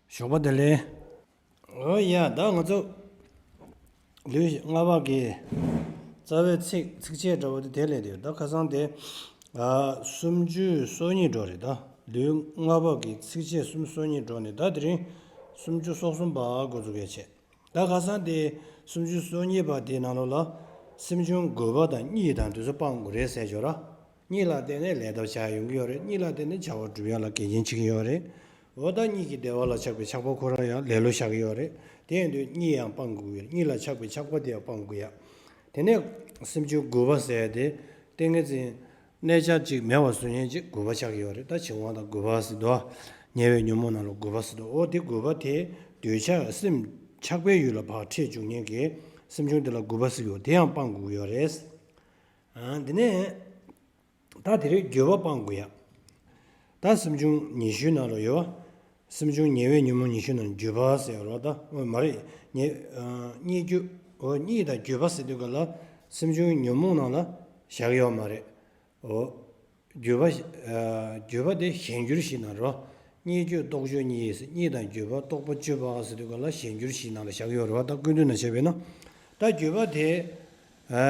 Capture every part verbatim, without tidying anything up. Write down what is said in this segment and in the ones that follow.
ཞོགས་པ་བདེ་ལེགས། ཨོ་ཡ། ད་ང་ཚོ་ལེའུ་ལྔ་པ་གི་རྩ་བའི་ཚིག་ཚིགས་བཅད་འདྲ་བོ་དེ་དེ་ལས་དེ། ད་ཁ་སང་དེ་ཨ་སུམ་ཅུ་སོ་གཉིས་འགྲོ་རེད། ད་ལེའུ་ལྔ་པ་གི་ཚིགས་བཅད་སུམ་ཅུ་སོ་གཉིས་འགྲོ་ནས། ད་དེ་རིང་སུམ་ཅུ་སོ་གསུམ་པ་འགོ་འཛུགས་ཡས་བྱས། ད་ཁ་སང་དེ་སུམ་ཅུ་སོ་གཉིས་པ་དེའི་ནང་ལོགས་ལ་སེམས་བྱུང་རྒུད་པ་དང་གཉིད་དང་དེ་ཚོ་སྤང་དགོས་རེད་ཟེར་ཡོད་ར། གཉིད་ལ་བརྟེན་ནས་ལས་ཐབས་ཆགས་ཡོང་གི་ཡོད་རེད། གཉིད་ལ་བརྟེན་ནས་བྱ་བ་སྒྲུབ་ཡག་ལ་འགལ་རྐྱེན་བྱེད་ཀྱི་ཡོད་རེད། འོ་ད་གཉིད་ཀྱི་བདེ་བ་ལ་ཆགས་པའི་ཆགས་པ་ཁོ་རང་ཡང་ལེ་ལོ་བཞག་གི་ཡོད་རེད། དེ་ཡིན་དུས་གཉིད་ཡང་སྤང་དགོས་ཀྱི་རེད། གཉིད་ལ་ཆགས་པའི་ཆགས་པ་དེ་ཡང་སྤང་དགོས་ཡ། དེ་ནས་སེམས་བྱུང་རྒུད་པ་ཟེར་ཡ་དེ་ཏིང་ངེ་འཛིན་གནས་ཆ་གཅིག་མེད་པ་བཟོ་མཁན་ཅིག་རྒུད་པ་ཆགས་ཀྱི་ཡོད་རེད། ད་བྱིང་བ་དང་རྒུད་པ་ཟེར་དུས། ཉེ་བའི་ཉོན་མོངས་ནང་ལ་རྒུད་པ་ཟེར་དུས། འོ་དེ་རྒུད་པ་དེ་འདོད་ཆགས་སེམས་ཆགས་པའི་ཡུལ་ལ་ཕར་འཁྲིད་བཅུག་མཁན་གྱི་སེམས་བྱུང་དེ་ལ་རྒུད་པ་ཟེར་གྱི་ཡོད། དེ་ཡང་སྤང་དགོས་ཀྱི་ཡོད་རེད། ཨ། དེ་ནས་ད་དེ་རིང་འགྱོད་པ་སྤང་དགོས་ཡ། ད་སེམས་བྱུང་ཉི་ཤུའི་ནང་ལ་ཡོད་པ། སེམས་བྱུང་ཉེ་བའི་ཉོན་མོངས་ཉི་ཤུའི་ནང་འགྱོད་པ་ཟེར་ཡོད་རེད་པ། ད་འོ་མ་རེད། ཉེ་ཨ་གཉིད་འགྱོད། འོ་གཉིད་དང་འགྱོད་པ་ཟེར་དུས་ག་ལ་སེམས་བྱུང་ཉོན་མོངས་ནང་ལ་བཞག་ཡོད་མ་རེད། འོ། འགྱོད་པ། ཨ་འགྱོད་པ་དེ་གཞན་འགྱུར་བཞི་ནང་རེད་པ། གཉིད་འགྱོད་རྟོག་འགྱོད་གཉིས་ཟེར། གཉིད་དང་འགྱོད་པ། རྟོག་པ་འགྱོད་པ་ཟེར་དུས་ག་ལ་གཞན་འགྱུར་བཞི་ནང་ལ་བཞག་ཡོད་རེད་པ། ད་ཀུན་བཏུས་ནང་བྱས་པས་ན། ད་འགྱོད་པ་དེ་ཨ་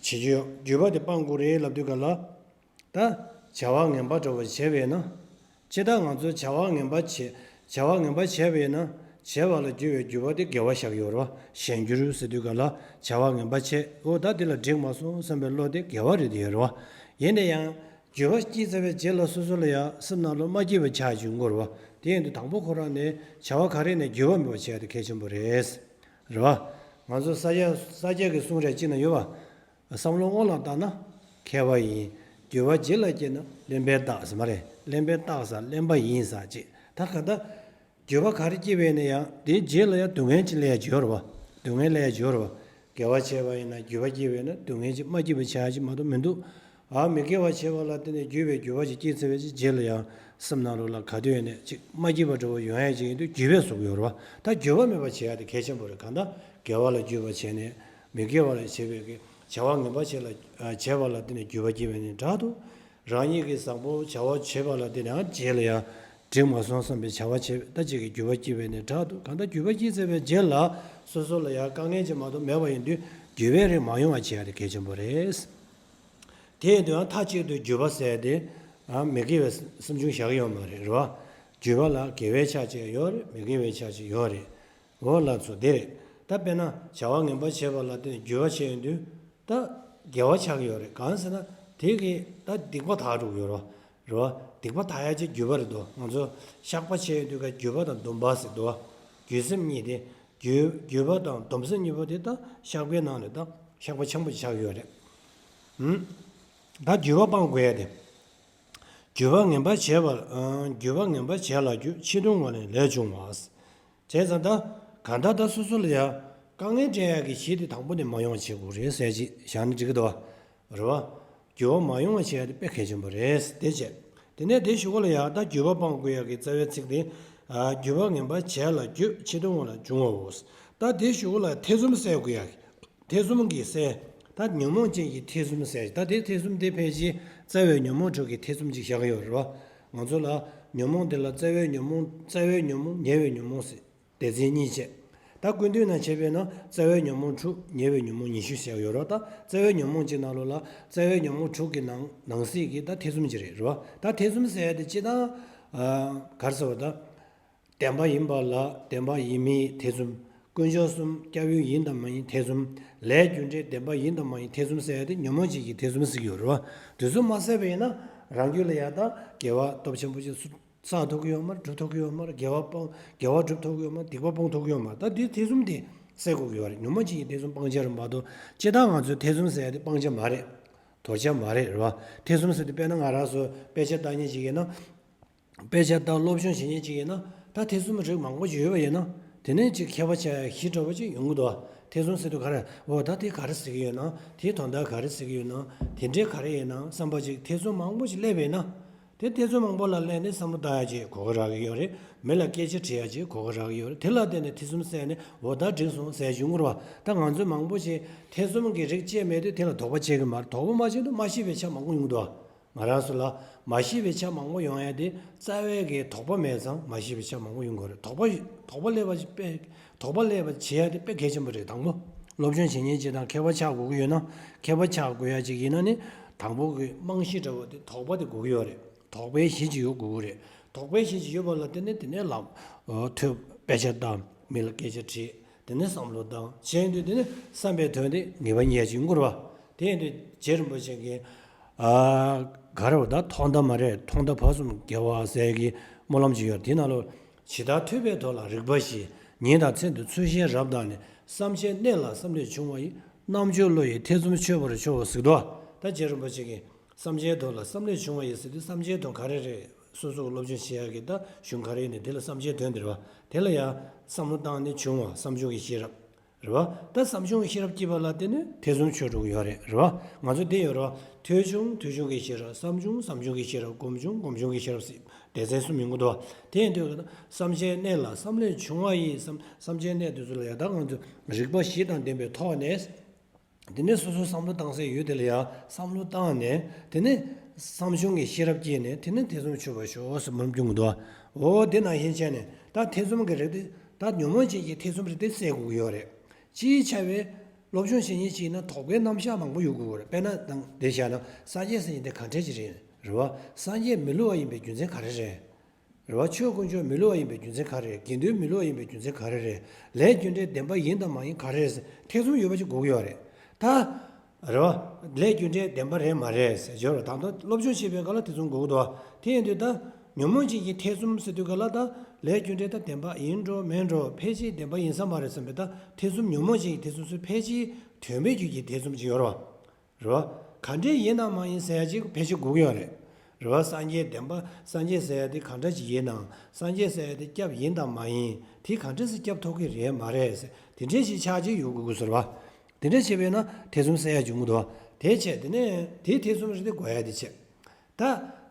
བྱེད་རྒྱུ་ཡོད། འགྱོད་པ་དེ་སྤང་དགོས་རེད་ལབ་དུས་ག་ལ། ད་བྱ་བ་ངན་པ་འདྲ་བོ་བྱས་པས་ན། ཅི་ལྟར་ང་ཚོས་བྱ་བ་ངན་པ་བྱེད། བྱ་བ་ངན་པ་བྱས་པས་ན། བྱས་པ་ལ་འགྱུར་བའི་འགྱོད་པ་དེ་དགེ་བ་བཞག་ཡོད་རེད་པ། གཞན་འགྱུར་ཟེར་དུས་ག་ལ་བྱ་བ་ངན་པ་བྱས། འོ་ད་དེ་ལ་འགྲིག་མ་སོང་བསམ་པའི་བློ་དེ་དགེ་བ་རེད་དེ་ཡོད་རེད་པ། ཡིན་ན་ཡང་འགྱོད་པ་སྐྱེས་ཚར་བའི་རྗེས་ལ་སོ་སོ་ལ་ཡང་སེམས་ནང་ལ་མ་སྐྱིད་པ་ཆགས་བྱུང་དགོས་རེད་པ། དེ་ཡིན་དུས་དང་པོ་ཁོ་རང་ནས་བྱ་བ་ག་རེ་ནས་འགྱོད་པ་མེད་པ་བྱས་ཏེ་གལ་ཆེན་པོ་རེད། རེད་པ། ང་ཚོ་ས་སྐྱ་ས་སྐྱ་གི་གསུང་རེ་གཅིག་ན་ཡོད་པ། བསམ་བློ་སྔོན་ལ་བཏང་ན་མཁས་པ་ཡིན། འགྱོད་པ་རྗེས་ལ་སྐྱེས་ན་གླེན་པའི་རྟགས་ཟེར་མ་རེད། གླེན་པའི་རྟགས་ཟེར་གླེན་པ་ཡིན་ཟེར་ཅིག་ད་ག་ད་འགྱོད་པ་ག་རེ་སྐྱེས་པས་ན་ཡང་དེའི་རྗེས་ལ་ཡང་སྡུག་བསྔལ་ཅིག་སླེབས་ཡ་ཅིག་ཡོད་རེད་པ། སྡུག་བསྔལ་སླེབས་ཡ་ཅིག་ཡོད་རེད་པ། དགེ་བ་བྱས་པ་ཡིན་ན་འགྱོད་པ་སྐྱེས་པས་ན་སྡུག་བསྔལ་ཅིག་མ་སྐྱིད་པ་བྱ་ཡ་ཅིག་མ་གཏོགས་མི་འདུག་ཨ་མི་དགེ་བ་བྱས་པ་ལ་བརྟེན་ནས་འགྱོད་པའི་འགྱོད་པ་ཅིག་སྐྱེས་ཚར་བའི་རྗེས་ལ་ཡང་སེམས་ནང་ལོགས་ལ་ག་དུས་ཡིན་ནའི་ཅིག་མ་སྐྱིད་པ་འདྲ་བོ་ཡོང་ཡ་ཅིག་ཡིན་དུས་འགྱོད་པས་བཟོ་གི་ཡོད་རེད་པ། ད་འགྱོད་པ་མེད་པ་བྱེད་ཡ་དེ་གལ་ཆེན་པོ་རེད། གང་ལྟར་དགེ་བ་ལ་འགྱོད་པ་བྱས་ནས་མི་དགེ་བ་ལ་བྱེད་པའི་གི་བྱ་བ་ངན་པ་བྱེད་ལ་ཨ་བྱས་པ་ལ་བརྟེན་ནས་འགྱོད་པ་སྐྱེས་པ་ནི་འདྲ་འདུག་རང་ཉིད་ཀྱིས་བཟང་པོ་བྱ་བ་བྱས་པ་ལ་བརྟེན་ནས་ཨ་རྗེས་ལ་ཡང་འགྲིག་མ་སོང་བསམ་པའི་བྱ་བ་བྱས་པ་ལྟ་ཅིག་གི་འགྱོད་པ་སྐྱེས་པ་ནི་འདྲ་འདུག་གང་ལྟར་འགྱོད་པ་སྐྱེས་ཚར་བའི་རྗེས་ལ་སོ་སོ་ལ་ཡང་དཀའ་ངལ་ཅིག་མ་གཏོགས་མེད་པ་ཡིན་དུས་འགྱོད་པའི་རིགས་མ་ཡོང་བ་བྱེད་ཡ་དེ་གལ་ཆེན་པོ་རེད། དེ་ཡིན་དུས་ཡང་མཐའ་གཅིག་ཏུ་འགྱོད་པ་ཟེར་དེ་ཨ་མི་དགེ་བའི་སེམས་བྱུང་བཞག་ཡོད་མ་རེད། རེད་པ། འགྱོད་པ་ལ་དགེ་བའི་ཆ་གཅིག་ཡོད་རེད། མི་དགེ་བའི་ཆ་གཅིག་ཡོད་རེད། འོ་ལགས་སོ། དེ་རེད། ད་དཔེར་ན་བྱ་བ་ངན་པ་བྱས་པ་ལ་བརྟེན་འགྱོད་པ་བྱས་ཡོང་དུས་ད་དགེ་བ་ཆགས་ཀྱི་ཡོད་རེད། གང་ཟེར་ན་དེ་གིས་ད་སྡིག་པ་དག་འགྲོ་གི་ཡོད་རེད་པ། རེད་པ། སྡིག་པ་དག་ཡ་ཅིག་འགྱོད་པ་རེད་དོ། ང་ཚོ་བཤགས་པ་བྱས་ཡོང་དུས་ཀ་འགྱོད་པ་དང་སྡོམ་པ་ཟེར་དོ། འགྱོད་སེམས་གཉིས་དེ། འགྱོད་འགྱོད་པ་དང་སྡོམ་སེམས་གཉིས་པོ་དེ་ད་བཤགས་པའི་ནང་ནས་ད་བཤགས་པ་ཆེན་པོ་ཆགས་ཡོད་རེད། ཧུམ། ད་འགྱོད་པ་སྤང་དགོས་ཡ་དེ། འགྱོད་པ་ངན་པ་བྱས་པ། ཨ་འགྱོད་པ་ངན་པ་བྱས་ལ་འགྱོད། ཕྱིས་གདུང་བ་ནི་ལས་བྱུང་བ། བྱས་ཙང་ད་གང་ལྟར་ད་སོ་སོ་ལ་ཡ་དཀའ་ངལ་སྤྲད་ཡ་གི་གཞི་དེ་དང་པོ་ནས་མ་ཡོང་བ་བྱེད་དགོས་རེད་ཟེར་ཅིག་བཞག་ན་འགྲིག་གི་འདུག་པ། རེད་པ། འགྱོད་པ་མ་ཡོང་བ་བྱེད་ཡ་དེ་དཔེ་གལ་ཆེན་པོ་རེད། དེ་བྱས། དེ་ནས་དེ་གཞུག་གུ་ལ་ཡང་ད་འགྱོད་པ་སྤང་དགོས་ཡ་གི་རྩ་བའི་ཚིག་དེ། ཨ་འགྱོད་པ་ངན་པ་བྱས་ལ་འགྱོད། ཕྱིས་གདུང་བ་ལ་འབྱུང་བའོ། ད་དེ་གཞུག་གུ་ལ་ཐེ་ཚོམ་བསལ་དགོས་ཡ་གི། ཐེ་ཚོམ་གྱི་བསལ། ད་ཉོན་མོངས་ཅན་གྱི་ཐེ་ཚོམ་བསལ། ད་དེ་ཐེ་ཚོམ་དེ་ཕལ་ཆེར་རྩ་བའི་ཉོན་མོངས་དྲུག་གི་ཐེ་ཚོམ་ཅིག་བཞག་གི་ཡོད་རེད་པ། ང་ཚོ་ལ་ཉོན་མོངས་དེ་ལ་རྩ་བའི་ཉོན་མོངས། རྩ་བའི་ཉོན་མོངས། ཉེ་བའི་ཉོན་མོངས་ཟེར། སྡེ་ཚན་གཉིས་བྱས། ད་ཀུན་བཏུས་ནང་བྱས་པས་ན་རྩ་བའི་ཉོན་མོངས་དྲུག་ཉེ་བའི་ཉོན་མོངས་ཉི་ཤུ་ཟེར་ཡོད་རེད་པ། ད་རྩ་བའི་ཉོན་མོངས་ཀྱི་ནང་ལོགས་ལ་རྩ་བའི་ཉོན་མོངས་དྲུག་གི་ནང་ནང་གསེས་ཀྱི་ད་ཐེ་ཚོམ་ཅིག་རེད། རེད་པ། ད་ཐེ་ཚོམ་ཟེར་ཡ་དེ་སྤྱིར་བཏང་ཨ་ག་རེ་ཟེར་བ་ད། བདེན་པ་ཡིན་པ་ལ་བདེན་པ་ཡིན་མིན་ཐེ་ཚོམ། དཀོན་མཆོག་གསུམ་སྐྱབས་ཡུལ་ཡིན་དང་མ་ཡིན་ཐེ་ཚོམ། ལས་རྒྱུ་འབྲས་བདེན་པ་ཡིན་དང་མ་ཡིན་ཐེ་ཚོམ་ཟེར་ཡ་དེ་ཉོན་མོངས་ཅན་གྱི་ཐེ་ཚོམ་ཟེར་གྱི་ཡོད་རེད་པ། དེ་ཚོ་མ་བསལ་བ་ཡིན་ན་རང་རྒྱུད་ལ་ཡ་ད་དགེ་བ་སྟོབས་ཆེན་པོ་ཅིག་བསགས་ཐུབ་ཀྱི་ཡོད་མ་རེད། སྒྲུབ་ཐུབ་ཀྱི་ཡོད་མ་རེད། དགེ་བ་སྤང་། དགེ་བ་སྒྲུབ་ཐུབ་ཀྱི་ཡོད་མ་རེད། སྡིག་པ་སྤོང་ཐུབ་ཀྱི་ཡོད་མ་རེད། ད་དེ་ཐེ་ཚོམ་དེ་བསལ་དགོས་ཀྱི་ཡོད་རེད། ཉོན་མོངས་ཅན་གྱི་ཐེ་ཚོམ་སྤང་བྱ་རེད་མ་གཏོགས་སྤྱིར་བཏང་ང་ཚོས་ཐེ་ཚོམ་ཟེར་ཡ་དེ་སྤང་བྱ་མ་རེད། དོར་བྱ་མ་རེད། རེད་པ། ཐེ་ཚོམ་ཟེར་དུས་དཔེར་ན་ང་རང་ཚོ་དཔེ་ཆ་ལྟ་མཁན་ཅིག་ཡིན་ན། དཔེ་ཆ་ལྟ་སློབ་སྦྱོང་བྱེད་མཁན་ཅིག་ཡིན་ན། ད་ཐེ་ཚོམ་རིགས་མང་པོ་ཞིག་ཡོད་པ་ཡིན་ན། དེ་ནས་ཅིག་མཁས་པ་ཆགས་ཡ་གཞི་འདྲ་བོ་ཅིག་ཡོང་གི་འདུག་པ། ཐེ་ཚོམ་ཟེར་དུས་ག་རེ། འོ་ད་དེ་ག་རེ་ཟེར་གྱི་ཡོད་ན། དེའི་དོན་དག་ག་རེ་ཟེར་གྱི་ཡོད་ན། དེ་འདྲའི་ག་རེ་ཡིན་ན་བསམ་པ་ཅིག་ཐེ་ཚོམ་མང་པོ་ཞིག་སླེབས་པ་ཡིན་ན། དེ་ཐེ་ཚོམ་མང་པོ་ལ་སླེབས་ནས་བསམ་བློ་བཏང་ཡ་ཅིག་གོ་སྐབས་རག་གི་ཡོད་རེད། མི་ལ་སྐད་ཆ་དྲི་ཡ་ཅིག་གོ་སྐབས་རག་གི་ཡོད་རེད། དེ་ལ་བརྟེན་ནས་ཐེ་ཚོམ་སེལ་ནས་འོ་ད་འགྲིག་སོང་ཟེར་ཡོང་གི་རེད་པ། ད་ང་ཚོས་མང་པོ་ཞིག་ཐེ་ཚོམ་གྱི་རིགས་སྤྱད་མེད་དུས་དེ་ལ་དོགས་པ་སྐྱེ་གི་མ་རེད། དོགས་པ་མ་སྐྱེ་དུས་མ་ཤེས་པའི་ཆ་མང་པོ་ཡོང་གི་འདུག་པ། ང་རང་ཚོ་ལ་མ་ཤེས་པའི་ཆ་མང་པོ་ཡོང་ཡ་དེ་རྩ་བའི་གི་དོགས་པ་མེད་ཙང་མ་ཤེས་པའི་ཆ་མང་པོ་ཡོང་གི་རེད། དོགས་པ་དོགས་པ་སླེབས་པ་དཔེ་དོགས་པ་སླེབས་པ་བྱེད་ཡ་དེ་དཔེ་གལ་ཆེན་པོ་རེད། དང་པོ་སློབ་སྦྱོང་བྱེད་མཁན་ཅིག་དང་མཁས་པ་ཆགས་དགོས་ཀྱི་ཡོད་ན། མཁས་པ་ཆགས་དགོས་ཡ་ཅིག་ཡིན་ན་ནི་དང་པོ་གི་རྨང་གཞི་འདྲ་བོ་དེ་དོགས་པ་དེ་དགོས་ཀྱི་ཡོད་རེད། དོགས་པའི་གཞི་ཅིག་ཡོད་དགོས་ཀྱི་རེད། དོགས་པའི་གཞི་ཅིག་ཡོད་པ་ལ་བརྟེན་ནས་དེ་ནས་ལམ་ཐོས། དཔེ་ཆ་བལྟ། མི་ལ་སྐད་ཆ་དྲིས། དེ་ནས་བསམ་བློ་བཏང་བྱས་ཡིན་དུས་དེ་ནས་བསམ་པའི་དོན་དེ་ངེས་པ་རྙེད་ཀྱི་ཡོང་གི་རེད་པ། དེ་ཡིན་དུས་རྗེ་རིན་པོ་ཆེ་གིས་ཨ་ག་རེ་བ་ད་ཐོག་མཐའ་མ་རེད། ཐོག་མཐའ་བར་གསུམ་དགེ་བ་ཟེར་གྱི་སྨོན་ལམ་ཅིག་ཡོད། དེའི་ནང་ལོགས་ཇི་ལྟར་ཐོས་པའི་དོན་ལ་རིགས་པ་བཞི། ཉིན་དང་མཚན་དུ་ཚུལ་གཞན་རབ་བརྟགས་ནས། བསམ་བྱའི་གནས་ལ་བསམ་ལས་བྱུང་བ་ཡི། རྣམ་འཇོག་བློ་ཡིས་ཐེ་ཚོམ་ཆོད་པར་ཤོག་ཟེར་འདུག་ད་རྗེ་རིན་པོ་ཆེ་གིས་བསམ་བྱའི་དོན་ལ་བསམ་ལས་བྱུང་བ་ཡི་ཟེར་དུས་བསམ་བྱའི་དོན་ག་རེ་རེད། སོ་སོ་གི་སློབ་སྦྱོང་བྱེད་ཡག་གི་ད་གཞུང་ག་རེ་ཡིན་ནའི་དེ་ལ་བསམ་བྱའི་དོན་དེ་རེད་པ། དེ་ལ་ཡང་བསམ་བློ་བཏང་ནས་བྱུང་བ་བསམ་བྱུང་གི་ཤེས་རབ་རེད་པ། ད་བསམ་བྱུང་གི་ཤེས་རབ་སྐྱེས་པ་ལ་བརྟེན་ནས་ཐེ་ཚོམ་ཆོད་འགྲོ་གི་ཡོད་རེད། རེད་པ། ང་ཚོ་འདི་ཡོད་རེད་པ། ཐོས་བྱུང་ཐོས་བྱུང་གི་ཤེས་རབ། བསམ་བྱུང་བསམ་བྱུང་གི་ཤེས་རབ། སྒོམ་བྱུང་སྒོམ་བྱུང་གི་ཤེས་རབ་ཟེར་སྡེ་ཚན་གསུམ་ཡོང་གི་འདུག་དེ་ཡིན་དུས་བསམ་བྱའི་གནས་ལ་བསམ་ལས་བྱུང་བ་ཡི་བསམ་བསམ་བྱའི་གནས་དེ་ཚོ་ལ་ཡང་ད་ང་ཚོས་རིགས་པ་བཞི་དང་ལྡན་པའི་ཐོག་ནས། དེ་ནས་སོ་སོའི་བསམ་བློ་བཏང་སའི་ཡུལ་དེ་ལ་ཡང་བསམ་བློ་བཏང་ནས། དེ་ནས་བསམ་བྱུང་གི་ཤེས་རབ་སྐྱེས་ནས། དེ་ནས་ཐེ་ཚོམ་ཆོད་པར་ཤོག་ཟེར་སྨོན་ལམ་སྐྱོན་གྱི་འདུག་འོ་དེ་ནང་བཞིན་བྱས་ནས་ད་ཐེ་ཚོམ་གྱི་རིགས་དེ། ད་ཉོན་མོངས་ཅན་གྱི་ཐེ་ཚོམ་རིགས་དེ་སེལ་དགོས་ཀྱི་ཡོད་རེད། སྤྱིའི་ཆ་བའི་སློབ་སྦྱོང་བྱེད་མཁན་ཅིག་ཡིན་ན་དོགས་པའི་རྣམ་གཞག་མང་པོ་ཡོད་དགོས་ཀྱི་རེད། དཔེར་ན་དང་དེ་བཞག་ན་སངས་རྒྱས་ཟེར་མཁན་དེ་གང་འདྲ་ཅིག་རེད། རེད་པ། སངས་རྒྱས་མི་བསླུ་བ་ཡིན་པའི་རྒྱུ་མཚན་ག་རེ་རེད། རེད་པ། ཆོས་དཀོན་མཆོག་མི་བསླུ་བ་ཡིན་པའི་རྒྱུ་མཚན་ག་རེ་རེད། དགེ་འདུན་མི་བསླུ་བ་ཡིན་པའི་རྒྱུ་མཚན་ག་རེ་རེད། ལས་རྒྱུ་འབྲས་བདེན་པ་ཡིན་དང་མ་ཡིན་ག་རེ་རེད་ཟེར་ཐེ་ཚོམ་ཡོད་པ་ཅིག་དགོས་ཀྱི་ཡོད་རེད། ད། རེད་པ། ལས་རྒྱུ་འབྲས་བདེན་པ་རེད་མ་རེད་ཟེར་བརྗོད་རོགས། ད་དུང་སློབ་སྦྱོང་བྱེད་པའི་སྐབས་ལ་ཐེ་ཚོམ་དགོས་ཀྱི་འདུག་དེ་ཡིན་དུས་ད་ཉོན་མོངས་ཅན་གྱི་ཐེ་ཚོམ་ཟེར་དུས་སྐབས་ལ་ད་ལས་རྒྱུ་འབྲས་ད་བདེན་པ་ཡིན་འགྲོ་མིན་འགྲོ་ཕལ་ཆེར་བདེན་པ་ཡིན་ས་མ་རེད་བསམ་པའི་ད་ཐེ་ཚོམ། ཉོན་མོངས་ཅན་གྱི་ཐེ་ཚོམ་ཚོ་ཕལ་ཆེར་དོན་མེད་རྒྱུ་གྱི་ཐེ་ཚོམ་ཅིག་ཡོད་རེད་པ། རེད་པ། ག་འདྲས་ཡིན་དང་མ་ཡིན་ཟེར་ཡ་ཅིག་ཕལ་ཆེར་དགོས་ཀྱི་ཡོད་རེད། རེད་པ། སངས་རྒྱས་བདེན་པ། སངས་རྒྱས་ཟེར་ཡ་དེ་ག་འདྲ་ཅིག་ཡིན་ནའང་། སངས་རྒྱས་ཟེར་ཡ་དེ་སྐྱབས་ཡིན་དང་མ་ཡིན། དེ་ག་འདྲས་སེ་སྐྱབས་ཐོབ་ཀྱི་རེད་མ་རེད་ཟེར་དེ་འདྲས་ཞིག་ཆགས་ཀྱི་ཡོད་དགོས་ཀྱི་ཟེར་བ། དེ་འདྲས་བྱས་པས་ན་ཐེ་ཚོམ་སེལ་ཡ་འབྱུང་གི་འདུག་དེ་བྱས་དེ་ནས་དེའི་ཐེ་ཚོམ་རེད་དེ་དགོས་ཡ་དེ་བྱས། ད་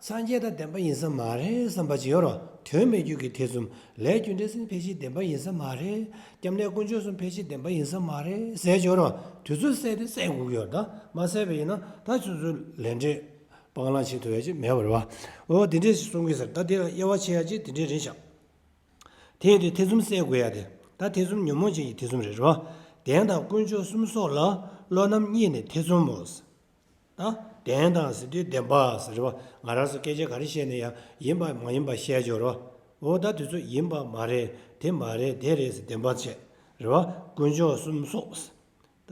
སངས་རྒྱས་ད་བདེན་པ་ཡིན་ས་མ་རེད་བསམ་པ་ཅིག་ཡོད་རེད། དོན་མེད་རྒྱུ་གི་ཐེ་ཚོམ། ལས་རྒྱུ་འབྲས་ཟེར་ཕལ་ཆེར་བདེན་པ་ཡིན་ས་མ་རེད། སྐྱབས་གནས་དཀོན་མཆོག་གསུམ་ཕལ་ཆེར་བདེན་པ་ཡིན་ས་མ་རེད་ཟེར་ཡ་ཅིག་ཡོད་རེད། དེ་ཚོ་སེལ་དེ་སེལ་དགོས་ཀྱི་ཡོད་རེད། ད་མ་སེལ་བ་ཡིན་ན་ད་ཁྱོད་ཚོ་ལས་འབྲས་སྤང་བླང་བྱེད་ཐུབ་ཡ་ཅིག་མེད་པ་རེད་པ། འོ་དེ་འདྲས་ཞིག་གསུང་གི་ཟེར། ད་དེ་ལ་དབྱེ་བ་ཕྱེ་ཡ་ཅིག་དེ་འདྲས་རེད་ཤག་དེ་ཡིན་དུས་ཐེ་ཚོམ་སེལ་དགོས་ཡ་དེ། ད་ཐེ་ཚོམ་ཉོན་མོངས་ཅན་གྱི་ཐེ་ཚོམ་རེད། རེད་པ། བདེན་དང་དཀོན་མཆོག་གསུམ་སོགས་ལ་བློ་རྣམ་གཉིས་ནས་ཐེ་ཚོམ་མོ། ད་བདེན་དང་ཟེར་དུས་བདེན་པ་ཟེར་བ། ང་རང་ཚོ་སྐད་ཆ་ག་རེ་བཤད་ན་ཡང་ཡིན་པ་མ་ཡིན་པ་བཤད་འཇོག་རོགས། འོ་ད་དེ་ཚོ་ཡིན་པ་མ་རེད། དེ་མ་རེད། དེ་རེད་ཟེར་བདེན་པ་བྱས། རེད་བ། དཀོན་མཆོག་གསུམ་སོགས། ད་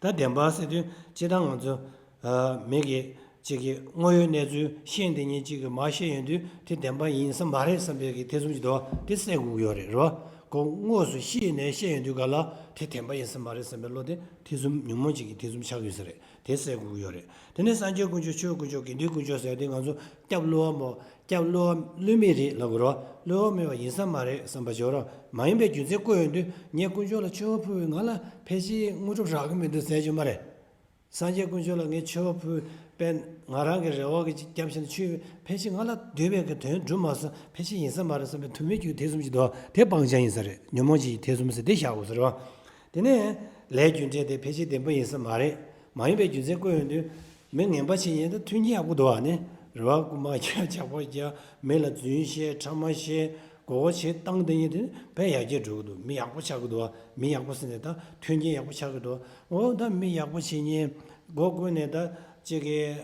ད་བདེན་པ་ཟེར་དུས་སྤྱིར་བཏང་ང་ཚོ་ཨ་མི་གི་གཅིག་གི་དངོས་ཡོད་གནས་ཚུལ་ཤེས་བསྡད་མཁན་གཅིག་གིས་མར་བཤད་ཡོང་དུས་དེ་བདེན་པ་ཡིན་ས་མ་རེད་བསམ་པའི་གི་ཐེ་ཚོམ་ཅིག་འདུག་དེ་སེལ་དགོས་ཀྱི་ཡོད་རེད། རེད་བ། ཁོ་དངོས་སུ་ཤེས་ནས་བཤད་ཡོང་དུས་ག་ལ་དེ་བདེན་པ་ཡིན་ས་མ་རེད་བསམ་པའི་བློ་དེ་ཐེ་ཚོམ་ཉོན་མོངས་ཅན་གྱི་ཐེ་ཚོམ་ཆགས་ཡོད་ས་རེད། དེ་སེལ་དགོས་ཀྱི་ཡོད་རེད། དེ་ནས་སངས་རྒྱས་དཀོན་མཆོག་ཆོས་དཀོན་མཆོག་དགེ་འདུན་དཀོན་མཆོག་ཟེར་དེ་ང་ཚོ་སྐྱབས་བསླུ་བ་མོ། སྐྱབས་བསླུ་བ་བསླུ་མེད་རེད་ལབ་དགོས་རེད་བ། བསླུ་བ་མེད་པ་ཡིན་ས་མ་རེད་བསམ་པ་བྱོས་རོགས། མ་ཡིན་པའི་རྒྱུ་མཚན་བཀོད་ཡོང་དུས་ངས་དཀོན་མཆོག་ལ་མཆོད་པ་ཕུལ་བས་ང་ལ་ཕལ་ཆེར་དངོས་གྲུབ་རག་གི་མི་འདུག་ཟེར་རྒྱུ་མ་རེད། སངས་རྒྱས་དཀོན་མཆོག་ལ་ངས་མཆོད་པ་ཕུལ་བས་ང་རང་གི་རེ་བ་གི་ཅིག་བརྒྱབ་བྱས་ན་ཆོས་ཕལ་ཆེར་ང་ལ་འདོད་པའི་གི་དོན་འགྲུབ་མ་སོང་། ཕལ་ཆེར་ཡིན་ས་མ་རེད་བསམ་པའི་དོན་མེད་ཀྱི་ཐེ་ཚོམ་ཅིག་འདུག་དེ་སྤང་བྱ་ཡིན་ས་རེད། ཉོན་མོངས་ཅན་གྱི་ཐེ་ཚོམ་ཟེར་དེ་བཞག་དགོས་ས་རེད་བ། དེ་ནས་ལས་རྒྱུ་འབྲས་དེ་ཕལ་ཆེར་བདེན་པ་ཡིན་ས་མ་རེད། མ་ཡིན་པའི་རྒྱུ་མཚན་བཀོད་ཡོང་དུས། མི་ངན་པ་བྱེད་མཁན་དེ་མཐུན་རྐྱེན་ཡག་པོ་འདུག་བ་ནི། རེ་བ་རྐུ་མ་རྒྱག་ཇག་པ་རྒྱག་མི་ལ་རྫུན་བཤད་ཕྲ་མ་བཤད་མགོ་སྐོར་བྱེད་བཏང་དེ་ཉིད་དེ་ནི་དཔེ་ཡར་རྒྱས་འགྲོ་གི་འདུག་མི་ཡག་པོ་ཆགས་ཀྱི་འདུག་བ། མི་ཡག་པོ་ཟེར་ནས་ད་མཐུན་རྐྱེན་ཡག་པོ་ཆགས་ཀྱི་འདུག་འོ་ད་མི་ཡག་པོ་བྱེད་མཁན་མགོ་བསྐོར་ནས་ད་ཅིག་གི་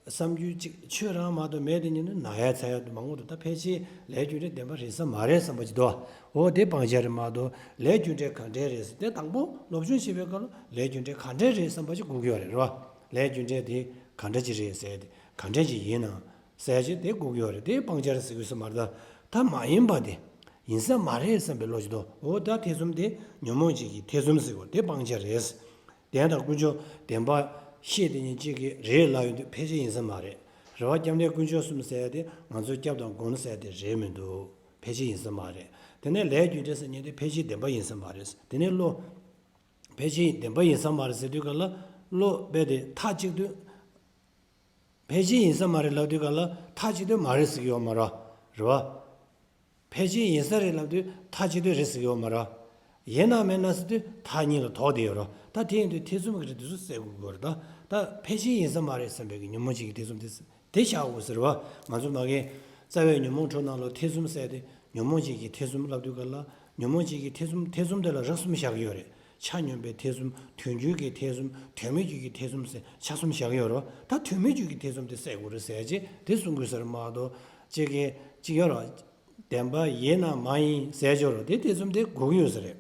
བསམ་རྒྱུ་ཅིག་ཆོས་རང་མ་གཏོགས་མེད་དེ་ཉིད་ནི་ན་ཡ་ཚ་ཡ་མང་པོ་འདུག་ད་ཕལ་ཆེར་ལས་རྒྱུ་འབྲས་བདེན་པ་རེད་ས་མ་རེད་བསམ་པ་ཅིག་འདུག་འོ་དེ་སྤང་བྱ་རེད་མ་གཏོགས་ལས་རྒྱུ་འབྲས་ག་འདྲས་རེད་ཟེར་དེ་དང་པོ་སློབ་སྦྱོང་བྱེད་པའི་སྐབས་ལ་ལས་རྒྱུ་འབྲས་ག་འདྲས་རེད་བསམ་པ་ཅིག་དགོས་ཀྱི་ཡོད་རེད་རེད་བ། ལས་རྒྱུ་འབྲས་དེ་ག་འདྲ་ཅིག་རེད་ཟེར་དེ་ག་འདྲ་ཅིག་ཡིན་ནམ་ཟེར་ཅིག་དེ་དགོས་ཀྱི་ཡོད་རེད། དེ་སྤང་བྱ་རེད་ཟེར་དགོས་ས་མ་རེད། ད་ད་མ་ཡིན་པ་དེ་ཡིན་ས་མ་རེད་བསམ་པའི་བློ་ཅིག་འདུག་འོ་ད་ཐེ་ཚོམ་དེ་ཉོན་མོངས་ཅན་གྱི་ཐེ་ཚོམ་ཟེར་དགོས། དེ་སྤང་བྱ་རེད། བདེན་དང་དཀོན་མཆོག་བདེན་པ་ཤེས་དེ་ཉིད་གཅིག་གིས་རེད་ལབ་ཡོང་དུས་ཕལ་ཆེར་ཡིན་ས་མ་རེད། རེ་བ་སྐྱབས་གནས་དཀོན་མཆོག་གསུམ་ཟེར་ཡ་དེ་ང་ཚོས་སྐྱབས་དང་སྒོམ་ཟེར་ཡ་དེ་རེད་མི་འདུག་ཕལ་ཆེར་ཡིན་ས་མ་རེད། དེ་ནས་ལས་རྒྱུ་འབྲས་ཟེར་མཁན་དེ་ཕལ་ཆེར་བདེན་པ་ཡིན་ས་མ་རེད། དེ་ནས་བློ་ཕལ་ཆེར་བདེན་པ་ཡིན་ས་མ་རེད་ཟེར་དུས་ག་ལ་བློ་རྦད་དེ་མཐའ་གཅིག་ཏུ་ཕལ་ཆེར་ཡིན་ས་མ་རེད་ལབ་དུས་ག་ལ་མཐའ་གཅིག་ཏུ་མ་རེད་ཟེར་གྱི་ཡོད་མ་རེད། རེད་བ། ཕལ་ཆེར་ཡིན་ས་རེད་ལབ་དུས་མཐའ་གཅིག་ཏུ་རེད་ཟེར་གྱི་ཡོད་མ་རེད། ཡིན་ནམ་མིན་ནམ་ཟེར་དུས་མཐའ་གཉིས་ལ་དོགས་བསྡད་ཡོད་རེད། ད་དེ་ཡིན་དུས་ཐེ་ཚོམ་གྱི་རིགས་དེ་ཚོ་བསལ་དགོས་ཀྱི་ཡོད་རེད། ད་ད་ཕལ་ཆེར་ཡིན་ས་མ་རེད་བསམ་པའི་གི་ཉོན་མོངས་ཅན་གྱི་ཐེ་ཚོམ་དེ་དེ་བཞག་དགོས་ཟེར་བ། ང་ཚོ་མ་གི་རྩ་བའི་ཉོན་མོངས་དྲུག་ནང་ལ་ཐེ་ཚོམ་བསལ་ཏེ་ཉོན་མོངས་ཅན་གྱི་ཐེ་ཚོམ་ལབ་དུས་ག་ལ། ཉོན་མོངས་ཅན་གྱི་ཐེ་ཚོམ་ཐེ་ཚོམ་དེ་ལ་རིགས་གསུམ་བཞག་གི་ཡོད་རེད། ཆ་མཉམ་པའི་ཐེ་ཚོམ། དོན་བརྒྱུད་ཀྱི་ཐེ་ཚོམ། དོན་མེད་བརྒྱུད་ཀྱི་ཐེ་ཚོམ་ཟེར་ཆ་གསུམ་བཞག་གི་ཡོད་རེད། ད་དོན་མེད་བརྒྱུད་ཀྱི་ཐེ་ཚོམ་དེ་བསལ་དགོས་རེད་ཟེར་ཅེས་དེ་གསུང་དགོས་ཟེར་མ་གཏོགས་ཅིག་གི་ཅིག་ཡོད་རེད། བདེན་པ་ཡིན་ནམ་མ་ཡིན་ཟེར་ཅོག་རོ། དེ་ཐེ་ཚོམ་དེ་དགོས་ཀྱི་ཡོད་ས་རེད།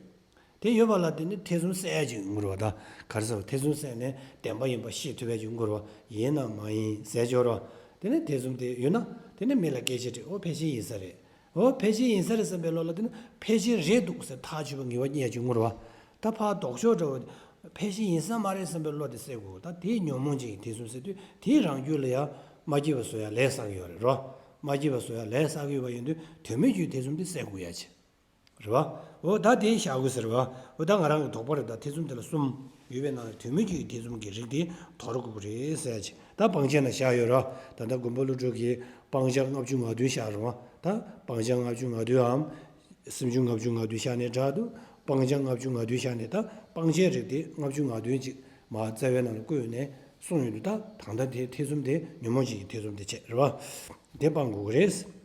དེ་ཡོད་པ་ལ་དེ་ནི་ཐེ་ཚོམ་བསལ་ཡ་ཅིག་ཡོང་གི་རེད་བ། ད་ག་རེ་ཟེར་བ། ཐེ་ཚོམ་བསལ་ནས་བདེན་པ་ཡིན་པ་ཤེས་ཐུབ་ཡ་ཅིག་ཡོང་གི་རེད་བ། ཡིན་ནམ་མ་ཡིན་ཟེར་ཅོག་རོ། དེ་ནི་ཐེ་ཚོམ་དེ་ཡོད་ན་དེ་ནི་མི་ལ་སྐད་ཆ་དྲིས། ཨོ་ཕལ་ཆེར་ཡིན་ས་རེད། ཨོ་ཕལ་ཆེར་ཡིན་ས་རེད་བསམ་པའི་བློ་ལ་དེ་ནི་ཕལ་ཆེར་རེད་འདུག་ཟེར་ཐག་ཆོད་པ་ངེས་པ་རྙེད་ཡ་ཅིག་ཡོང་གི་རེད་བ། ད་ཕར་ལྡོག་ཕྱོགས་འདྲ་བོ། ཕལ་ཆེར་ཡིན་ས་མ་རེད་བསམ་པའི་བློ་དེ་བསལ་དགོས། ད་དེའི་ཉོན་མོངས་ཅན་གྱི་ཐེ་ཚོམ་ཟེར་དུས་དེའི་རང་རྒྱུད་ལ་ཡང་མ་སྐྱེས་པ་བཟོ་ཡ་ལས་བསགས་ཀྱི་ཡོད་རེད་རོ། མ་སྐྱེས་པ་བཟོ་ཡ་ལས་བསགས་ཀྱི་ཡོད་པ་ཡིན་དུས་དོན་མེད་བརྒྱུད་ཐེ་ཚོམ་དེ་བསལ་དགོས་ཡ་ཆེ། རེད་བ། འོ་ད་དེ་བཞག་དགོས་ཟེར་བ། འོ་ད་ང་རང་གི་དོགས་པ་རེད། ད་ཐེ་ཚོམ་དེ་ལ་གསུམ་ཡོད་པའི་ནང་ནས་དོན་མེད་བརྒྱུད་ཀྱི་ཐེ་ཚོམ་གྱི་རིགས་དེ་དོར་དགོས་ཀྱི་རེད་ཟེར་ཡ་ཆེ། ད་སྤང་བྱ་ན་བཞག་ཡོད་ར། ད་ལྟ་མགོན་པོ་ཀླུ་སྒྲུབ་ཀྱིས་སྤང་བྱ་ལྔ་བཅུ་ང་བདུན་བཞག་རུང་བ། ད་སྤང་བྱ་ལྔ་བཅུ་ང་བདུན་འམ། སེམས་བྱུང་ལྔ་བཅུ་ང་བདུན་བཞག་ནས་འདྲ་འདུག་སྤང་བྱ་ལྔ་བཅུ་ང་བདུན་བཞག་ནས་ད་སྤང་བྱའི་རིགས་དེ་ལྔ་བཅུ་ང་བདུན་ཅིག་མ་རྩ་བའི་ནང་ལ་བཀོད་ནས་གསུངས་ཡོད་འདུག་ད་ད་ལྟ་དེ་ཐེ་ཚོམ་དེ་ཉོན་མོངས་ཅན་གྱི་ཐེ་ཚོམ་དེ་བྱས་རེད་བ། དེ་སྤང་དགོས་ཀྱི་རེད།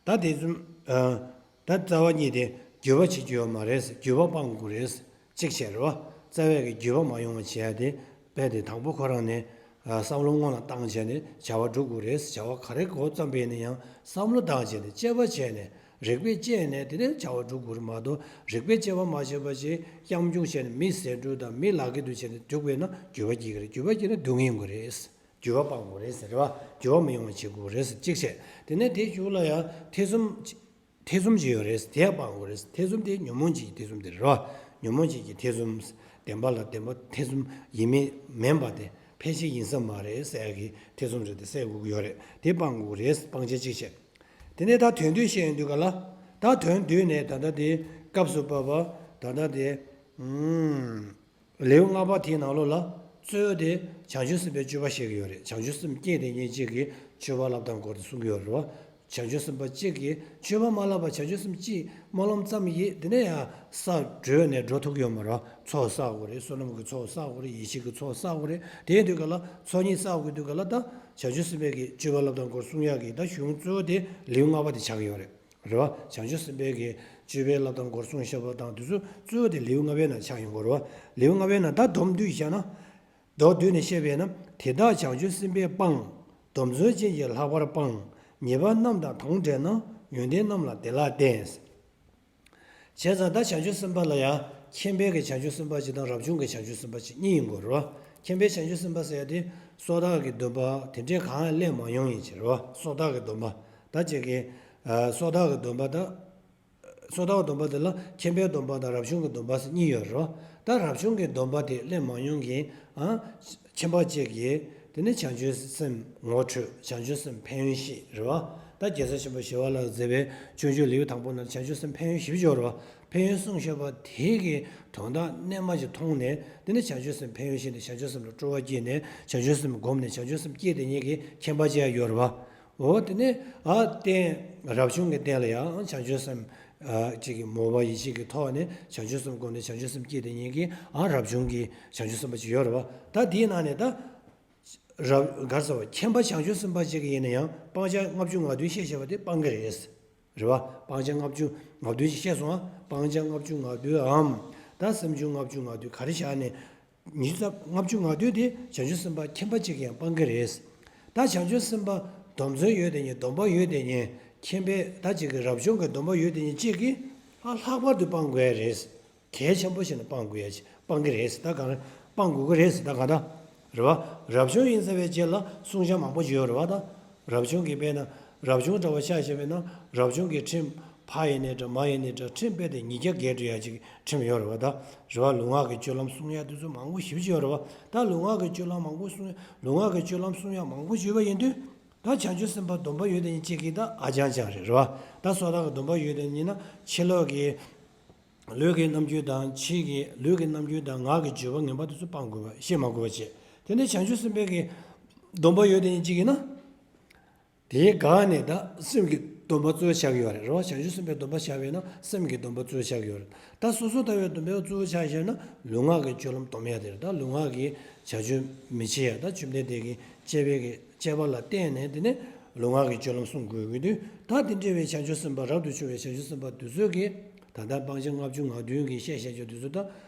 ད་དེ་ཚོ། ད་རྩ་བ་གཉིས་དེ་འགྱོད་པ་བྱེད་རྒྱུ་ཡོད་མ་རེད། འགྱོད་པ་སྤང་དགོས་རེད། གཅིག་བྱས་རེད་བ། རྩ་བའི་གི་འགྱོད་པ་མ་ཡོང་བ་བྱེད་ཡ་དེ་དཔེ་དེ་དང་པོ་ཁོ་རང་ནས་བསམ་བློ་སྔོན་ལ་བཏང་བྱས་ནས་བྱ་བ་སྒྲུབ་དགོས་རེད། བྱ་བ་ག་རེ་འགོ་བརྩམས་པ་ཡིན་ན་ཡང་བསམ་བློ་བཏང་བྱས་ནས་དཔྱད་པ་བྱས་ནས་རིགས་པས་དཔྱད་ནས་དེ་ནས་བྱ་བ་སྒྲུབ་དགོས་རེད་མ་གཏོགས་རིགས་པས་དཔྱད་པ་མ་བྱས་པ་ཅིག་གཡམ་རྒྱུག་བྱས་ནས་མི་ཟེར་འགྲོ་དང་མི་ལག་གི་འདུག་བྱས་ནས་རྒྱུག་པས་ན་འགྱོད་པ་སྐྱེ་གི་རེད། འགྱོད་པ་སྐྱེས་ན་སྡུག་བསྔལ་ཡོང་གི་རེད། འགྱོད་པ་སྤང་དགོས་རེད་ཟེར་བ། འགྱོད་པ་མི་ཡོང་བ་བྱེད་དགོས་རེད་ཟེར་གཅིག་བྱས། དེ་ནས་དེའི་གཞུག་ལ་ཡང་ཐེ་ཚོམ། ཐེ་ཚོམ་ཅིག་ཡོད་རེད། དེ་ཡང་སྤང་དགོས་རེད། ཐེ་ཚོམ་དེ་ཉོན་མོངས་ཅན་གྱི་ཐེ་ཚོམ་དེ་རེད་བ། ཉོན་མོངས་ཅན་གྱི་ཐེ་ཚོམ། བདེན་པ་ལ་བདེན་པ་ཐེ་ཚོམ་ཡིན་མིན་མིན་པ་དེ་ཕལ་ཆེར་ཡིན་ས་མ་རེད་ཟེར་ཡ་གི་ཐེ་ཚོམ་རེད། དེ་བསལ་དགོས་ཀྱི་ཡོད་རེད། དེ་སྤང་དགོས་རེད། སྤང་བྱ་གཅིག་བྱས། དེ་ནས་ད་དོན་བསྡུས་བཤད་ཡོང་དུས་ག་ལ། ད་དོན་བསྡུས་ནས་ད་ལྟ་དེ་སྐབས་སུ་བབ་པ་ད་ལྟ་དེ། ཨུམ། ལེའུ་ལྔ་པ་དེའི་ནང་ལོགས་ལ་གཙོ་བོ་དེ་བྱང་ཆུབ་སེམས་དཔའི་སྤྱོད་པ་བཤད་ཀྱི་ཡོད་རེད། བྱང་ཆུབ་སེམས་བསྐྱེད་དེ་ཉིད་གཅིག་གིས་སྤྱོད་པ་བསླབ་སྟངས་སྐོར་དུ་གསུང་གི་ཡོད་རེད་བ། བྱང་ཆུབ་སེམས་དཔའ་གཅིག་གིས་སྤྱོད་པ་མ་བསླབ་པ་བྱང་ཆུབ་སེམས་གཅིག་སྨོན་ལམ་ཙམ་ཡིས་དེ་ནས་ཡང་ས་བགྲོད་ནས་འགྲོ་ཐུབ་ཀྱི་ཡོད་མ་རེད་བ། ཚོགས་བསགས་དགོས་རེད། བསོད་ནམས་ཀྱི་ཚོགས་བསགས་དགོས་རེད། ཡེ་ཤེས་ཀྱི་ཚོགས་བསགས་དགོས་རེད། དེ་ཡིན་དུས་ག་ལ་ཚོགས་གཉིས་བསགས་དགོས་དུས་ག་ལ་ད་བྱང་ཆུབ་སེམས་དཔའི་གི་སྤྱོད་པ་བསླབ་སྟངས་སྐོར་གསུང་ཡག་གི་ད་གཞུང་གཙོ་བོ་དེ་ལེའུ་ལྔ་པ་དེ་ཆགས་ཀྱི་ཡོད་རེད། རེད་བ། བྱང་ཆུབ་སེམས་དཔའི་གི་སྤྱོད་པའི་བསླབ་སྟངས་སྐོར་གསུངས་བཞག་པ་དང་དེ་ཚོ་གཙོ་བོ་དེ་ལེའུ་ལྔ་པའི་ནང་ཆགས་ཡོང་གི་རེད་བ། ལེའུ་ལྔ་པའི་ནང་ད་སྡོམ་བསྡུས་བཤད་ན། མདོར་བསྡུས་ནས་བཤད་པས་ན། དེ་དག་བྱང་ཆུབ་སེམས་དཔས་སྤངས། སྡོམ་བརྩོན་ཅན་གྱིས་ལྷག་པར་སྤངས། ཉེས་པ་རྣམས་དང་དོང་བྲལ་ན། ཡོན་ཏན་རྣམས་ལ་བདེ་བླག་བརྟེན། བྱས་ཙང་ད་བྱང་ཆུབ་སེམས་དཔའ་ལ་ཡང་མཁྱེན་པའི་གི་བྱང་ཆུབ་སེམས་དཔའ་གཅིག་དང་རབ་བྱུང་གི་བྱང་ཆུབ་སེམས་དཔའ་གཅིག་གཉིས་ཡིན་དགོས་རེད་བ། མཁྱེན་པའི་བྱང་ཆུབ་སེམས་དཔའ་ཟེར་ཡ་དེ་སོ་ཐར་གྱི་སྡོམ་པ་དེ་འདྲའི་གང་ཡང་ལེན་མ་མྱོང་ཡིན་གྱི་རེད་བ། སོ་ཐར་གྱི་སྡོམ་པ་ད་ཅིག་གི་སོ་ཐར་གྱི་སྡོམ་པ་ད། སོ་ཐར་སྡོམ་པ་དེ་ལ་མཁྱེན་པའི་སྡོམ་པ་དང་རབ་བྱུང་གི་སྡོམ་པ་ཟེར་གཉིས་ཡོད་རེད་བ། ད་རབ་བྱུང་གི་སྡོམ་པ་དེ་ལེན་མ་མྱོང་མཁན་ཨ། མཁྱེན་པ་གཅིག་གིས་དེ་ནི་བྱང་ཆུབ་སེམས་ངོ་འཕྲོད། བྱང་ཆུབ་སེམས་ཕན་ཡོན་བཤད་རེད་བ། ད་རྒྱལ་སྲས་ཆེན་པོ་ཞི་བ་ལྷ་མཛད་པའི་སྤྱོད་འཇུག་ལེའུ་དང་པོ་ནང་བྱང་ཆུབ་སེམས་ཕན་ཡོན་བཞི་བཅུ་ཡོད་རེད་བ། ཕན་ཡོན་གསུངས་བཞག་པ་དེ་གི་དོན་དག་རྣལ་མ་ཞིག་མཐོང་ནས་དེ་ནི་བྱང་ཆུབ་སེམས་ཕན་ཡོན་བཤད་ནས་བྱང་ཆུབ་སེམས་ལ་སྤྲོ་བ་སྐྱེས་ནས་བྱང་ཆུབ་སེམས་བསྒོམས་ནས་བྱང་ཆུབ་སེམས་སྐྱེས་དེ་ཉིད་ཀྱི་མཁྱེན་པ་ཅིག་ཡོད་རེད་བ། འོ་དེ་ནས་ཨ་རྟེན་རབ་བྱུང་གི་རྟེན་ལ་ཡང་བྱང་ཆུབ་སེམས་ཨ་ཅིག་གི་མོས་པ་ཡིད་ཆེས་ཀྱི་ཐོག་ནས་བྱང་ཆུབ་སེམས་བསྒོམས་ནས་བྱང་ཆུབ་སེམས་བསྐྱེད་དེ་ཉིད་ཀྱི་ཨ་རབ་བྱུང་གི་བྱང་ཆུབ་སེམས་དཔའ་ཅིག་ཡོད་རེད་བ། ད་དེའི་ནང་ནས་ད་རབ་ག་རེ་ཟེར་བ་མཁྱེན་པ་བྱང་ཆུབ་སེམས་དཔའ་ཅིག་ཡིན་ན་ཡང་སྤང་བྱ་ལྔ་བཅུ་ང་བདུན་བཤད་བཞག་པ་དེ་སྤང་གི་རེད། རེད་བ། སྤང་བྱ་ལྔ་བཅུ་ང་བདུན་ཅིག་བཤད་སོང་ང་། སྤང་བྱ་ལྔ་བཅུ་ང་བདུན་འམ། ད་སེམས་བྱུང་ལྔ་བཅུ་ང་བདུན་ག་རེ་བཞག་ནས། ཉི་ཤུ་རྩ་ལྔ་བཅུ་ང་བདུན་དེ་བྱང་ཆུབ་སེམས་དཔའ་མཁྱེན་པ་གཅིག་གིས་ཡང་སྤང་གི་རེད། ད་བྱང་ཆུབ་སེམས་དཔའ་སྡོམ་བརྩོན་ཡོད་དེ་ཉིད་སྡོམ་པ་ཡོད་དེ་ཉིད་མཁྱེན་པས་ད་ཅིག་གི་རབ་བྱུང་གི་སྡོམ་པ་ཡོད་དེ་ཉིད་གཅིག་གིས་ཨ་ལྷག་པར་དུ་སྤང་དགོས་ཡ་རེད། གལ་ཆེན་པོ་བྱས་ནས་སྤང་དགོས་ཡ་ཅིག་སྤང་གི་རེད། ད་གང་རེད་སྤང་དགོས་ཀྱི་རེད་ཟེར་ད་གང་ལྟར། རེད་བ། རབ་བྱུང་ཡིན་ཟེར་བའི་རྗེས་ལ་གསུང་བྱ་མང་པོ་ཅིག་ཡོད་རེད་བ་ད། རབ་བྱུང་གི་དཔེར་ན་རབ་བྱུང་འདྲ་བ་ཆ་བཞག་པས་ན་རབ་བྱུང་གི་ཁྲིམས་ཕ་ཡིན་ནའི་འདྲ་མ་ཡིན་ནའི་འདྲ་ཁྲིམས་དཔེ་དེ་ཉིས་བརྒྱ་བརྒལ་འགྲོ་ཡ་ཅིག་ཁྲིམས་ཡོད་རེད་བ་ད། རེད་བ། ལུས་ངག་གི་སྤྱོད་ལམ་སྲུང་ཡ་དེ་ཚོ་མང་པོ་ཞེ་པོ་ཅིག་ཡོད་རེད་བ། ད་ལུས་ངག་གི་སྤྱོད་ལམ་མང་པོ་སྲུང་ཡ་ལུས་ངག་གི་སྤྱོད་ལམ་སྲུང་ཡ་མང་པོ་ཅིག་ཡོད་པ་ཡིན་དུས། ད་བྱང་ཆུབ་སེམས་དཔའ་སྡོམ་པ་ཡོད་དེ་ཉིད་གཅིག་གིས་ད་ཨ་ཅང་ཅང་རེད་རེད་བ། ད་སོ་ཐར་གྱི་སྡོམ་པ་ཡོད་དེ་ཉིད་ན་ཕྱི་ལོགས་ཀྱི་ལུས་ཀྱི་རྣམ་འགྱུར་དང་ཕྱི་གི་ལུས་ཀྱི་རྣམ་འགྱུར་དང་ངག་གི་བརྗོད་པ་ངན་པ་དེ་ཚོ་སྤང་དགོས་པ་བཤད་མ་དགོས་པ་བྱས། དེ་ནས་བྱང་ཆུབ་སེམས་དཔའི་གི་སྡོམ་པ་ཡོད་དེ་ཉིད་གཅིག་ཡིན་ན། དེའི་སྒང་ནས་ད་སེམས་ཀྱི་ སྡོམ་པ་གཙོ་བོ་ཆགས་ཀྱི་ཡོད་རེད། རེད་བ། བྱང་ཆུབ་སེམས་དཔའི་སྡོམ་པ་བཞག་པ་ཡིན་ན་སེམས་ཀྱི་སྡོམ་པ་གཙོ་བོ་ཆགས་ཀྱི་ཡོད་རེད། ད་སོ་སོ་ལྟ་བའི་སྡོམ་པ་གཙོ་བོ་ཆགས་བཞག་ན་ལུས་ངག་གི་སྤྱོད་ལམ་སྡོམ་ཡ་དེ་རེད། ད་ལུས་ངག་གི་བྱ་སྤྱོད་མི་བྱེད་ཡ། ད་བཅོམ་ལྡན་འདས་ཀྱིས་བཅས་པའི་གི་བཅས་པ་ལ་བརྟེན་ནས་དེ་ནས་ལུས་ངག་གི་སྤྱོད་ལམ་སྲུང་དགོས་ཀྱི་དུས། ད་དེ་འདྲ་བའི་བྱང་ཆུབ་སེམས་དཔའ་རབ་ཏུ་ཕྱུང་བའི་བྱང་ཆུབ་སེམས་དཔའ་དེ་ཚོས་ཀྱིས་ད་ལྟ་སྤང་བྱ་ལྔ་བཅུ་ང་བདུན་གྱི་བཤད་བཤད་རྒྱུ་དེ་ཚོ་ད་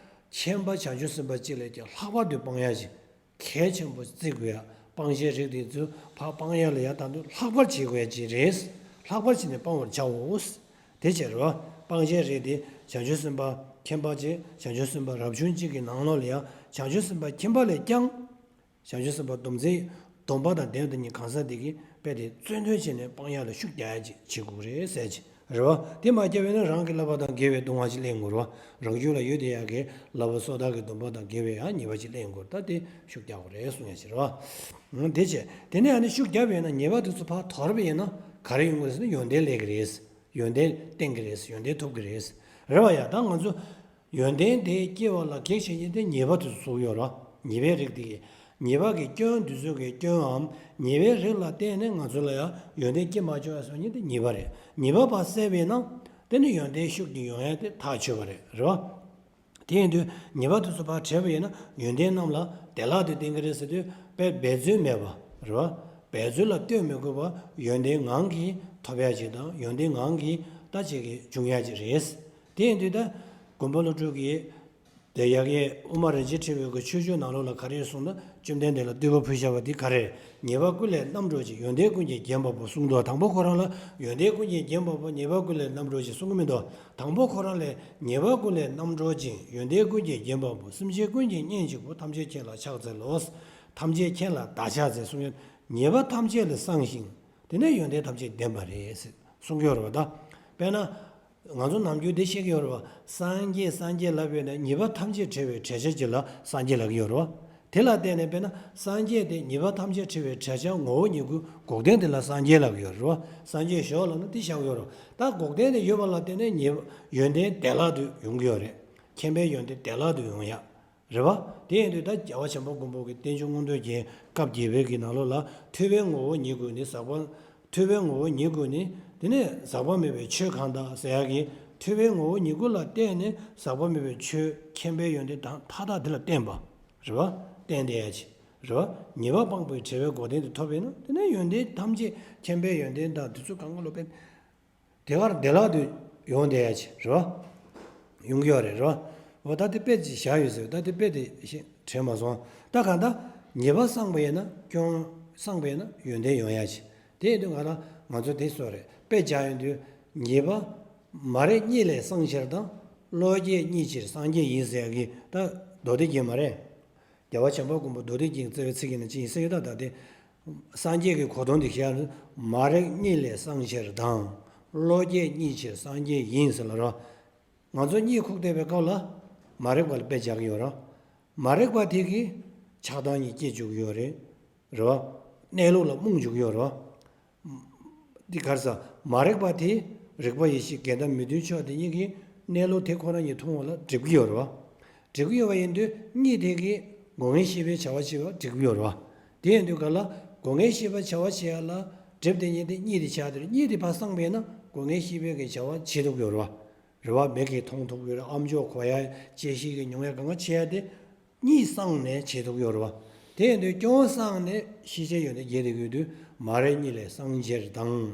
མཁྱེན་པ་བྱང་ཆུབ་སེམས་དཔའ་གཅིག་ལས་ཀྱང་ལྷག་པར་དུ་སྤང་ཡ་ཅིག་གལ་ཆེན་པོ་བརྩི་དགོས་ཡ། སྤང་བྱའི་རིགས་དེ་ཚོ་ཕར་སྤང་ཡ་ལ་ཡ་ད་དུང་ལྷག་པར་བྱེད་དགོས་ཡ་ཅིག་རེད། ལྷག་པར་བྱས་ནས་སྤང་བར་བྱའོ། དེ་བྱས་རོ། སྤང་བྱའི་རིགས་དེ་བྱང་ཆུབ་སེམས་དཔའ་མཁྱེན་པ་ཅིག་བྱང་ཆུབ་སེམས་དཔའ་རབ་བྱུང་གཅིག་གི་ནང་ལོགས་ལ་ཡ་བྱང་ཆུབ་སེམས་དཔའ་མཁྱེན་པ་ལས་ཀྱང་བྱང་ཆུབ་སེམས་དཔའ་སྡོམ་རྩིས་སྡོམ་པ་དང་ལྡན་པ་དེ་གཉིས་གང་ཟག་དེ་གིས་དཔེ་དེ་བརྩོན་འགྲུས་བྱས་ནས་སྤང་ཡ་ལ་ཤུགས་རྒྱག་ཡ་ཅིག་བྱེད་དགོས་རེད་ཟེར་ཅིག་རེད་བ། དེ་མ་བརྒྱབ་པས་ན་རང་གི་བསླབ་པ་དང་འགལ་བའི་སྡུག་བསྔལ་ཅིག་ལེན་དགོས་རེད་བ། རང་རྒྱུད་ལ་ཡོད་བསྡད་ཡག་གི་བསླབ་པ་སོ་ཐར་གྱི་སྡོམ་པ་དང་འགལ་བའི་ཡང་ཉེས་པ་ཅིག་ལེན་དགོས་རེད། ད་དེ་ཤུགས་རྒྱག་དགོས་རེད་གསུང་ཡ་ཅིག་རེད་བ། འོ་དེ་བྱས། དེ་ནས་ཨ་ནི་ཤུགས་བརྒྱབ་པས་ན་ཉེས་པ་དེ་ཚོ་ཕར་དོར་བ་ཡིན་ན་ག་རེ་ཡོང་གི་རེད་ཟེར་ན་ཡོན་ཏན་སླེབས་ཀྱི་རེད། ཡོན་ཏན་བསྟེན་གྱི་རེད། ཡོན་ཏན་ཐོབ་ཀྱི་རེད། རེད་བ་ཡ། ད་ང་ཚོ་ཡོན་ཏན་དེ་སྐྱེ་བ་ལ་གེགས་བྱེད་མཁན་དེ་ཉེས་པ་དེ་ཚོ་ཡོད་རེད། ཉེས་པའི་རིགས་དེ་གིས། ཉེས་པ་གི་སྐྱོན་དེ་ཚོ་གི་སྐྱོན་འམ་ཉེས་པའི་རིགས་ལ་བརྟེན་ནས་ང་ཚོ་ལ་ཡང་ཡོན་ཏན་སྐྱེ་མ་བཅུག་ཡ་སོགས་ཉིད་དེ་ཉེས་པ་རེད། ཉེས་པ་ཕར་བསལ་བས་ན་དེ་ནི་ཡོན་ཏན་ཤུགས་ཀྱིས་ཡོང་ཡ་དེ་ཐག་ཆོད་པ་རེད། རེད་བ། དེ་ཡིན་དུས་ཉེས་པ་དེ་ཚོ་ཕར་བྲལ་བ་ཡིན་ན་ཡོན་ཏན་རྣམས་ལ་བདེ་བླག་ཏུ་བརྟེན་གྱི་རེད་ཟེར་དུས་དཔེ་འབད་རྩོལ་མེད་པ་རེད་བ། འབད་རྩོལ་ལ་ལྟོས་མི་དགོས་པར་ཡོན་ཏན་ངང་གིས་ཐོབ་ཡ་ཅིག་དང་ཡོན་ཏན་ངང་གིས་ལྟ་བྱེད་ཀྱི་འབྱུང་ཡ་ཅིག་རེད། དེ་ཡིན་དུས་ད་མགོན་པོ་ཀླུ་སྒྲུབ་ཀྱིས། དེ་ཡ་གི་དབུ་མ་རིན་ཆེན་ཕྲེང་བའི་གི་ཆོས་སྤྱོད་ནང་ལོགས་ལ་ག་རེ་གསུངས་ན། བཅོམ་ལྡན་འདས་ལ་བསྟོད་པ་ཕུལ་བཞག་པ་འདི་ག་རེ། ཉེས་པ་ཀུན་ལས་རྣམ་གྲོལ་ཅིང་ཡོན་ཏན་ཀུན་གྱིས་བརྒྱན་པ་པོ་གསུངས་འདུག་དང་པོ་ཁོ་རང་ལ་ཡོན་ཏན་ཀུན་གྱིས་བརྒྱན་པ་པོ་ཉེས་པ་ཀུན་ལས་རྣམ་གྲོལ་ཅིང་གསུང་གི་མི་འདུག་དང་པོ་ཁོ་རང་ལས་ཉེས་པ་ཀུན་ལས་རྣམ་གྲོལ་ཅིང་ཡོན་ཏན་ཀུན་གྱིས་བརྒྱན་པ་པོ་སེམས་ཅན་ཀུན་གྱི་གཉེན་གཅིག་པུ་ཐམས་ཅད་མཁྱེན་ལ་ཕྱག་འཚལ་ལོ། ཐམས་ཅད་མཁྱེན་ལ་བདག་ཕྱག་འཚལ་གསུངས་ཡོད། ཉེས་པ་ཐམས་ཅད་ལས་སངས་ཤིང་དེ་ནས་ཡོན་ཏན་ཐམས་ཅད་ལྡན་པ་རེད་གསུང་གི་ཡོད་རེད་བ། ད་དཔེར་ན། ང་ཚོ་ནམ་རྒྱུན་འདི་བཤད་ཀྱི་ཡོད་རེད་བ། སངས་རྒྱས་སངས་རྒྱས་ལབ་ཡོད་ན་ཉེས་པ་ཐམས་ཅད་བྲལ་བའི་བྲལ་བྱ་ཅིག་ལ་སངས་རྒྱས་ལབ་ཀྱི་ཡོད་རེད་བ། དེ་ལ་བརྟེན་ནས་དཔེར་ན་སངས་རྒྱས་དེ་ཉེས་པ་ཐམས་ཅད་བྲལ་བའི་བྲལ་བྱ་ངོ་བོ་ཉིད་ཀྱི་འགོག་བདེན་དེ་ལ་སངས་རྒྱས་ལབ་ཀྱི་ཡོད་རེད་བ། སངས་རྒྱས་ཞོག་ལབ་ན་དེ་བཞག་ཡོད་རེད། ད་འགོག་བདེན་དེ་ཡོད་པ་ལ་བརྟེན་ནས་ཉེས་ཡོན་ཏན་བདེ་བླག་ཏུ་ཡོང་གི་ཡོད་རེད། མཁྱེན་པའི་ཡོན་ཏན་བདེ་བླག་ཏུ་ཡོང་ཡ། རེད་བ། དེ་ཡིན་དུས་ད་རྒྱལ་བ་བྱམས་པ་མགོན་པོ་གི་བསྟན་བཅོས་མངོན་མཐོ་རྒྱན་སྐབས་བརྒྱད་པའི་གི་ནང་ལོགས་ལ་ཐོས་པའི་ངོ་བོ་ཉིད་ཀུན་ནི་ཟག་པ། ཐོས་པའི་ངོ་བོ་ཉིད་ཀུན་ནི་དེ་ནས་ཟག་པ་མེད་པའི་ཆོས་གང་དག་ཟེར་ཡག་གི་ཐོས་པའི་ངོ་བོ་ཉིད་ཀུན་ལ་བརྟེན་ནས་ཟག་པ་མེད་པའི་ཆོས་མཁྱེན་པའི་ཡོན་ཏན་དང་མཐའ་དག་དེ་ལ་བརྟེན་པ། རེད་བ། བརྟེན་བསྡད་ཡ་ཅིག་རེད་བ། ཉེས་པ་སྤངས་པའི་བྲལ་བའི་འགོག་བདེན་དེ་ཐོབ་པས་ན་དེ་ནས་ཡོན་ཏན་ཐམས་ཅད་མཁྱེན་པའི་ཡོན་ཏན་དང་དེ་ཚོ་གང་ག་ལོ་པས། དེ་གར་བདེ་བླག་ཏུ་ཡོང་བསྡད་ཡ་ཅིག་རེད་བ། ཡོང་གི་ཡོད་རེད་རེད་བ། འོ་ད་དེ་དཔེ་ཅིག་བཞག་ཡོད་ཟེར། ད་དེ་དཔེ་དེ་ཤེས་དྲན་མ་སོང་། ད་གང་ལྟར་ཉེས་པ་སངས་པ་ཡིན་ན་སྐྱོན་སངས་པ་ཡིན་ན་ཡོན་ཏན་ཡོང་ཡ་ཅིག་དེ་ཡིན་དུས་ང་ལ་ང་ཚོ་དེ་སོགས་རེད། དཔེ་བཞག་ཡོང་དུས་ཉེས་པ་མ་རིག་གཉིད་ལས་སངས་ཕྱིར་དང་། བློ་སྐྱེད་གཉིད་ཕྱིར་སངས་རྒྱས་ཡིན་ཟེར་ཡ་གི་ད་མདོ་སྡེ་རྒྱན་མ་རེད། རྒྱལ་བ་བྱམས་པ་མགོན་པོ་མདོ་སྡེ་རྒྱན་གྱིས་བསྩལ་བའི་ཚིག་ཡིན་ན་ཅི་ཡིན་ཟེར་ཡོད། ད་ད་དེ་སངས་རྒྱས་ཀྱི་གོ་དོན་དེ་བཤད་ན་མ་རིག་གཉིད་ལས་སངས་ཕྱིར་དང་། བློ་སྐྱེད་གཉིད་ཕྱིར་སངས་རྒྱས་ཡིན་ཟེར་ལ་རོ། ང་ཚོ་གཉིད་ཁུག་བསྡད་པའི་སྐབས་ལ་མ་རིག་པ་ལ་དཔེ་བཞག་གི་ཡོད་རོ། མ་རིག་པ་དེ་གིས་ཆགས་སྡང་གཉིས་སྐྱེ་བཅུག་གི་ཡོད་རེད། རེད་བ། གནས་ལུགས་ལ་རྨོངས་བཅུག་གི་ཡོད་རེད་བ། འདི་ག་རེ་ཟེར། མ་རིག་པ་དེ་རིག་པ་ཡེ་ཤེས་དགེ་འདུན་མི་མཐུན་ཕྱོགས་དེ་གཉིས་ཀྱིས་གནས་ལུགས་དེ་ཁོ་ན་ཉིད་མཐོང་བ་ལ་སྒྲིབ་ཀྱི་ཡོད་རེད་བ། སྒྲིབ་ཀྱི་ཡོད་པ་ཡིན་དུས་གཉིད་དེ་གིས་སྒོ་ལྔའི་ཤེས་པའི་བྱ་བ་བྱེད་པ་སྒྲིབ་ཀྱི་ཡོད་རེད་བ། དེ་ཡིན་དུས་ག་ལ་སྒོ་ལྔའི་ཤེས་པའི་བྱ་བ་བྱེད་ཡ་ལ་སྒྲིབ་དེ་ཉིད་དེ་གཉིད་དེ་ཆགས་དེ་རེད། གཉིད་དེ་ཕར་སངས་པས་ན་སྒོ་ལྔའི་ཤེས་པའི་གི་བྱ་བ་བྱེད་ཐུབ་ཀྱི་ཡོད་རེད་བ། རེད་བ། མིག་གིས་མཐོང་ཐུབ་ཀྱི་ཡོད་རེད། ཨ་མཆོག་གོ་ཡ་ཅི་ཞིག་གི་མྱོང་ཡ་གང་ག་བྱེད་ཡ་དེ། གཉིད་སངས་ནས་བྱེད་ཐུབ་ཡོད་རེད་བ། དེ་ཡིན་དུས་སྐྱོན་སངས་ནས་ཤེས་བྱའི་ཡོན་ཏན་རྒྱས་བསྡད་ཡོད་དུས་མ་རིག་གཉིད་ལས་སངས་ཕྱིར་དང་།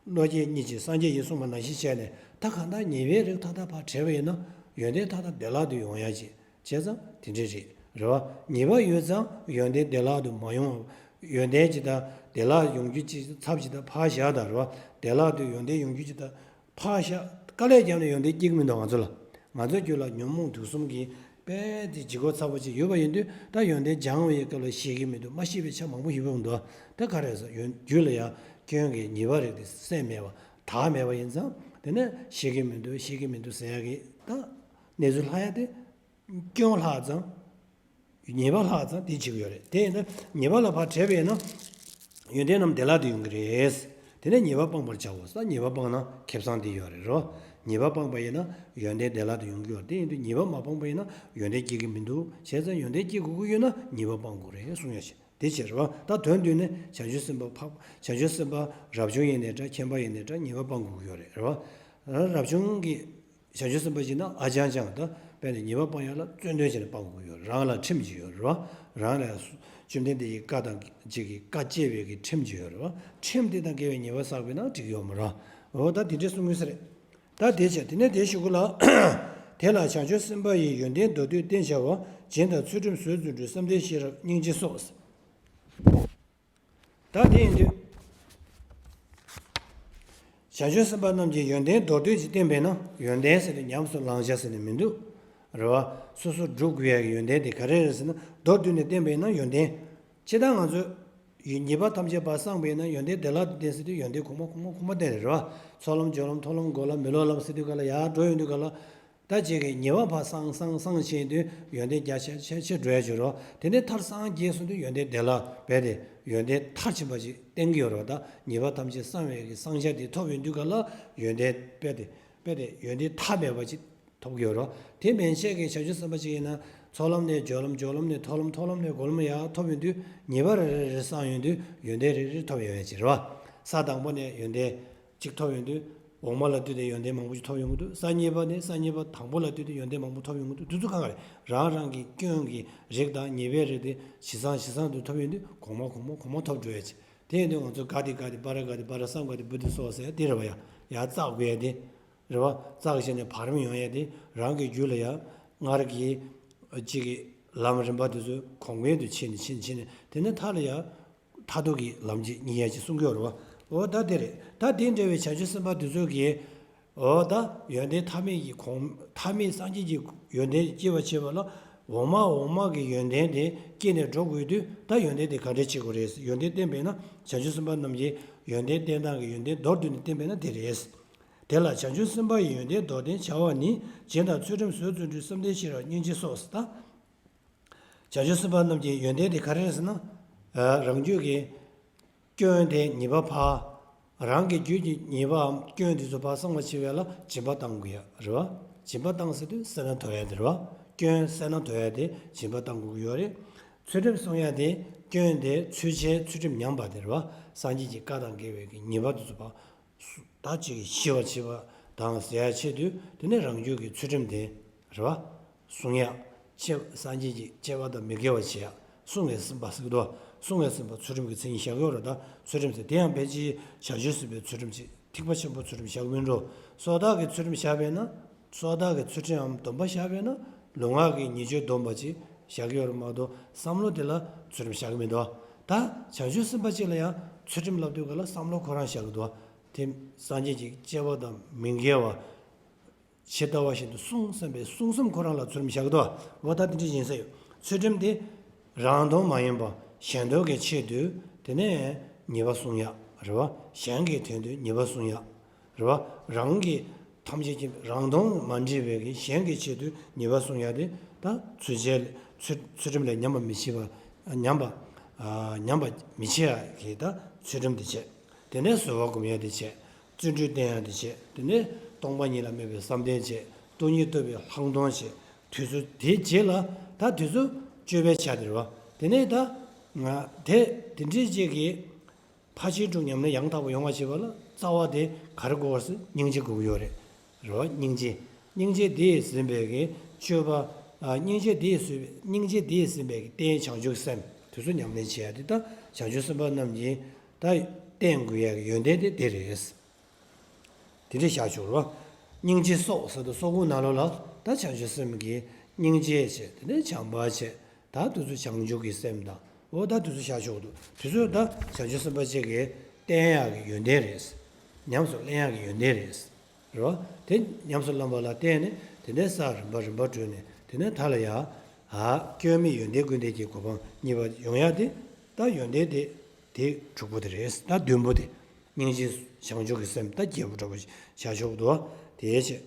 བློ་སྐྱེད་གཉིད་ཕྱིར་སངས་རྒྱས་ཡིན་གསུངས་པ་ནང་བཞིན་བྱས་ནས་ད་གང་ལྟར་ཉེས་པའི་རིགས་མཐའ་དག་ཕར་བྲལ་བ་ཡིན་ན་ཡོན་ཏན་མཐའ་དག་བདེ་བླག་ཏུ་ཡོང་ཡ་ཅིག་བྱས་ཙང་དེ་འདྲས་རེད། རེད་བ། ཉེས་པ་ཡོད་ཙང་ཡོན་ཏན་བདེ་བླག་ཏུ་མ་ཡོང་། ཡོན་ཏན་ཅིག་དང་བདེ་བླག་ཡོང་རྒྱུ་ཅིག་ཚབ་ཅིག་དང་ཕར་བཞག་དང་རེད་བ། བདེ་བླག་ཏུ་ཡོན་ཏན་ཡོང་རྒྱུ་ཅིག་དང་། ཕར་བཞག་དཀའ་ལས་བརྒྱབ་ནས་ཡོན་ཏན་སྐྱེ་གི་མི་འདུག་ང་ཚོ་ལ། ང་ཚོའི་རྒྱུད་ལ་ཉོན་མོངས་དུག་གསུམ་གྱི་དཔེ་དེ་ལྗིད་ཁོག་ཚ་པོ་ཅིག་ཡོད་པ་ཡིན་དུས་ད་ཡོན་ཏན་སྦྱང་བའི་སྐབས་ལ་ཤེས་ཀྱི་མི་འདུག་མ་ཤེས་པའི་ཆ་མང་པོ་ཡོད་པ་འདུག་ད་ག་རེ་ཟེར་ཡོན་རྒྱུད་ལ་ཡང་སྐྱོན་གྱི་ཉེས་པ་རིགས་དེ་སེལ་མེད་པ་དག་མེད་པ་ཡིན་ཙང་དེ་ནས་ཤེས་ཀྱི་མི་འདུག་ཤེས་ཀྱི་མི་འདུག་ཟེར་ཡ་གི་ད་གནས་ཚུལ་ལྷག་ཡ་དེ། སྐྱོན་ལྷག་ཙང་། ཉེས་པ་ལྷག་ཙང་དེ་བྱེད་ཀྱི་ཡོད་རེད། དེ་ཡིན་ན་ཉེས་པ་ལ་ཕར་བྲལ་བས་ན། ཡོན་ཏན་རྣམས་བདེ་བླག་ཏུ་ཡོང་གི་རེད། དེ་ནས་ཉེས་པ་སྤངས་པར་བྱའོ། ས་ཉེས་པ་སྤངས་ན་ཁེ་བཟང་དེ་ཡོད་རེད་རོ། ཉེས་པ་སྤངས་པ་ཡིན་ན་ཡོན་ཏན་བདེ་བླག་ཏུ་ཡོང་གི་ཡོད་རེད། དེ་ཡིན་དུས་ཉེས་པ་མ་སྤངས་པ་ཡིན་ན་ཡོན་ཏན་སྐྱེ་གི་མི་འདུག་བྱས་ཙང་ཡོན་ཏན་སྐྱེ་དགོས་ཀྱི་ཡོད་ན་ཉེས་པ་སྤངས་དགོས་རེད་གསུང་ཡ་ཞིག་དེ་བྱས་རེད་བ། ད་དོན་བསྡུས་ནས་བྱང་ཆུབ་སེམས་དཔའ་འཕགས། བྱང་ཆུབ་སེམས་དཔའ་རབ་བྱུང་ཡིན་ནའི་འདྲ། མཁྱེན་པ་ཡིན་ནའི་འདྲ། ཉེས་པ་སྤང་དགོས་ཀྱི་ཡོད་རེད། རེད་བ། རབ་བྱུང་གི་བྱང་ཆུབ་སེམས་དཔའ་ཞིག་ན་ཨ་ཅང་ཅང་ད་དཔེ་ནས་ཉེས་པ་སྤང་ཡག་ལ་བརྩོན་འགྲུས་བྱས་ནས་སྤང་དགོས་ཀྱི་ཡོད་རེད། རང་ལ་ཁྲིམས་ཅིག་ཡོད་རེད་བ། རང་ལ་བཅོམ་ལྡན་འདས་ཀྱི་བཀའ་དང་ཅིག་གི་བཀའ་བཅད་པའི་གི་ཁྲིམས་ཅིག་ཡོད་རེད་བ། ཁྲིམས་དེ་དང་འགལ་བའི་ཉེས་པ་བསགས་པས་ན་འགྲིག་ཡོད་མ་རེད། འོ་ད་དེ་འདྲས་གསུང་གི་ས་རེད། ད་དེ་བྱས། དེ་ནས་དེའི་གཞུག་གུ་ལ། དེ་ལ་བྱང་ཆུབ་སེམས་དཔའ་ཡི་ཡོན་ཏན་མདོར་བསྡུས་བསྟན་བྱ་བ། སྦྱིན་དང་ཚུལ་ཁྲིམས་ཟས་བརྩོན་འགྲུས་བསམ་གཏན་ཤེས་རབ་སྙིང་རྗེ་སོགས། ད་དེ་ཡིན་དུས། བྱང་ཆུབ་སེམས་དཔའ་རྣམས་ཀྱི་ཡོན་ཏན་མདོར་བསྡུས་ཀྱིས་བསྟན་པས་ན། ཡོན་ཏན་ཟེར་དུས་ཉམས་སུ་བླང་བྱ་ཟེར་ནས་མི་འདུག་རེད་བ། སོ་སོ་སྒྲུབ་དགོས་ཡག་གི་ཡོན་ཏན་དེ་ག་རེ་རེད་ཟེར་ན། མདོར་བསྡུས་ནས་བསྟན་པས་ན་ཡོན་ཏན། ཇི་ལྟར་ང་ཚོས་ཉེས་པ་ཐམས་ཅད་པ་སངས་པས་ན་ཡོན་ཏན་བདེ་བླག་ཏུ་བསྟན་ཟེར་དུས་ཡོན་ཏན་གོང་མ་གོང་མ་གོང་མ་བསྟན་རེད་བ། ཚོགས་ལམ་སྦྱོར་ལམ་མཐོང་ལམ་འགོག་ལམ་མི་སློབ་ལམ་ཟེར་དུས་ག་ལ་ཡར་འགྲོ་ཡོང་དུས་ག་ལ། ད་ཅིག་གི་ཉེས་པ་ཕར་སངས་སངས་སངས་ཕྱིན་དུས་ཡོན་ཏན་རྒྱ་ཆེ་ཆེ་ཆེ་འགྲོ་ཡ་ཅིག་རེད་བ། དེ་ནས་མཐར་སངས་རྒྱས་སོང་དུས་ཡོན་ཏན་བདེ་བླག་རྦད་དེ་ཡོན་ཏན་མཐར་ཕྱིན་པ་ཅིག་བསྟན་གྱི་ཡོད་རེད་བ། ད་ཉེས་པ་ཐམས་ཅད་སངས་པའི་གི་སངས་རྒྱས་དེ་ཐོབ་ཡོང་དུས་ག་ལ་ཡོན་ཏན་རྦད་དེ་རྦད་དེ་ཡོན་ཏན་མཐའ་མེད་པ་ཅིག་ཐོབ་ཀྱི་ཡོད་རེད་བ། དེ་མན་ཆད་ཀྱི་བྱང་ཆུབ་སེམས་དཔའ་ཅིག་ཡིན་ན་ཚོགས་ལམ་ནས་སྦྱོར་ལམ། སྦྱོར་ལམ་ནས་མཐོང་ལམ། མཐོང་ལམ་ནས་འགོག་ལམ་ཡར་ཐོབ་ཡོང་དུས་ཉེས་པ་རེ་རེ་རེ་སངས་ཡོང་དུས་ཡོན་ཏན་རེ་རེ་ཐོབ་ཡོང་ཡ་ཅིག་རེད་བ། ས་དང་པོ་ནས་ཡོན་ཏན་གཅིག་ཐོབ་ཡོང་དུས། འོག་མ་ལ་ལྟོས་ཏེ་ཡོན་ཏན་མང་པོ་ཞིག་ཐོབ་ཡོང་གི་འདུག་ས་གཉིས་པ་ནས་ས་གཉིས་པ་དང་པོ་ལ་ལྟོས་ཏེ་ཡོན་ཏན་མང་པོ་ཐོབ་ཡོང་གི་འདུག་དེ་ཚོ་གང་ག་རེད། རང་རང་གི་སྐྱོན་གྱི་རིགས་དང་ཉེས་པའི་རིགས་དེ་ཇེ་བཟང་ཇེ་བཟང་དུ་ཐོབ་ཡོང་དུས་གོང་མ་གོང་མ་གོང་མ་ཐོབ་འགྲོ་ཡ་ཅིག་དེ་ཡིན་དུས་ང་ཚོ་ག་དེ་ག་དེ་པ་ར་ག་དེ་པ་ར་སམ་ག་དེ་བུ་དེ་སོགས་ཟེར་ཡ་དེ་རེད་བ། ཡ་ཡ་བཙག་དགོས་ཡ་དེ་རེད་བ། བཙག་བྱས་ནས་བར་མི་ཡོང་ཡ་དེ་རང་གི་རྒྱུད་ལ་ཡ་སྔར་གྱི་གཅིག་གི་ལམ་རིམ་པ་དེ་ཚོ་གོང་འཕེལ་དུ་ཕྱིན་ནས་ཕྱིན་ནས་ཕྱིན་ནས་དེ་ནས་མཐའ་ལ་ཡ། མཐར་ཐུག་གི་ལམ་གྱི་སྙིང་ཡ་ཅིག་གསུང་གི་ཡོད་རེད་བ། འོ་ད་དེ་རེད། ད་དེ་འདྲ་བའི་བྱང་ཆུབ་སེམས་དཔའ་དེ་ཚོ་གིས། འོ་ད་ཡོན་ཏན་མཐའ་མེད་ཀྱི་གོང་མཐའ་མེད་སངས་རྒྱས་ཀྱི་ཡོན་ཏན་སྐྱེ་བར་བྱེད་པ་ལ། འོག་མ་འོག་མ་གི་ཡོན་ཏན་དེ་སྐྱེས་ནས་འགྲོ་དགོས་དུས་ད་ཡོན་ཏན་དེ་ག་འདྲས་བྱེད་དགོས་རེད། ཡོན་ཏན་བསྟན་པས་ན་བྱང་ཆུབ་སེམས་དཔའ་རྣམས་ཀྱི་ཡོན་ཏན་བསྟན་སྟངས་ཀྱི་ཡོན་ཏན་མདོར་བསྡུས་ནས་བསྟན་པས་ན་དེ་རེད། དེ་ལ་བྱང་ཆུབ་སེམས་དཔའ་ཡི་ཡོན་ཏན་མདོར་བསྟན་བྱ་བ་ནི། སྦྱིན་དང་ཚུལ་ཁྲིམས་ཟས་བརྩོན་འགྲུས་བསམ་གཏན་ཤེས་རབ་སྙིང་རྗེ་སོགས་སུ་ད། བྱང་ཆུབ་སེམས་དཔའ་རྣམས་ཀྱི་ཡོན་ཏན་དེ་ག་རེ་རེད་ཟེར་ན། རང་རྒྱུད་ཀྱི་སྐྱོན་དེ་ཉེས་པ་ཕར། རང་གི་རྒྱུད་ཀྱི་ཉེས་པའམ་སྐྱོན་དེ་ཚོ་ཕར་སངས་པར་བྱེད་པ་ལ་སྦྱིན་པ་གཏང་དགོས་ཡ་རེད་བ། སྦྱིན་པ་གཏང་ཟེར་དུས་སེར་སྣ་དོར་ཡ་དེ་རེད་བ། སྐྱོན་སེར་སྣ་དོར་ཡ་དེ་སྦྱིན་པ་གཏང་དགོས་ཀྱི་ཡོད་རེད། ཚུལ་ཁྲིམས་སྲུང་ཡ་དེ་སྐྱོན་དེ་ཚུལ་འཆལ་ཚུལ་ཁྲིམས་ཉམས་པ་དེ་རེད་བ། སངས་རྒྱས་ཀྱི་བཀའ་དང་འགལ་བའི་གི་ཉེས་པ་དེ་ཚོ་ཕར། ད་ཅིག་ཞི་བར་བྱེད་པ་དང་ཟེར་ཡ་ཆེད་དུ་དེ་ནས་རང་རྒྱུད་ཀྱི་ཚུལ་ཁྲིམས་དེ་རེད་བ། སྲུང་ཡ། སངས་རྒྱས་ཀྱི་བཅས་པ་དང་མི་འགལ་བ་བྱེད་ཡ། སྲུང་བའི་སེམས་དཔའ་ཟེར་གི་འདུག་སྲུང་བའི་སེམས་དཔའ་ཚུལ་ཁྲིམས་ཀྱི་མཚན་ཉིད་བཞག་ཡོད་རེད། ད་ཚུལ་ཁྲིམས་ཟེར་དེ་ཡང་ཕལ་ཆེར་བྱང་ཆུབ་སེམས་དཔའི་ཚུལ་ཁྲིམས་ཅིག་ཐེག་པ་ཆེན་པོའི་ཚུལ་ཁྲིམས་བཞག་མིན་འགྲོ། སོ་ཐར་གྱི་ཚུལ་ཁྲིམས་བཞག་པས་ན། སོ་ཐར་གྱི་ཚུལ་ཁྲིམས་འམ་སྡོམ་པ་བཞག་པས་ན། ལུས་ངག་གི་ཉེས་སྤྱོད་སྡོམ་པ་ཅིག་བཞག་གི་ཡོད་རེད་མ་གཏོགས་བསམ་བློ་དེ་ལ་ཚུལ་ཁྲིམས་བཞག་གི་མི་འདུག་ད་བྱང་ཆུབ་སེམས་དཔའ་ཅིག་ལ་ཡང་ཚུལ་ཁྲིམས་ལབ་དུས་ག་ལ་བསམ་བློ་ཁོ་རང་བཞག་གི་འདུག་དེ་སངས་རྒྱས་ཀྱི་བཅས་པ་དང་མི་འགལ་བ། ཇི་ལྟ་བ་བཞིན་དུ་སྲུང་བསམ་པའི་སྲུང་བསམ་ཁོ་རང་ལ་ཚུལ་ཁྲིམས་བཞག་གི་འདུག་འོ་ད་དེ་འདྲ་ཡིན་ས་ཡོད། ཚུལ་ཁྲིམས་དེ་རང་དོན་མ་ཡིན་པ་གཞན་དོན་གྱི་ཆེད་དུ་དེ་ནས་ཉེས་པ་སྲུང་ཡག་རེད་བ། གཞན་གྱི་དོན་དུ་ཉེས་པ་སྲུང་ཡག་རེད་བ། རང་གི་ཐམས་ཅད་ཀྱི་རང་དོན་མ་འདྲེས་པའི་གི་གཞན་གྱི་ཆེད་དུ་ཉེས་པ་སྲུང་ཡག་དེ་ད་ཚུལ་འཆལ་ཚུལ་ཚུལ་ཁྲིམས་ལས་ཉམས་པ་མི་བྱེད་པ་ཉམས་པ་ཉམས་པ་མི་བྱེད་ཡག་གི་ད་ཚུལ་ཁྲིམས་དེ་བྱེད། དེ་ནས་གསོལ་བ་སྒོམ་ཡ་དེ་བྱས། བརྩོན་འགྲུས་བསྟེན་ཡ་དེ་བྱས། དེ་ནས་སྟོང་པ་ཉིད་ལ་དམིགས་པའི་བསམ་གཏན་བྱས། སྟོང་ཉིད་རྟོགས་པའི་ལྷག་མཐོང་བྱས། དུས་ཚོད་དེའི་རྗེས་ལ་ད་དུས་ཚོད་སྤྱོད་པའི་ཆ་དེ་རེད་བ། དེ་ནས་ད་ང་དེ་དེ་འདྲའི་རྗེས་ཀྱི་ཕར་ཕྱིན་དྲུག་ཉམས་ལེན་ཡང་དག་པ་ཡོང་བ་བྱེད་པ་ལ་རྩ་བ་དེ་ག་རེ་དགོས་པ་ཟེར་སྙིང་རྗེ་དགོས་ཀྱི་ཡོད་རེད། རེད་བ། སྙིང་རྗེ། སྙིང་རྗེ་འདི་ཡིས་ཟིན་པའི་གི་སྤྱོད་པ། ཨ། སྙིང་རྗེ་འདི་ཡིས་ཟིན་པའི་སྙིང་རྗེ་འདི་ཡིས་ཟིན་པའི་གི་རྟེན་བྱང་ཆུབ་སེམས་དེ་ཚོ་ཉམས་ལེན་བྱེད་ཡ་དེ་ད་བྱང་ཆུབ་སེམས་དཔའ་རྣམས་ཀྱིས་ད་བསྟེན་དགོས་ཡ་གི་ཡོན་ཏན་དེ་དེ་རེད། དེ་འདྲ་བཞག་ཆོག་རོ། སྙིང་རྗེ་སོགས་ཟེར་དུས་སོགས་གུ་ནང་ལོགས་ལ་ད་བྱང་ཆུབ་སེམས་ཀྱི་སྙིང་རྗེ་བྱས། དེ་ནས་བྱམས་པ་བྱས། ད་དེ་ཚོ་བྱང་ཆུབ་ཀྱི་སེམས་དང་འོ་ད་དེ་ཚོ་བཞག་ཆོག་འདུག་དེ་ཚོ་ད་བྱང་ཆུབ་སེམས་དཔའ་ཅིག་གིས་བསྟེན་ཡག་གི་ཡོན་ཏན་རེད། ཉམས་སུ་ལེན་ཡག་གི་ཡོན་ཏན་རེད། རེད་བ། དེ་ཉམས་སུ་བླངས་པ་ལ་བརྟེན་ནས་དེ་ནས་ས་རིམ་པ་རིམ་པ་བགྲོད་ནས་དེ་ནས་མཐའ་ལ་ཡ། ཨ། སྐྱོན་མེད་ཡོན་ཏན་ཀུན་ལྡན་གྱི་གོ་འཕང་རྙེད་པ་ཡོང་ཡ་དེ་ད་ཡོན་ཏན་དེ་དེ་དྲུག་པོ་དེ་རེད། ད་བདུན་པོ་དེ། སྙིང་རྗེ་བྱང་ཆུབ་ཀྱི་སེམས་ད་བརྒྱད་པོ་འདྲ་པོ་བྱ་ཆོག་འདུག་བ། དེའི་ཕྱིར།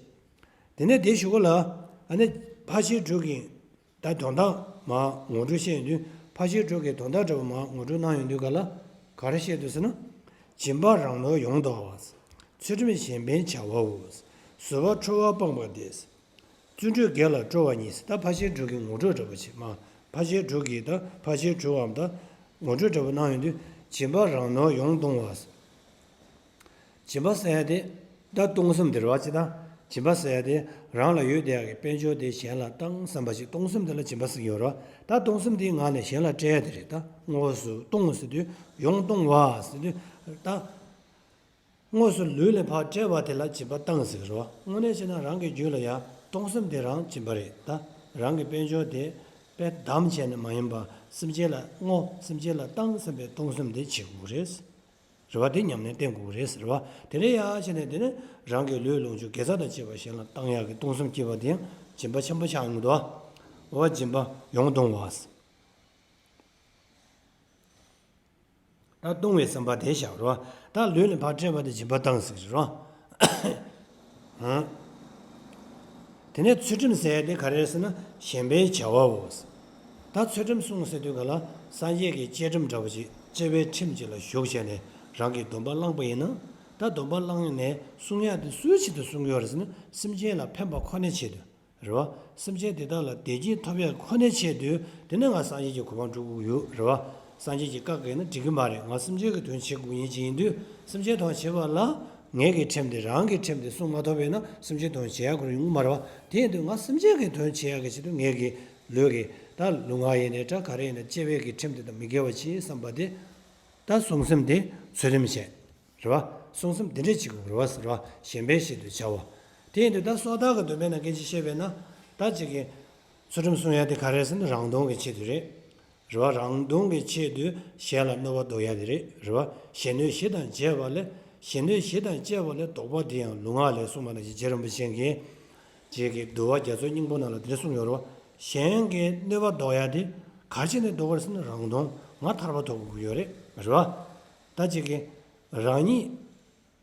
དེ་ནས་དེའི་གཞུག་གུ་ལ་ཨ་ནི་ཕར་ཕྱིན་དྲུག་གི་ད་དོན་དག་མར་ངོ་སྤྲོད་བཤད་ཡོང་དུས་ཕར་ཕྱིན་དྲུག་གི་དོན་དག་འདྲ་པོ་མར་ངོ་སྤྲོད་གནང་ཡོང་དུས་ག་ལ་ག་རེ་བཤད་འདུག་ཟེར་ན། སྦྱིན་པ་རང་ནོར་ཡོངས་བདོ་བ། ཚུལ་ཁྲིམས་གཞན་ཕན་བྱ་བའོ། བཟོད་པ་ཁྲོ་བ་སྤངས་པ་སྟེ། བརྩོན་འགྲུས་དགེ་ལ་སྤྲོ་བ་ཉིད། ད་ཕར་ཕྱིན་དྲུག་གི་ངོ་སྤྲོད་འདྲ་པོ་བྱེད་མ། ཕར་ཕྱིན་དྲུག་གི་ད་ཕར་ཕྱིན་དྲུག་གམ་ད་ ངོ་སྤྲོད་འདྲ་པོ་གནང་ཡོང་དུས་སྦྱིན་པ་རང་ནོར་ཡོངས་གཏོང་བ། སྦྱིན་པ་ཟེར་ཡ་དེ་ད་གཏོང་སེམས་དེ་རེད་བ། ཅི་ད་སྦྱིན་པ་ཟེར་ཡ་དེ་རང་ལ་ཡོད་བསྡད་ཡ་གི་དཔལ་འབྱོར་དེ་གཞན་ལ་བཏང་བསམ་པ་ཞིག་གཏོང་སེམས་དེ་ལ་སྦྱིན་པ་ཟེར་གྱི་ཡོད་རེད་བ། ད་གཏོང་སེམས་དེའི་ངང་ནས་གཞན་ལ་སྤྲད་ཡ་དེ་རེད། ད་དངོས་སུ་གཏོང་ཟེར་དུས་ཡོངས་གཏོང་བ་ཟེར་དུས་ད། དངོས་སུ་ལུས་ལ་ཕར་སྤྲད་པ་དེ་ལ་སྦྱིན་པ་བཏང་ཟེར་གྱི་རེད་བ། དངོས་གནས་བྱས་ན་རང་གི་རྒྱུད་ལ་ཡང་གཏོང་སེམས་དེ་རང་སྦྱིན་པ་རེད། ད་རང་གི་དཔལ་འབྱོར་དེ་དཔེ་བསྡམས་བྱས་ནས་མ་ཡིན་པ་སེམས་ཅན་ལ་བསྔོ། སེམས་ཅན་ལ་བཏང་བསམ་པའི་གཏོང་སེམས་དེ་བྱེད་དགོས་རེད། རེད་བ། དེ་ཉམས་ལེན་བསྟེན་དགོས་རེད་ཟེར་བ། དེ་ནས་ཡང་བྱས་ནས་དེ་ནས་རང་གི་ལུས་ལོངས་སྤྱོད་དགེ་རྩ་དང་བཅས་པ་གཞན་ལ་བཏང་ཡག་གི་གཏོང་སེམས་སྐྱེས་པ་དེ་ཡང་སྦྱིན་པ་ཆེན་པོ་ཆགས་ཡོང་གི་འདུག་བ། འོ་སྦྱིན་པ་ཡོངས་གཏོང་བ། ད་གཏོང་བའི་བསམ་པ་དེ་བཞག་རོ། ད་ལུས་ལ་ཕར་སྤྲད་པ་དེ་སྦྱིན་པ་བཏང་ཟེར་རོ། དེ་ནས་ཚུལ་ཁྲིམས་ཟེར་ཡ་དེ་ག་རེ་རེད་ཟེར་ན་ཞེན་པའི་བྱ་བའོ། ད་ཚུལ་ཁྲིམས་སྲུང་ཟེར་དུས་ག་ལ་སངས་རྒྱས་ཀྱི་བཅས་ཁྲིམས་འདྲ་པོ་ཅིག་བཅས་པའི་ཁྲིམས་ཅིག་ལ་ཞུགས་བྱས་ནས་རང་གིས་སྡོམ་པ་བླངས་པ་ཡིན་ན། ད་སྡོམ་པ་བླངས་ནས་སྲུང་ཡ་དེ་སུའི་ཆེད་དུ་སྲུང་གི་ཡོད་རེད་ཟེར་ན་སེམས་ཅན་ལ་ཕན་པ་ཁོ་ནའི་ཆེད་དུ། རེད་བ། སེམས་ཅན་དེ་དག་ལ་བདེ་སྐྱིད་ཐོབ་ཡག་ཁོ་ནའི་ཆེད་དུ་དེ་ནས་ང་སངས་རྒྱས་ཀྱི་གོ་འཕང་སྒྲུབ་དགོས་ཡོད་རེད་བ། སངས་རྒྱས་ཀྱི་བཀའ་བརྒལ་ན་འགྲིག་གི་མ་རེད། ང་སེམས་ཅན་གྱི་དོན་བྱེད་དགོས་ཡིན་ཅིག་ཡིན་དུས་སེམས་ཅན་དོན་བྱེད་པ་ལ་ངེད་ཀྱི་ཁྲིམས་དེ་རང་གི་ཁྲིམས་དེ་སྲུང་མ་ཐུབ་པས་ན་སེམས་ཅན་དོན་བྱེད་ཡག་ཁོ་རང་ཡོང་གི་མ་རེད་བ། དེ་ཡིན་དུས་ང་སེམས་ཅན་གྱི་དོན་བྱེད་ཡག་གི་ཆེད་དུ་ངེད་ཀྱི་ལུས་ཀྱི་ད་ལུས་ངག་ཡིན་ནའི་འདྲ་ག་རེ་ཡིན་ན་བཅས་པའི་གི་ཁྲིམས་དེ་དང་མི་འགལ་བ་བྱེད་བསམ་པ་དེ་ད་སྲུང་སེམས་དེ་ཚུལ་ཁྲིམས་བྱས། རེད་བ། སྲུང་སེམས་དེ་འདྲས་བྱེད་དགོས་རེད་བ་ཟེར་བ། ཞེན་པའི་ཆེད་དུ་བྱ་བ། དེ་ཡིན་དུས་ད་སོ་ཐར་གྱི་སྡོམ་པའི་ནང་སྐད་ཆ་བཤད་པས་ན། ད་ཅིག་གི་ཚུལ་ཁྲིམས་སྲུང་ཡ་དེ་ག་རེ་ཟེར་ན་རང་དོན་གྱི་ཆེད་དུ་རེད། རེད་བ། རང་དོན་གྱི་ཆེད་དུ་གཞན་ལ་གནོད་པ་ཟློག་ཡ་དེ་རེད། རེད་བ། གཞན་གནོད་གཞི་དང་བཅས་པ་ལས། གཞན་གནོད་གཞི་དང་བཅས་པ་ལས་ཟློག་པ་དེ་ཡང་ལུས་ངག་ལས་གསུངས་པ་ནང་བཞིན་རྗེ་རིན་པོ་ཆེ་གིས། ཅིག་གི་འདུལ་བ་རྒྱ་མཚོའི་སྙིང་པོ་ནང་ལ་དེ་འདྲ་གསུངས་ཡོད་རེད་བ། གཞན་གྱི་གནོད་པ་ཟློག་ཡ་དེ་ག་རེ་བྱས་ནས་ཟློག་པ་རེད་ཟེར་ན་རང་དོན་ང་ཐར་པ་ཐོབ་དགོས་ཀྱི་ཡོད་རེད། རེད་བ། ད་ཅིག་གི་རང་ཉིད་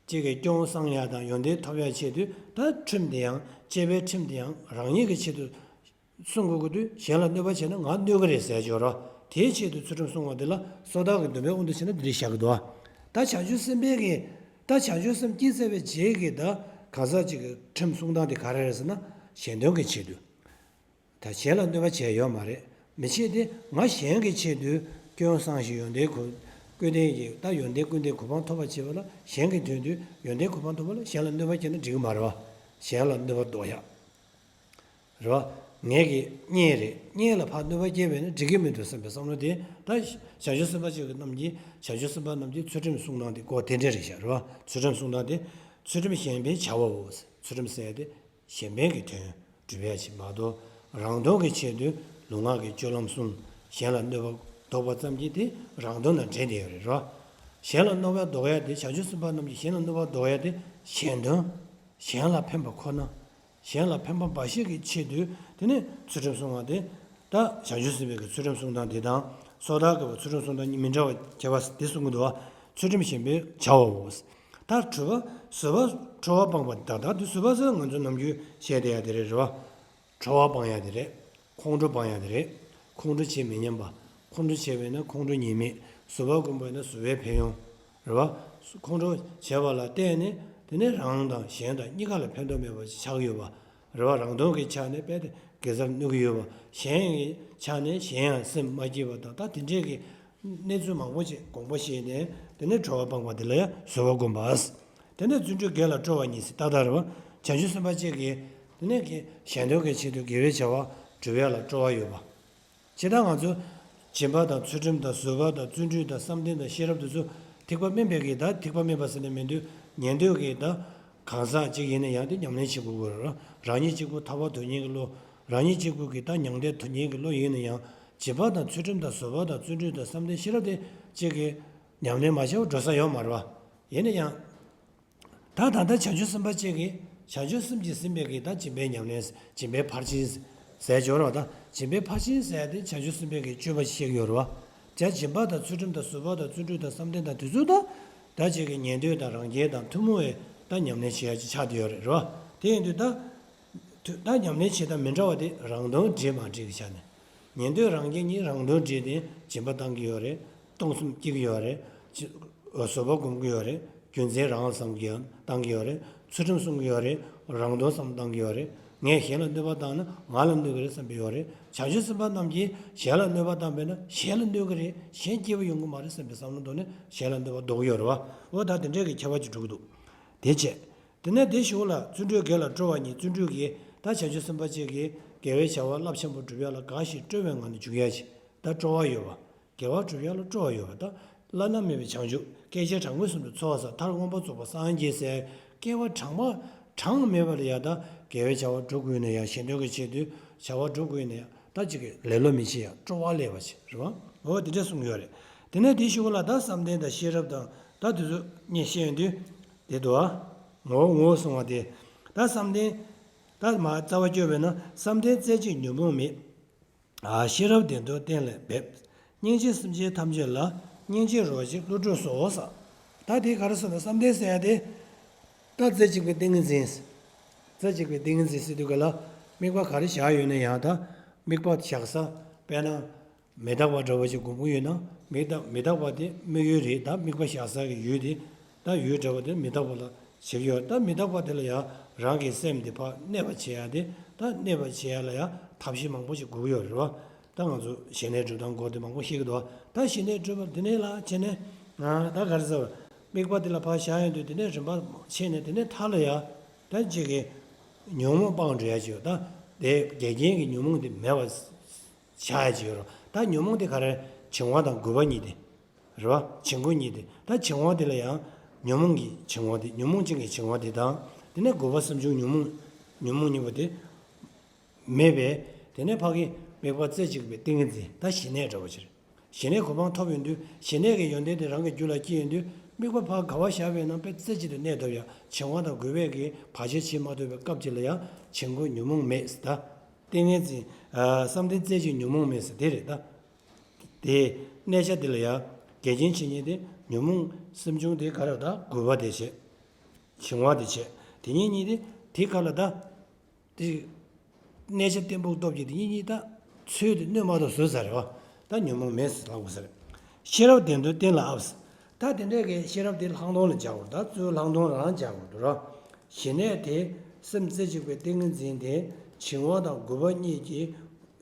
ཅིག་གི་སྐྱོན་སངས་ཡ་དང་ཡོན་ཏན་ཐོབ་ཡ་ཆེད་དུ་ད་ཁྲིམས་དེ་ཡང་བཅས་པའི་ཁྲིམས་དེ་ཡང་རང་ཉིད་ཀྱི་ཆེད་དུ་སྲུང་དགོས་ཀྱི་དུས་གཞན་ལ་གནོད་པ་བྱས་ན་ང་གནོད་ཀྱི་རེད་ཟེར་ཆོག་རོ། དེའི་ཆེད་དུ་ཚུལ་ཁྲིམས་སྲུང་བ་དེ་ལ་སོ་ཐར་གྱི་སྡོམ་པའི་དབང་དུ་བྱས་ན་འདི་རིགས་བཞག་གི་འདུག་ཨ། ད་བྱང་ཆུབ་སེམས་དཔའི་གི་ད་བྱང་ཆུབ་སེམས་བསྐྱེད་ཚར་བའི་རྗེས་ཀྱི་ད་གང་ཟག་ཅིག་གི་ཁྲིམས་སྲུང་སྟངས་དེ་ག་རེ་རེད་ཟེར་ན་གཞན་དོན་གྱི་ཆེད་དུ། ད་གཞན་ལ་གནོད་པ་བྱས་ཡོད་མ་རེད། མི་བྱེད་དེ་ང་གཞན་གྱི་ཆེད་དུ་སྐྱོན་སངས་ཤིང་ཡོན་ཏན་གོ་ཀུན་ལྡན་གྱི་ད་ཡོན་ཏན་ཀུན་ལྡན་གོ་འཕང་ཐོབ་པར་བྱེད་པ་ལ་གཞན་གྱི་དོན་དུ་ཡོན་ཏན་གོ་འཕང་ཐོབ་པ་ལ་གཞན་ལ་གནོད་པ་བྱས་ན་འགྲིག་གི་མ་རེད་བ། གཞན་ལ་གནོད་པ་ཟློག་ཡག་རེད་བ། ངེད་ཀྱི་གཉེན་རེད། གཉེན་ལ་ཕར་གནོད་པ་སྐྱེལ་བས་ན་འགྲིག་གི་མི་འདུག་བསམ་པའི་བསམ་བློ་དེ་ད་བྱང་ཆུབ་སེམས་དཔའ་ཅིག་གི་རྣམས་ཀྱིས་བྱང་ཆུབ་སེམས་དཔའ་རྣམས་ཀྱིས་ཚུལ་ཁྲིམས་སྲུང་སྟངས་དེ་ཀོ་དེ་འདྲས་རེད་ཤག་རེད་བ། ཚུལ་ཁྲིམས་སྲུང་སྟངས་དེ་ཚུལ་ཁྲིམས་གཞན་ཕན་བྱ་བའོ། ཚུལ་ཁྲིམས་ཟེར་ཡ་དེ། གཞན་ཕན་གྱི་དོན་སྒྲུབ་ཡ་ཞིག་མ་གཏོགས་རང་དོན་གྱི་ཆེད་དུ་ལུས་ངག་གི་སྤྱོད་ལམ་གསུམ་གཞན་ལ་གནོད་པ་ཟློག་པ་ཙམ་གྱིས་དེ་རང་དོན་དང་འབྲེལ་བསྡད་ཡོད་རེད་རོ། གཞན་ལ་གནོད་པ་ཟློག་ཡ་དེ་བྱང་ཆུབ་སེམས་དཔའ་རྣམས་ཀྱིས་གཞན་ལ་གནོད་པ་ཟློག་ཡ་དེ་གཞན་དོན། གཞན་ལ་ཕན་པ་ཁོ་ན། གཞན་ལ་ཕན་པ་འབའ་ཞིག་གི་ཆེད་དུ་དེ་ནི་ཚུལ་ཁྲིམས་སྲུང་བ་དེ། ད་བྱང་ཆུབ་སེམས་དཔའི་གི་ཚུལ་ཁྲིམས་སྲུང་སྟངས་དེ་དང་སོ་ཐར་གྱི་ཚུལ་ཁྲིམས་སྲུང་སྟངས་གཉིས་མི་འདྲ་བ་ཁྱད་པར་དེ་གསུང་གི་འདུག་བ། ཚུལ་ཁྲིམས་གཞན་ཕན་བྱའོ། ད་དྲི་བ་བཟོད་པ་ཁྲོ་བ་སྤངས་པ་དག་ད་དུ་བཟོད་པ་ཟེར་ང་ཚོ་ནམ་རྒྱུན་བཤད་བསྡད་ཡ་དེ་རེད་རེད་བ། ཁྲོ་བ་སྤང་ཡ་དེ་རེད། ཁོང་ཁྲོ་སྤང་ཡ་དེ་རེད། ཁོང་ཁྲོ་བྱེད་མི་ཉན་པ། ཁོང་ཁྲོ་བྱས་པས་ན་ཁོང་ཁྲོ་ཉེས་དམིགས། བཟོད་པ་བསྒོམས་པས་ན་བཟོད་པའི་ཕན་ཡོན། རེད་བ། ཁོང་ཁྲོ་བྱས་པ་ལ་བརྟེན་ནས་དེ་ནས་རང་དང་གཞན་དང་གཉིས་ཀ་ལ་ཕན་ཐོགས་མེད་པ་ཞིག་ཆགས་ཀྱི་ཡོད་པ། རེད་བ། རང་དོན་གྱི་ཆ་ནས་དཔེ་དེ་དགེ་རྩར་གནོད་ཀྱི་ཡོད་པ། གཞན་གྱི་ཆ་ནས་གཞན་ཡང་སེམས་མ་སྐྱིད་པ་དང་ད་དེ་འདྲས་ཀྱི་གནས་ཚུལ་མང་པོ་ཅིག་དགོངས་པ་བཞེས་ནས་དེ་ནས་ཁྲོ་བ་སྤངས་པ་དེ་ལ་ཡང་བཟོད་པ་བསྒོམ་པ། དེ་ནས་བརྩོན་འགྲུས་དགེ་ལ་སྤྲོ་བ་གཉིས་སུ་ཏག་ཏག་རེད་བ། བྱང་ཆུབ་སེམས་དཔའ་གཅིག་གིས་དེ་ནས་གཞན་དོན་གྱི་ཆེད་དུ་དགེ་བའི་བྱ་བ་སྒྲུབ་ཡ་ལ་སྤྲོ་བ་ཡོད་པ། ཇི་ལྟར་ང་ཚོ་སྦྱིན་པ་དང་ཚུལ་ཁྲིམས་དང་བཟོད་པ་དང་བརྩོན་འགྲུས་དང་བསམ་གཏན་དང་ཤེས་རབ་དེ་ཚོ་ཐེག་པ་དམན་པའི་གི་ད་ཐེག་པ་དམན་པ་ཟེར་ནས་མི་འདུག་ཉན་ཐོས་ཀྱི་ད་གང་ཟག་ཅིག་ཡིན་ན་ཡང་དེ་ཉམས་ལེན་བྱེད་དགོས་ཀྱི་རེད། རང་ཉིད་གཅིག་པུ་ཐར་པ་དོན་གཉེར་གྱི་བློ། རང་ཉིད་གཅིག་པུ་གི་ད་མྱང་འདས་དོན་གཉེར་གྱི་བློ་ཡིན་ན་ཡང་སྦྱིན་པ་དང་ཚུལ་ཁྲིམས་དང་བཟོད་པ་དང་བརྩོན་འགྲུས་དང་བསམ་གཏན་ཤེས་རབ་དེ་གཅིག་གི་ཉམས་ལེན་མ་བྱས་པར་འགྲོ་ས་ཡོད་མ་རེད་བ། ཡིན་ན་ཡང་། ད་ད་ལྟ་བྱང་ཆུབ་སེམས་དཔའ་གཅིག་གིས་བྱང་ཆུབ་སེམས་ཀྱིས་ཟིན་པའི་གི་ད་སྦྱིན་པའི་ཉམས་ལེན། སྦྱིན་པའི་ཕར་ཕྱིན་ཟེར་སྦྱོར་བ་དང་སྦྱིན་པའི་ཕར་ཕྱིན་ཟེར་ཏེ་བྱང་ཆུབ་སེམས་དཔའི་གི་སྤྱོད་པ་བཤད་ཀྱི་ཡོད་རེད་བ། ད་སྦྱིན་པ་དང་ཚུལ་ཁྲིམས་དང་བཟོད་པ་དང་བརྩོན་འགྲུས་དང་བསམ་གཏན་དང་དེ་ཚོ་ད་ད་གཅིག་གི་ཉན་ཐོས་དང་རང་རྒྱལ་དང་ཐུན་མོང་བའི་ད་ཉམས་ལེན་བྱེད་ཡ་ཅིག་ཆགས་བསྡད་ཡོད་རེད་རེད་བ། དེ་ཡིན་དུས་ད། ད་ཉམས་ལེན་བྱེད་སྟངས་མི་འདྲ་བ་དེ་རང་དོན་འགྲིག་མ་འགྲིག་གི་ཆ་ནས། ཉན་ཐོས་རང་རྒྱལ་གཉིས་རང་དོན་འགྲིག་སྟེ་སྦྱིན་པ་བཏང་གི་ཡོད་རེད། གཏོང་སེམས་སྐྱེ་གི་ཡོད་རེད། ཅི། བཟོད་པ་སྒོམ་གི་ཡོད་རེད། རྒྱུ་མཚན་རང་བསམ་གི་ཡང་བཏང་གི་ཡོད་རེད། ཚུལ་ཁྲིམས་སྲུང་གི་ཡོད་རེད། རང་དོན་བསམ་བཏང་གི་ཡོད་རེད། ངས་གཞན་ལ་གནོད་པ་བཏང་ན་ང་ལ་གནོད་ཀྱི་རེད་བསམ་པའི་ཡོད་རེད། བྱང་ཆུབ་སེམས་དཔའ་རྣམས་ཀྱིས་གཞན་ལ་གནོད་པ་བཏང་བས་ན་གཞན་ལ་གནོད་ཀྱི་རེད། གཞན་སྐྱིད་པོ་ཡོང་གི་མ་རེད་བསམ་པའི་བསམ་བློ་གཏོང་ནས་གཞན་ལ་གནོད་པ་ཟློག་གི་ཡོད་རེད་བ། འོ་ད་དེ་འདྲས་ཀྱི་ཁྱད་པར་ཅིག་འགྲོ་གི་འདུག་དེ་བྱས། དེ་ནས་དེའི་གཞུག་ལ་བརྩོན་འགྲུས་དགེ་ལ་སྤྲོ་བ་གཉིས། བརྩོན་འགྲུས་ཀྱིས་ད་བྱང་ཆུབ་སེམས་དཔའ་གཅིག་གིས་དགེ་བའི་བྱ་བ་རླབས་ཆེན་པོ་སྒྲུབ་ཡ་ལ་དགའ་ཞིང་སྤྲོ་བའི་ངང་ནས་འཇུག་ཡ་ཞིག་ད་སྤྲོ་བ་ཡོད་པ། དགེ་བ་སྒྲུབ་ཡ་ལ་སྤྲོ་བ་ཡོད་པ་ད། བླ་ན་མེད་པའི་བྱང་ཆུབ། སྐད་ཅིག་གྲངས་མེད་གསུམ་དུ་འཚོ་བ་ཟེར། མཐར་མངོན་པར་རྫོགས་པར་སངས་རྒྱས་ཟེར། སྐྱེ་བ་གྲངས་མ་གྲངས་མེད་པ་ལ་ཡ་ད་དགེ་བའི་བྱ་བ་སྒྲུབ་དགོས་ན་ཡ། གཞན་དོན་གྱི་ཆེད་དུ་བྱ་བ་སྒྲུབ་དགོས་ན་ཡ། ད་ཅིག་གི་ལེ་ལོ་མི་བྱེད་ཡ། སྤྲོ་བ་སླེབས་པ་ཞིག་རེད་བ། འོ་དེ་འདྲ་གསུངས་ཡོད་རེད། དེ་ནས་དེའི་གཞུག་ལ་ད་བསམ་གཏན་དང་ཤེས་རབ་དང་ད་དེ་ཚོ་གཉིས་བཤད་ཡོང་དུས་དེ་འདུག་ཨ། ངོ་བོ་ངོ་བོ་གསུང་བ་དེ། ད་བསམ་གཏན་ད་མ་རྩ་བ་སྐྱོར་བས་ན་བསམ་གཏན་རྩེ་གཅིག་ཉོན་མོངས་མེད། ཨ་ཤེས་རབ་བདེ་འདོད་གཏན་ལ་འབེབས། སྙིང་རྗེས་སེམས་ཅན་ཐམས་ཅད་ལ། སྙིང་རྗེ་རོ་གཅིག་བསླུ་བྲིད་སོགས་ཟེར། ད་དེ་ག་རེ་ཟེར་ན་བསམ་གཏན་ཟེར་ཡ་དེ། ད་རྩེ་གཅིག་པའི་ཏིང་ངེ་འཛིན། རྩེ་གཅིག་པའི་ཏིང་ངེ་འཛིན་ཟེར་དུས་ག་ལ། དམིགས་པ་ག་རེ་བཞག་ཡོད་ན་ཡང་ད། དམིགས་པ་བཞག་ས། དཔེར་ན། མི་རྟག་པ་འདྲ་བོ་ཞིག་སྒོམ་གྱི་ཡོད་ན། མི་རྟག་མི་རྟག་པ་དེ་དམིགས་ཡུལ་རེད། ད་དམིགས་པ་བཞག་ས་གི་ཡུལ་དེ། ད་ཡུལ་འདྲ་བོ་དེ་མི་རྟག་པ་ལ་བྱེད་ཀྱི་ཡོད། ད་མི་རྟག་པ་དེ་ལ་ཡང་རང་གི་སེམས་དེ་ཕར་གནས་པ་བྱེད་ཡ་དེ། ད་གནས་པ་བྱེད་ཡ་ལ་ཡང་ཐབས་ཤེས་མང་པོ་ཞིག་དགོས་ཀྱི་ཡོད་རེད་བ། ད་ང་ཚོ་ཞི་གནས་སྒྲུབ་སྟངས་སྐོར་དེ་མང་པོ་ཤེས་ཀྱི་འདུག་ད་ཞི་གནས་སྒྲུབ་པ་དེ་ནས་ལ་བྱས་ནས། ང་ད་ག་རེ་ཟེར། དམིགས་པ་དེ་ལ་ཕར་བཞག་ཡོང་དུས་དེ་ནས་རིམ་པ་ཕྱེ་ནས་དེ་ནས་མཐའ་ལ་ཡ། ད་ཅིག་གི་ཉོན་མོངས་སྤང་འགྲོ་ཡ་ཅིག་ཡོད། ད་དེ་འགལ་རྐྱེན་གྱི་ཉོན་མོངས་དེ་མེད་པ་བྱ་ཡ་ཅིག་ཡོད་རེད། ད་ཉོན་མོངས་དེ་ག་རེ། བྱིང་བ་དང་རྒོད་པ་གཉིས་དེ། རེད་བ། བྱིང་རྒོད་གཉིས་དེ། ད་བྱིང་བ་དེ་ལ་ཡང་ཉོན་མོངས་ཀྱི་བྱིང་བ་དེ། ཉོན་མོངས་ཅན་གྱི་བྱིང་བ་དེ་དང་། དེ་ནས་རྒོད་པ་སེམས་བྱུང་ཉོན་མོངས། ཉོན་མོངས་གཉིས་པོ་དེ། མེད་པས། དེ་ནས་ཕ་གི་དམིགས་པ་རྩེ་གཅིག་པའི་ཏིང་ངེ་འཛིན། ད་ཞི་གནས་འདྲ་བོ་ཅིག་རེད། ཞི་གནས་གོ་འཕང་ཐོབ་ཡོང་དུས་ཞི་གནས་ཀྱི་ཡོན་ཏན་དེ་རང་གི་རྒྱུད་ལ་སྐྱེས་ཡོང་དུས་དམིགས་པ་ཕར་ག་བ་བཞག་པས་ན་དཔེ་རྩེ་གཅིག་ཏུ་གནས་ཐུབ་ཡ། བྱིང་བ་དང་རྒོད་པས་ཀྱི་བར་ཆད་བྱེད་མ་ཐུབ་པའི་སྐབས་ཅིག་ལ་ཡང་བྱིང་རྒོད་ཉོན་མོངས་མེད་ཟེར་ད། ཏིང་ངེ་འཛིན། ཨ་བསམ་གཏན་རྩེ་གཅིག་ཉོན་མོངས་མེད་ཟེར་དེ་རེད་ད། དེ་གནས་ཆ་དེ་ལ་ཡང་འགལ་རྐྱེན་བྱེད་མཁན་དེ་ཉོན་མོངས་སེམས་བྱུང་དེ་ག་རེ་ད་རྒོད་པ་དེ་བྱས། བྱིང་བ་དེ་བྱས། དེ་གཉིས་གཉིས་དེ་དེ་ག་ལ་ད། དེ། གནས་ཆ་བརྟན་པོ་སྟོབས་ཀྱིས་དེ་གཉིས་གཉིས་ད། ཚུལ་དེ་གནོད་མ་ཐུབ་བཟོས་ཚར་རེད་བ། ད་ཉོན་མོངས་མེད་ཟེར་ལབ་དགོས་ས་རེད། ཤེས་རབ་བདེ་འདོད་གཏན་ལ་དབབ་ཟེར། ད་དེ་འདྲས་ཀྱི་ཤེས་རབ་དེ་ལྷག་མཐོང་ལ་སྦྱར་དགོས་རེད། ད་གཙོ་བོ་ལྷག་མཐོང་རང་སྦྱར་དགོས་འདུག་ར། ཞི་གནས་དེ་སེམས་རྩེ་གཅིག་པའི་ཏིང་ངེ་འཛིན་དེ་བྱིང་བ་དང་རྒོད་པ་གཉིས་ཀྱིས་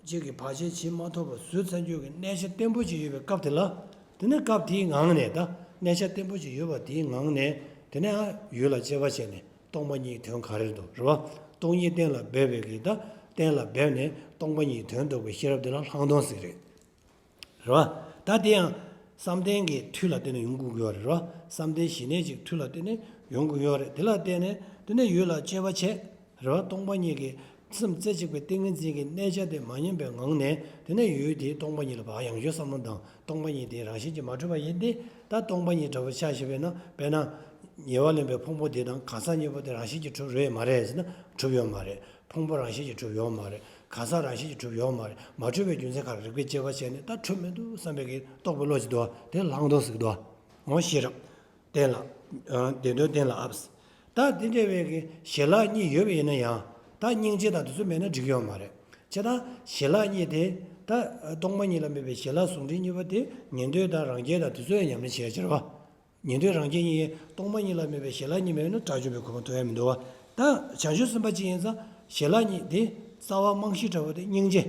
གཅིག་གིས་བར་ཆད་བྱེད་མ་ཐུབ་པ་བཟོས་ཚར་རྒྱུ་གི་གནས་ཆ་བརྟན་པོ་ཅིག་ཡོད་པའི་སྐབས་དེ་ལ། དེ་ནས་སྐབས་དེའི་ངང་ནས་ད་གནས་ཆ་བརྟན་པོ་ཅིག་ཡོད་པ་དེའི་ངང་ནས་དེ་ནས་ཨ་ཡུལ་ལ་དཔྱད་པ་བྱས་ནས། སྟོང་པ་ཉིད་དོན་ག་རེ་འདུག་རེད་བ། སྟོང་ཉིད་གཏན་ལ་འབེབས་པའི་གི་ད་གཏན་ལ་འབེབས་ནས་སྟོང་པ་ཉིད་དོན་རྟོགས་པའི་ཤེས་རབ་དེ་ལ་ལྷག་མཐོང་ཟེར་གི་རེད། རེད་བ། ད་དེ་ཡང་བསམ་གཏན་གྱི་མཐུ་ལ་བརྟེན་ནས་ཡོང་དགོས་ཀྱི་ཡོད་རེད་རེད་བ། བསམ་གཏན་ཞི་གནས་ཀྱི་མཐུ་ལ་བརྟེན་ནས་ཡོང་དགོས་ཡོད་རེད། དེ་ལ་བརྟེན་ནས་དེ་ནས་ཡུལ་ལ་དཔྱད་པ་བྱས། རེད་བ། སྟོང་པ་ཉིད་ཀྱི་སེམས་རྩེ་གཅིག་པའི་ཏིང་ངེ་འཛིན་གྱི་གནས་ཆ་དེ་མ་ཉམས་པའི་ངང་ནས་དེ་ནས་ཡུལ་དེའི་སྟོང་པ་ཉིད་ལ་བག་ཡངས་ཤོས་བསམ་བློ་དང་། སྟོང་པ་ཉིད་དེ་རང་བཞིན་གྱིས་མ་གྲུབ་པ་ཡིན་ཏེ། ད་སྟོང་པ་ཉིད་འདྲ་བོ་ཆ་བཞག་པས་ན། དཔེར་ན། ཉེ་བར་ལེན་པའི་ཕུང་པོ་འདི་དང་གང་ཟག་གཉིས་པོ་དེ་རང་བཞིན་གྱིས་གྲུབ་རེད་མ་རེད་ཟེར་ན་གྲུབ་ཡོད་མ་རེད། ཕུང་པོ་རང་བཞིན་གྱིས་གྲུབ་ཡོད་མ་རེད། གང་ཟག་རང་བཞིན་གྱིས་གྲུབ་ཡོད་མ་རེད། མ་གྲུབ་པའི་རྒྱུ་མཚན་ག་རེ་རིགས་པས་དཔྱད་པ་བྱས་ནས་ད་གྲུབ་མི་འདུག་བསམ་པའི་གི་རྟོགས་པའི་བློ་ཅིག་འདུག་བ། དེ་ལྷག་མཐོང་ཟེར་གི་འདུག་བ། འོ་ཤེས་རབ། གཏན་ལ། ཨ་བདེ་འདོད་གཏན་ལ་དབབ། ད་དེ་འདྲ་བའི་གི་ཞི་ལྷག་གཉིས་ཡོད་པ་ཡིན་ན་ཡང་། ད་སྙིང་རྗེ་དང་དེ་ཚོ་མེད་ན་འགྲིག་ཡོད་མ་རེད། བྱས་ཙང་ཞི་ལྷག་གཉིས་དེ། ད་སྟོང་པ་ཉིད་ལ་དམིགས་པའི་ཞི་ལྷག་ཟུང་འབྲེལ་གཉིས་པ་དེ་ཉན་ཐོས་དང་རང་རྒྱལ་དང་དེ་ཚོ་ཡང་ཉམས་ལེན་བྱེད་ཡ་ཕྱིར་བ། ཉན་ཐོས་རང་རྒྱལ་གཉིས་སྟོང་པ་ཉིད་ལ་དམིགས་པའི་ཞི་ལྷག་གཉིས་མེད་ན་དགྲ་བཅོམ་པའི་གོ་འཕང་ཐོབ་ཡ་མི་འདུག་བ། ད་བྱང་ཆུབ་སེམས་དཔའ་གཅིག་ཡིན་ཙང་ཞི་ལྷག་གཉིས་དེ་རྩ་བ་རྨང་གཞི་འདྲ་བོ་དེ་སྙིང་རྗེ།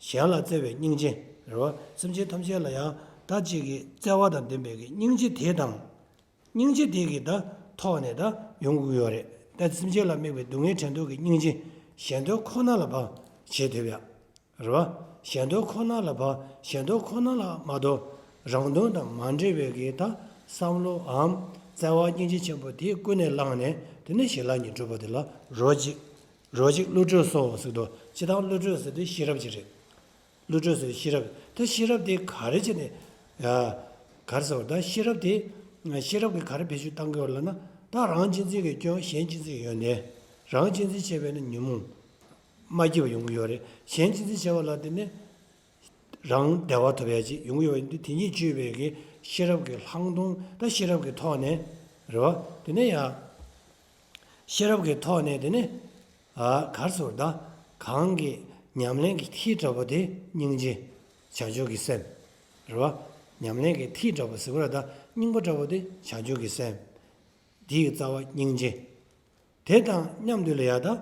གཞན་ལ་བརྩེ་བའི་སྙིང་རྗེ། རེད་བ། སེམས་ཅན་ཐམས་ཅད་ལ་ཡང་ད་གཅིག་གི་བརྩེ་བ་དང་ལྡན་པའི་གི་སྙིང་རྗེ་དེ་དང་། སྙིང་རྗེ་དེ་གི་ད་ཐོག་ནས་ད་ཡོང་དགོས་ཡོད་རེད། ད་སེམས་ཅན་ལ་དམིགས་པའི་སྡུག་བསྔལ་བྲལ་འདོད་ཀྱི་སྙིང་རྗེ། གཞན་དོན་ཁོ་ན་ལ་ཕར་བྱེད་ཐུབ་ཡ། རེད་བ། གཞན་དོན་ཁོ་ན་ལ་ཕར། གཞན་དོན་ཁོ་ན་ལ་མ་གཏོགས་རང་དོན་དང་མ་འབྲེལ་བའི་གི་ད་བསམ་བློའམ་བརྩེ་བ་སྙིང་རྗེ་ཆེན་པོ་དེ་ཀུན་ནས་བསླངས་ནས་དེ་ནས་ཞི་ལྷག་གཉིས་སྒྲུབ་པ་དེ་ལ་རོ་གཅིག་རོ་གཅིག་བསླུ་བྲིད་སོགས་ཟེར་དུས་སྤྱིར་བཏང་བསླུ་བྲིད་ཟེར་དུས་ཤེས་རབ་ཅིག་རེད། བསླུ་བྲིད་ཟེར་ཤེས་རབ། ད་ཤེས་རབ་དེ་ག་རེ་བྱས་ནས། ཡ། ག་རེ་ཟེར་བ། ད་ཤེས་རབ་དེ། ཤེས་རབ་ཀྱིས་ག་རེ་བེད་སྤྱོད་བཏང་གི་ཡོད་ལབ་ན། ད་རང་གཅེས་འཛིན་གྱི་སྐྱོན། གཞན་གཅེས་འཛིན་གྱི་ཡོན་ཏན། རང་གཅེས་འཛིན་བྱས་པས་ན་ཉོན་མོངས་མ་སྐྱེས་པ་ཡོང་གི་ཡོད་རེད། གཞན་གཅེས་འཛིན་བྱས་པ་ལ་དེ་ནས་རང་བདེ་བ་ཐོབ་ཡ་ཅིག་ཡོང་གི་ཡོད་པ་ཡིན་དུས་དེ་གཉིས་བཅོས་པའི་གི་ཤེས་རབ་ཀྱི་ལྷག་མཐོང་། ད་ཤེས་རབ་ཀྱི་ཐོག་ནས། རེད་བ། དེ་ནས་ཡ། ཤེས་རབ་ཀྱི་ཐོག་ནས་དེ་ནི། ཨ་གར་སོར་ད། གང་གི་ཉམས་ལེན་གྱི་མཐིལ་འདྲ་པོ་དེ་སྙིང་རྗེ། བྱང་ཆུབ་ཀྱི་སེམས། རེད་བ། ཉམས་ལེན་གྱི་མཐིལ་འདྲ་པོ་ཟེར་བ་ར་ད་སྙིང་པོ་འདྲ་པོ་དེ་བྱང་ཆུབ་ཀྱི་སེམས། འདི་ཡི་རྩ་བ་སྙིང་རྗེ། དེ་དང་མཉམ་དུ་ལ་ཡ་ད།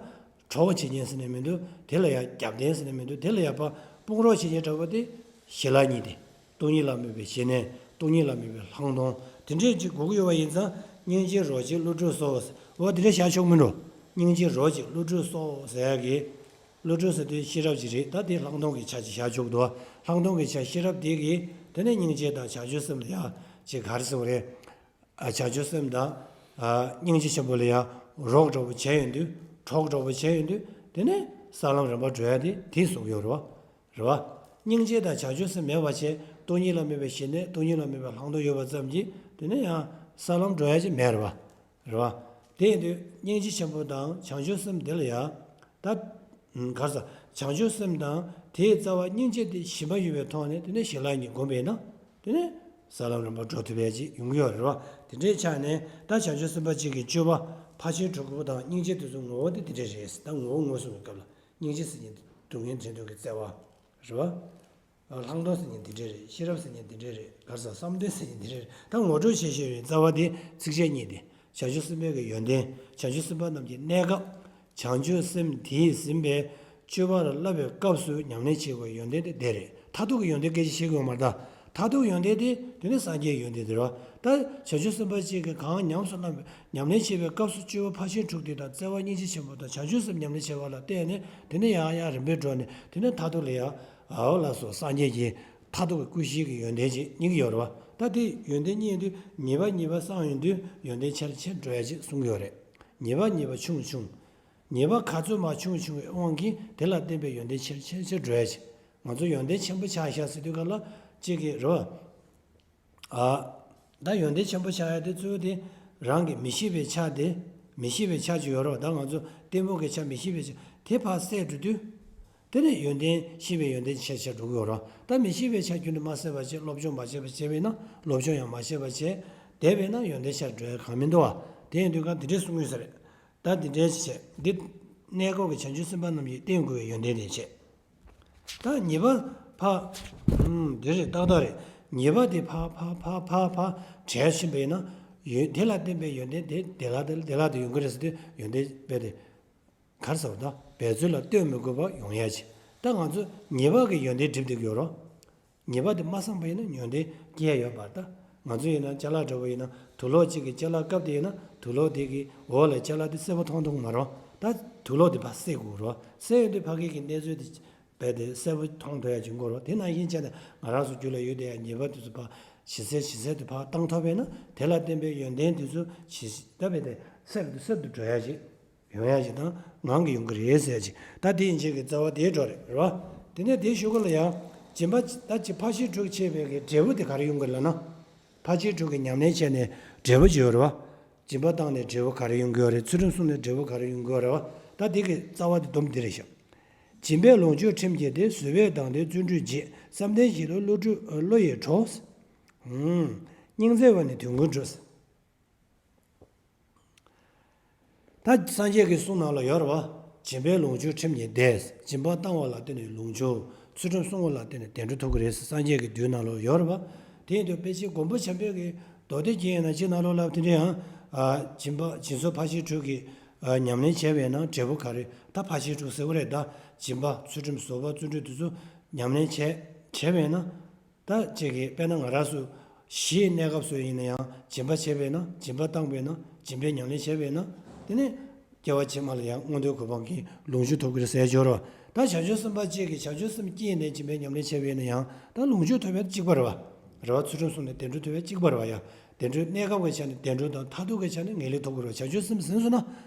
གྲོགས་བྱེད་མཁན་ཟེར་ནས་མི་འདུག་དེ་ལ་ཡང་རྒྱབ་རྟེན་ཟེར་ནས་མི་འདུག་དེ་ལ་ཡང་ཕར་དཔུང་རོགས་བྱེད་མཁན་འདྲ་པོ་དེ་ཞི་ལྷག་གཉིས་དེ། སྟོང་ཉིད་ལ་དམིགས་པའི་ཞི་གནས། སྟོང་ཉིད་ལ་དམིགས་པའི་ལྷག་མཐོང་། དེ་འདྲས་ཅིག་དགོས་ཀྱི་ཡོད་པ་ཡིན་ཙང་། སྙིང་རྗེའི་རོ་གཅིག་བསླུ་བྲིད་སོགས། འོ་དེ་འདྲས་བཞག་ཆོག་མིན་འགྲོ། སྙིང་རྗེའི་རོ་གཅིག་བསླུ་བྲིད་སོགས་ཟེར་ཡག་གི། བསླུ་བྲིད་ཟེར་དུས་ཤེས་རབ་ཅིག་རེད། ད་དེ་ལྷག་མཐོང་གི་ཆ་ཅིག་བཞག་ཆོག་འདུག་ལྷག་མཐོང་གི་ཆ་ཤེས་རབ་དེ་གིས་དེ་ནས་སྙིང་རྗེ་དང་བྱང་ཆུབ་སེམས་ལ་ཡང་ཅིག་ག་རེ་ཟེར་བ་རེད། ཨ། བྱང་ཆུབ་སེམས་དང་། ཨ། སྙིང་རྗེ་ཆེན་པོ་ལ་ཡང་རོགས་འདྲ་པོ་བྱས་ཡོང་དུས། གྲོགས་འདྲ་པོ་བྱས་ཡོང་དུས། དེ་ནས་ས་ལམ་རིམ་པར་འགྲོ་ཡ་དེ་དེ་གསུང་གི་ཡོད་རེད་བ། རེད་བ། སྙིང་རྗེ་དང་བྱང་ཆུབ་སེམས་མེད་པ་བྱས། སྟོང་ཉིད་ལ་དམིགས་པའི་ཞི་གནས། སྟོང་ཉིད་ལ་དམིགས་པའི་ལྷག་མཐོང་ཡོད་པ་ཙམ་གྱིས་དེ་ནས་ཡང་ས་ལམ་འགྲོ་ཡ་ཅིག་མེད་རེད་བ། རེད་བ། དེ་ཡིན་དུས་སྙིང་རྗེ་ཆེན་པོ་དང་བྱང་ཆུབ་སེམས་དེ་ལ་ཡང་། ད། ཨུམ། ག་རེ་ཟ། བྱང་ཆུབ་སེམས་དང་དེའི་རྩ་བ་སྙིང་རྗེ་དེ་ཞིབ་པ་ཡོད་པའི་ཐོག་ནས་དེ་ནས་ཞི་ལྷག་གཉིས་བསྒོམས་པས་ན། དེ་ནས་ས་ལམ་རིམ་པར་འགྲོ་ཐུབ་ཡ་ཅིག་ཡོང་གི་ཡོད་རེད་བ། དེ་འདྲའི་ཆ་ནས་ད་བྱང་ཆུབ་སེམས་དཔའ་གཅིག་གི་སྤྱོད་པ་ཕར་ཕྱིན་དྲུག་པོ་དང་སྙིང་རྗེ་དེ་ཚོའི་ངོ་བོ་དེ་དེ་འདྲ་རེད། ད་ངོ་བོ་ངོས་བཟུང་བའི་སྐབས་ལ་སྙིང་རྗེ་ཟེར་མཁན་དེ་སྡུག་བསྔལ་འདྲེན་སྡོད་ཀྱི་བརྩེ་བ་རེད་བ། ལྷག་མཐོང་ཟེར་མཁན་དེ་འདྲ་རེད། ཤེས་རབ་ཟེར་མཁན་དེ་འདྲ་རེད། ག་རེ་ཟ། བསམ་གཏན་ཟེར་མཁན་དེ་འདྲ་རེད། ད་ངོ་སྤྲོད་བྱེད་བཞིན་པའི་རྩ་བ་དེ་ཚིགས་བཅད་གཉིས་ཏེ། བྱང་ཆུབ་སེམས་དཔའི་གི་ཡོན་ཏན། བྱང་ཆུབ་སེམས་དཔའ་རྣམས་ཀྱི་གནས་སྐབས། བྱང་ཆུབ་སེམས་དེས་ཟིན་པའི་སྤྱོད་པ་ལ་བསླབ་པའི་སྐབས་སུ་ཉམས་ལེན་བྱེད་དགོས་པའི་ཡོན་ཏན་དེ་དེ་རེད། མཐར་ཐུག་གི་ཡོན་ཏན་སྐད་ཆ་བཤད་དགོས་མ་རེད་ད། མཐར་ཐུག་ཡོན་ཏན་དེ་དེ་ནི་སངས་རྒྱས་ཡོན་ཏན་དེ་རེད་བ། ད་བྱང་ཆུབ་སེམས་དཔའ་གཅིག་གིས་གང་ཉམས་སུ་བླངས་པའི་ཉམས་ལེན་བྱེད་པའི་སྐབས་སུ་སྤྱོད་པ་ཕར་ཕྱིན་དྲུག་དེ་དང་བརྩེ་བ་སྙིང་རྗེ་ཆེན་པོ་དང་བྱང་ཆུབ་སེམས་ཉམས་ལེན་བྱེད་པ་ལ་བརྟེན་ནས་དེ་ནི་ཡང་ཡང་རིམ་པས་འགྲོ་ནས་དེ་ནི་མཐར་ཐུག་ལ་ཡང་། ཨའོ་ལགས་སོ། སངས་རྒྱས་ཀྱི་མཐར་ཐུག་གི་སྐུ་བཞི་གི་ཡོན་ཏན་ཅིག་རྙེད་ཀྱི་ཡོད་རེད་བ། ད་དེ་ཡོན་ཏན་རྙེད་དུས་ཉེས་པ་ཉེས་པ་སངས་ཡོང་དུས་ཡོན་ཏན་ཆེར་ཆེར་འགྲོ་ཡ་ཅིག་གསུང་གི་ཡོད་རེད། ཉེས་པ་ཉེས་པ་ཆུང་ཆུང་། ཉེས་པ་ག་ཚོད་མར་ཆུང་ཆུང་བའི་དབང་གིས་དེ་ལ་བརྟེན་པའི་ཡོན་ཏན་ཆེར་ཆེར་ཆེར་འགྲོ་ཡ་ཅིག་ང་ཚོ་ཡོན་ཏན་ཆེན་པོ་ཆགས་ཤག་ཟེར་དུས་ག་ལ་གཅིག་གི་རེད་བ། ཨ། ད་ཡོན་ཏན་ཆེན་པོ་ཆགས་ཡ་དེ་གཙོ་བོ་དེ་རང་གི་མི་ཤེས་པའི་ཆ་དེ། མི་ཤེས་པའི་ཆ་ཅིག་ཡོད་རེད་བ། ད་ང་ཚོ་གཏི་མུག་གི་ཆ་མི་ཤེས་པའི་ཆ་དེ་ཕར་བསལ་འགྲོ་དུས། དེ་ནས་ཡོན་ཏན་ཤེས་པའི་ཡོན་ཏན་ཆེ་ཆེར་འགྲོ་གི་ཡོད་རེད། ད་མི་ཤེས་པའི་ཆ་རྒྱུན་དུ་མ་བསལ་བ་བྱས། སློབ་སྦྱོང་མ་བྱས་པ་བྱས་པས་ན་སློབ་སྦྱོང་ཡང་མ་བྱས་པ་བྱས། དེ་བས་ན་ཡོན་ཏན་ཆེར་འགྲོ་ཡ་གང་མི་འདུག་བ། དེ་ཡིན་དུས་གང་དེ་འདྲས་གསུང་གི་ཡོད་ས་རེད། ད་དེ་འདྲས་བྱས་འདི་གནས་སྐབས་ཀྱི་བྱང་ཆུབ་སེམས་དཔའ་རྣམས་ཀྱིས་བསྟེན་དགོས་པའི་ཡོན་ཏན་དེ་བྱས། ད་ཉེས་པ་ཕར། ཨུམ། འདི་རེད། ཏག་ཏག་རེད། ཉེས་པ་དེ་ཕར་ཕར་ཕར་ཕར་ཕར་བྲལ་ཕྱིན་པས་ན། ཡོན་དེ་ལ་བརྟེན་པའི་ཡོན་ཏན་དེ་བདེ་བླག་དེ་བདེ་བླག་ཏུ་ཡོང་གི་རེད་ཟེར་དུས་ཡོན་ཏན་དཔེ་དེ། ག་རེ་ཟེར་བ། ད་འབད་རྩོལ་ལ་ལྟོས་མི་དགོས་པར་ཡོང་ཡ་ཅིག་ད་ང་ཚོ་ཉེས་པ་གི་ཡོན་ཏན་སྒྲིབ་བསྡད་ཀྱི་ཡོད་རེད། ཉེས་པ་དེ་མ་སངས་པ་ཡིན་ན་ཡོན་ཏན་སྐྱེ་ཡ་ཡོད་པ་རེད། ད་ང་ཚོ་ཡིན་ན་ཅ་ལག་འདྲ་པོ་ཡིན་ན་དུག་ལོག་གཅིག་གི་ཅ་ལག་བཀབ་བསྡད་ཡོད་ན་དུག་ལོག་དེ་གི་འོག་ལ་ཅ་ལག་དེ་གསལ་པོ་མཐོང་ཐུབ་ཀྱི་མ་རེད། ད་དུག་ལོག་དེ་ཕར་བསལ་དགོས་རེད། བསལ་ཡོང་དུས་ཕ་གི་གི་གནས་ཚུལ་དེ། རྦད་དེ་གསལ་པོ་མཐོང་ཐུབ་ཡ་ཅིག་ཡོང་གི་རེད། དེ་ནང་བཞིན་བྱས་ནས་ང་རང་ཚོ་རྒྱུད་ལ་ཡོད་བསྡད་ཡ་ཉེས་པ་དེ་ཚོ་ཕར་ཇེ་གསལ་ཇེ་གསལ་དུ་ཕར་བཏང་ཐུབ་པས་ན་དེ་ལ་བརྟེན་པའི་ཡོན་ཏན་དེ་ཚོ་ཇེ་ད་རྦད་དེ་གསལ་དུ་གསལ་དུ་འགྲོ་ཡ་ཅིག་ཡོང་ཡ་ཅིག་དང་ངང་གིས་ཡོང་གི་རེད་ཟེར་ཡ་ཅིག་ད་དེ་ཡན་ཆད་ཀྱི་རྩ་བ་དེའི་འགྲོ་རེད། རེད་བ། དེ་ནས་དེའི་གཞུག་གུ་ལ་ཡང་སྦྱིན་པ་ད་ཅིག་ཕར་ཕྱིན་དྲུག་བྱས་པའི་གི་འབྲས་བུ་དེ་ག་རེ་ཡོང་གི་ལབ་ན། ཕར་ཕྱིན་དྲུག་གི་ཉམས་ལེན་བྱས་ནས་འབྲས་བུ་ཅིག་ཡོད་རེད་བ། སྦྱིན་པ་བཏང་ནས་འབྲས་བུ་ག་རེ་ཡོང་གི་ཡོད་རེད། ཚུལ་ཁྲིམས་བསྲུངས་ནས་འབྲས་བུ་ག་རེ་ཡོང་གི་ཡོད་རེད་བ། ད་དེ་གི་རྩ་བ་དེ་སྡོམ་འདི་རེད་ཤག་སྦྱིན་པས་ལོངས་སྤྱོད་ཁྲིམས་བསྐྱེད་དེ། བཟོད་པས་དང་ལྡན་བརྩོན་འགྲུས་བགྱིད། བསམ་གཏན་བཞི་ལ་བློ་གྲོས་བློ་ཡིས་གྲོལ། ཨུམ། སྙིང་བརྩེ་བས་ནི་དོན་ཀུན་གྲུབ། ད་སངས་རྒྱས་ཀྱི་གསུང་ནང་ལ་ཡོད་རེད་བ། སྦྱིན་པས་ལོངས་སྤྱོད་ཁྲིམས་ཀྱིས་བདེ། སྦྱིན་པ་བཏང་བ་ལ་བརྟེན་ནས་ལོངས་སྤྱོད། ཚུལ་ཁྲིམས་བསྲུང་བ་ལ་བརྟེན་ནས་བདེ་འགྲོ་ཐོབ་ཀྱི་རེད་ཟེར་སངས་རྒྱས་ཀྱི་མདོའི་ནང་ལ་ཡོད་རེད་བ། དེ་ཡིན་དུས་དཔེ་ཆའི་མགོན་པོ་བྱམས་པའི་གི་མདོ་སྡེ་རྒྱན་ཡིན་ན་ཅི་ནང་ལོགས་ལ་དེ་འདྲ་ཡང་། ཨ། སྦྱིན་པ་སྦྱིན་སོགས་ཕར་ཕྱིན་དྲུག་གི། ཨ། ཉམས་ལེན་བྱས་པས་ན་འབྲས་བུ་ག་རེ། ད་ཕར་ཕྱིན་དྲུག་ཟེར་བ་རེད་ད། སྦྱིན་པ་ཚུལ་ཁྲིམས་བཟོད་པ་བརྩོན་འགྲུས་དེ་ཚོ་ཉམས་ལེན་བྱས་བྱས་པས་ན། ད་ཅིག་གིས་དཔེར་ན་ང་རང་ཚོ་གཞིའི་གནས་སྐབས་སུ་ཡིན་ན་ཡང་སྦྱིན་པ་བྱས་པས་ན། སྦྱིན་པ་བཏང་བས་ན། སྦྱིན་པའི་ཉམས་ལེན་བྱས་པས་ན། དེ་ནས་སྐྱེ་བ་ཕྱི་མ་ལ་ཡང་མངོན་མཐོའི་གོ་འཕང་གི་ལོངས་སྤྱོད་ཐོབ་ཀྱི་རེད་ཟེར་ཡ་ཅིག་ཡོད་རེད་བ། ད་བྱང་ཆུབ་སེམས་དཔའ་གཅིག་གིས་བྱང་ཆུབ་སེམས་བསྐྱེད་ནས་སྦྱིན་པའི་ཉམས་ལེན་བྱས་པས་ན་ཡང་ད་ལོངས་སྤྱོད་ཐོབ་ཡ་གཅིག་པ་རེད་བ། རེད་བ། ཚུལ་ཁྲིམས་བསྲུངས་ནས་བདེ་འགྲོ་ཐོབ་ཡ་གཅིག་པ་རེད་བ་ཡ། བདེ་འགྲོའི་གནས་སྐབས་ཀྱི་ཆ་ནས་བདེ་འགྲོ་དང་མཐར་ཐུག་གི་ཆ་ནས་ངེས་ལེགས་ཐོབ་ཀྱི་རེད་བ། བྱང་ཆུབ་སེམས་ཟིན་སོང་ན།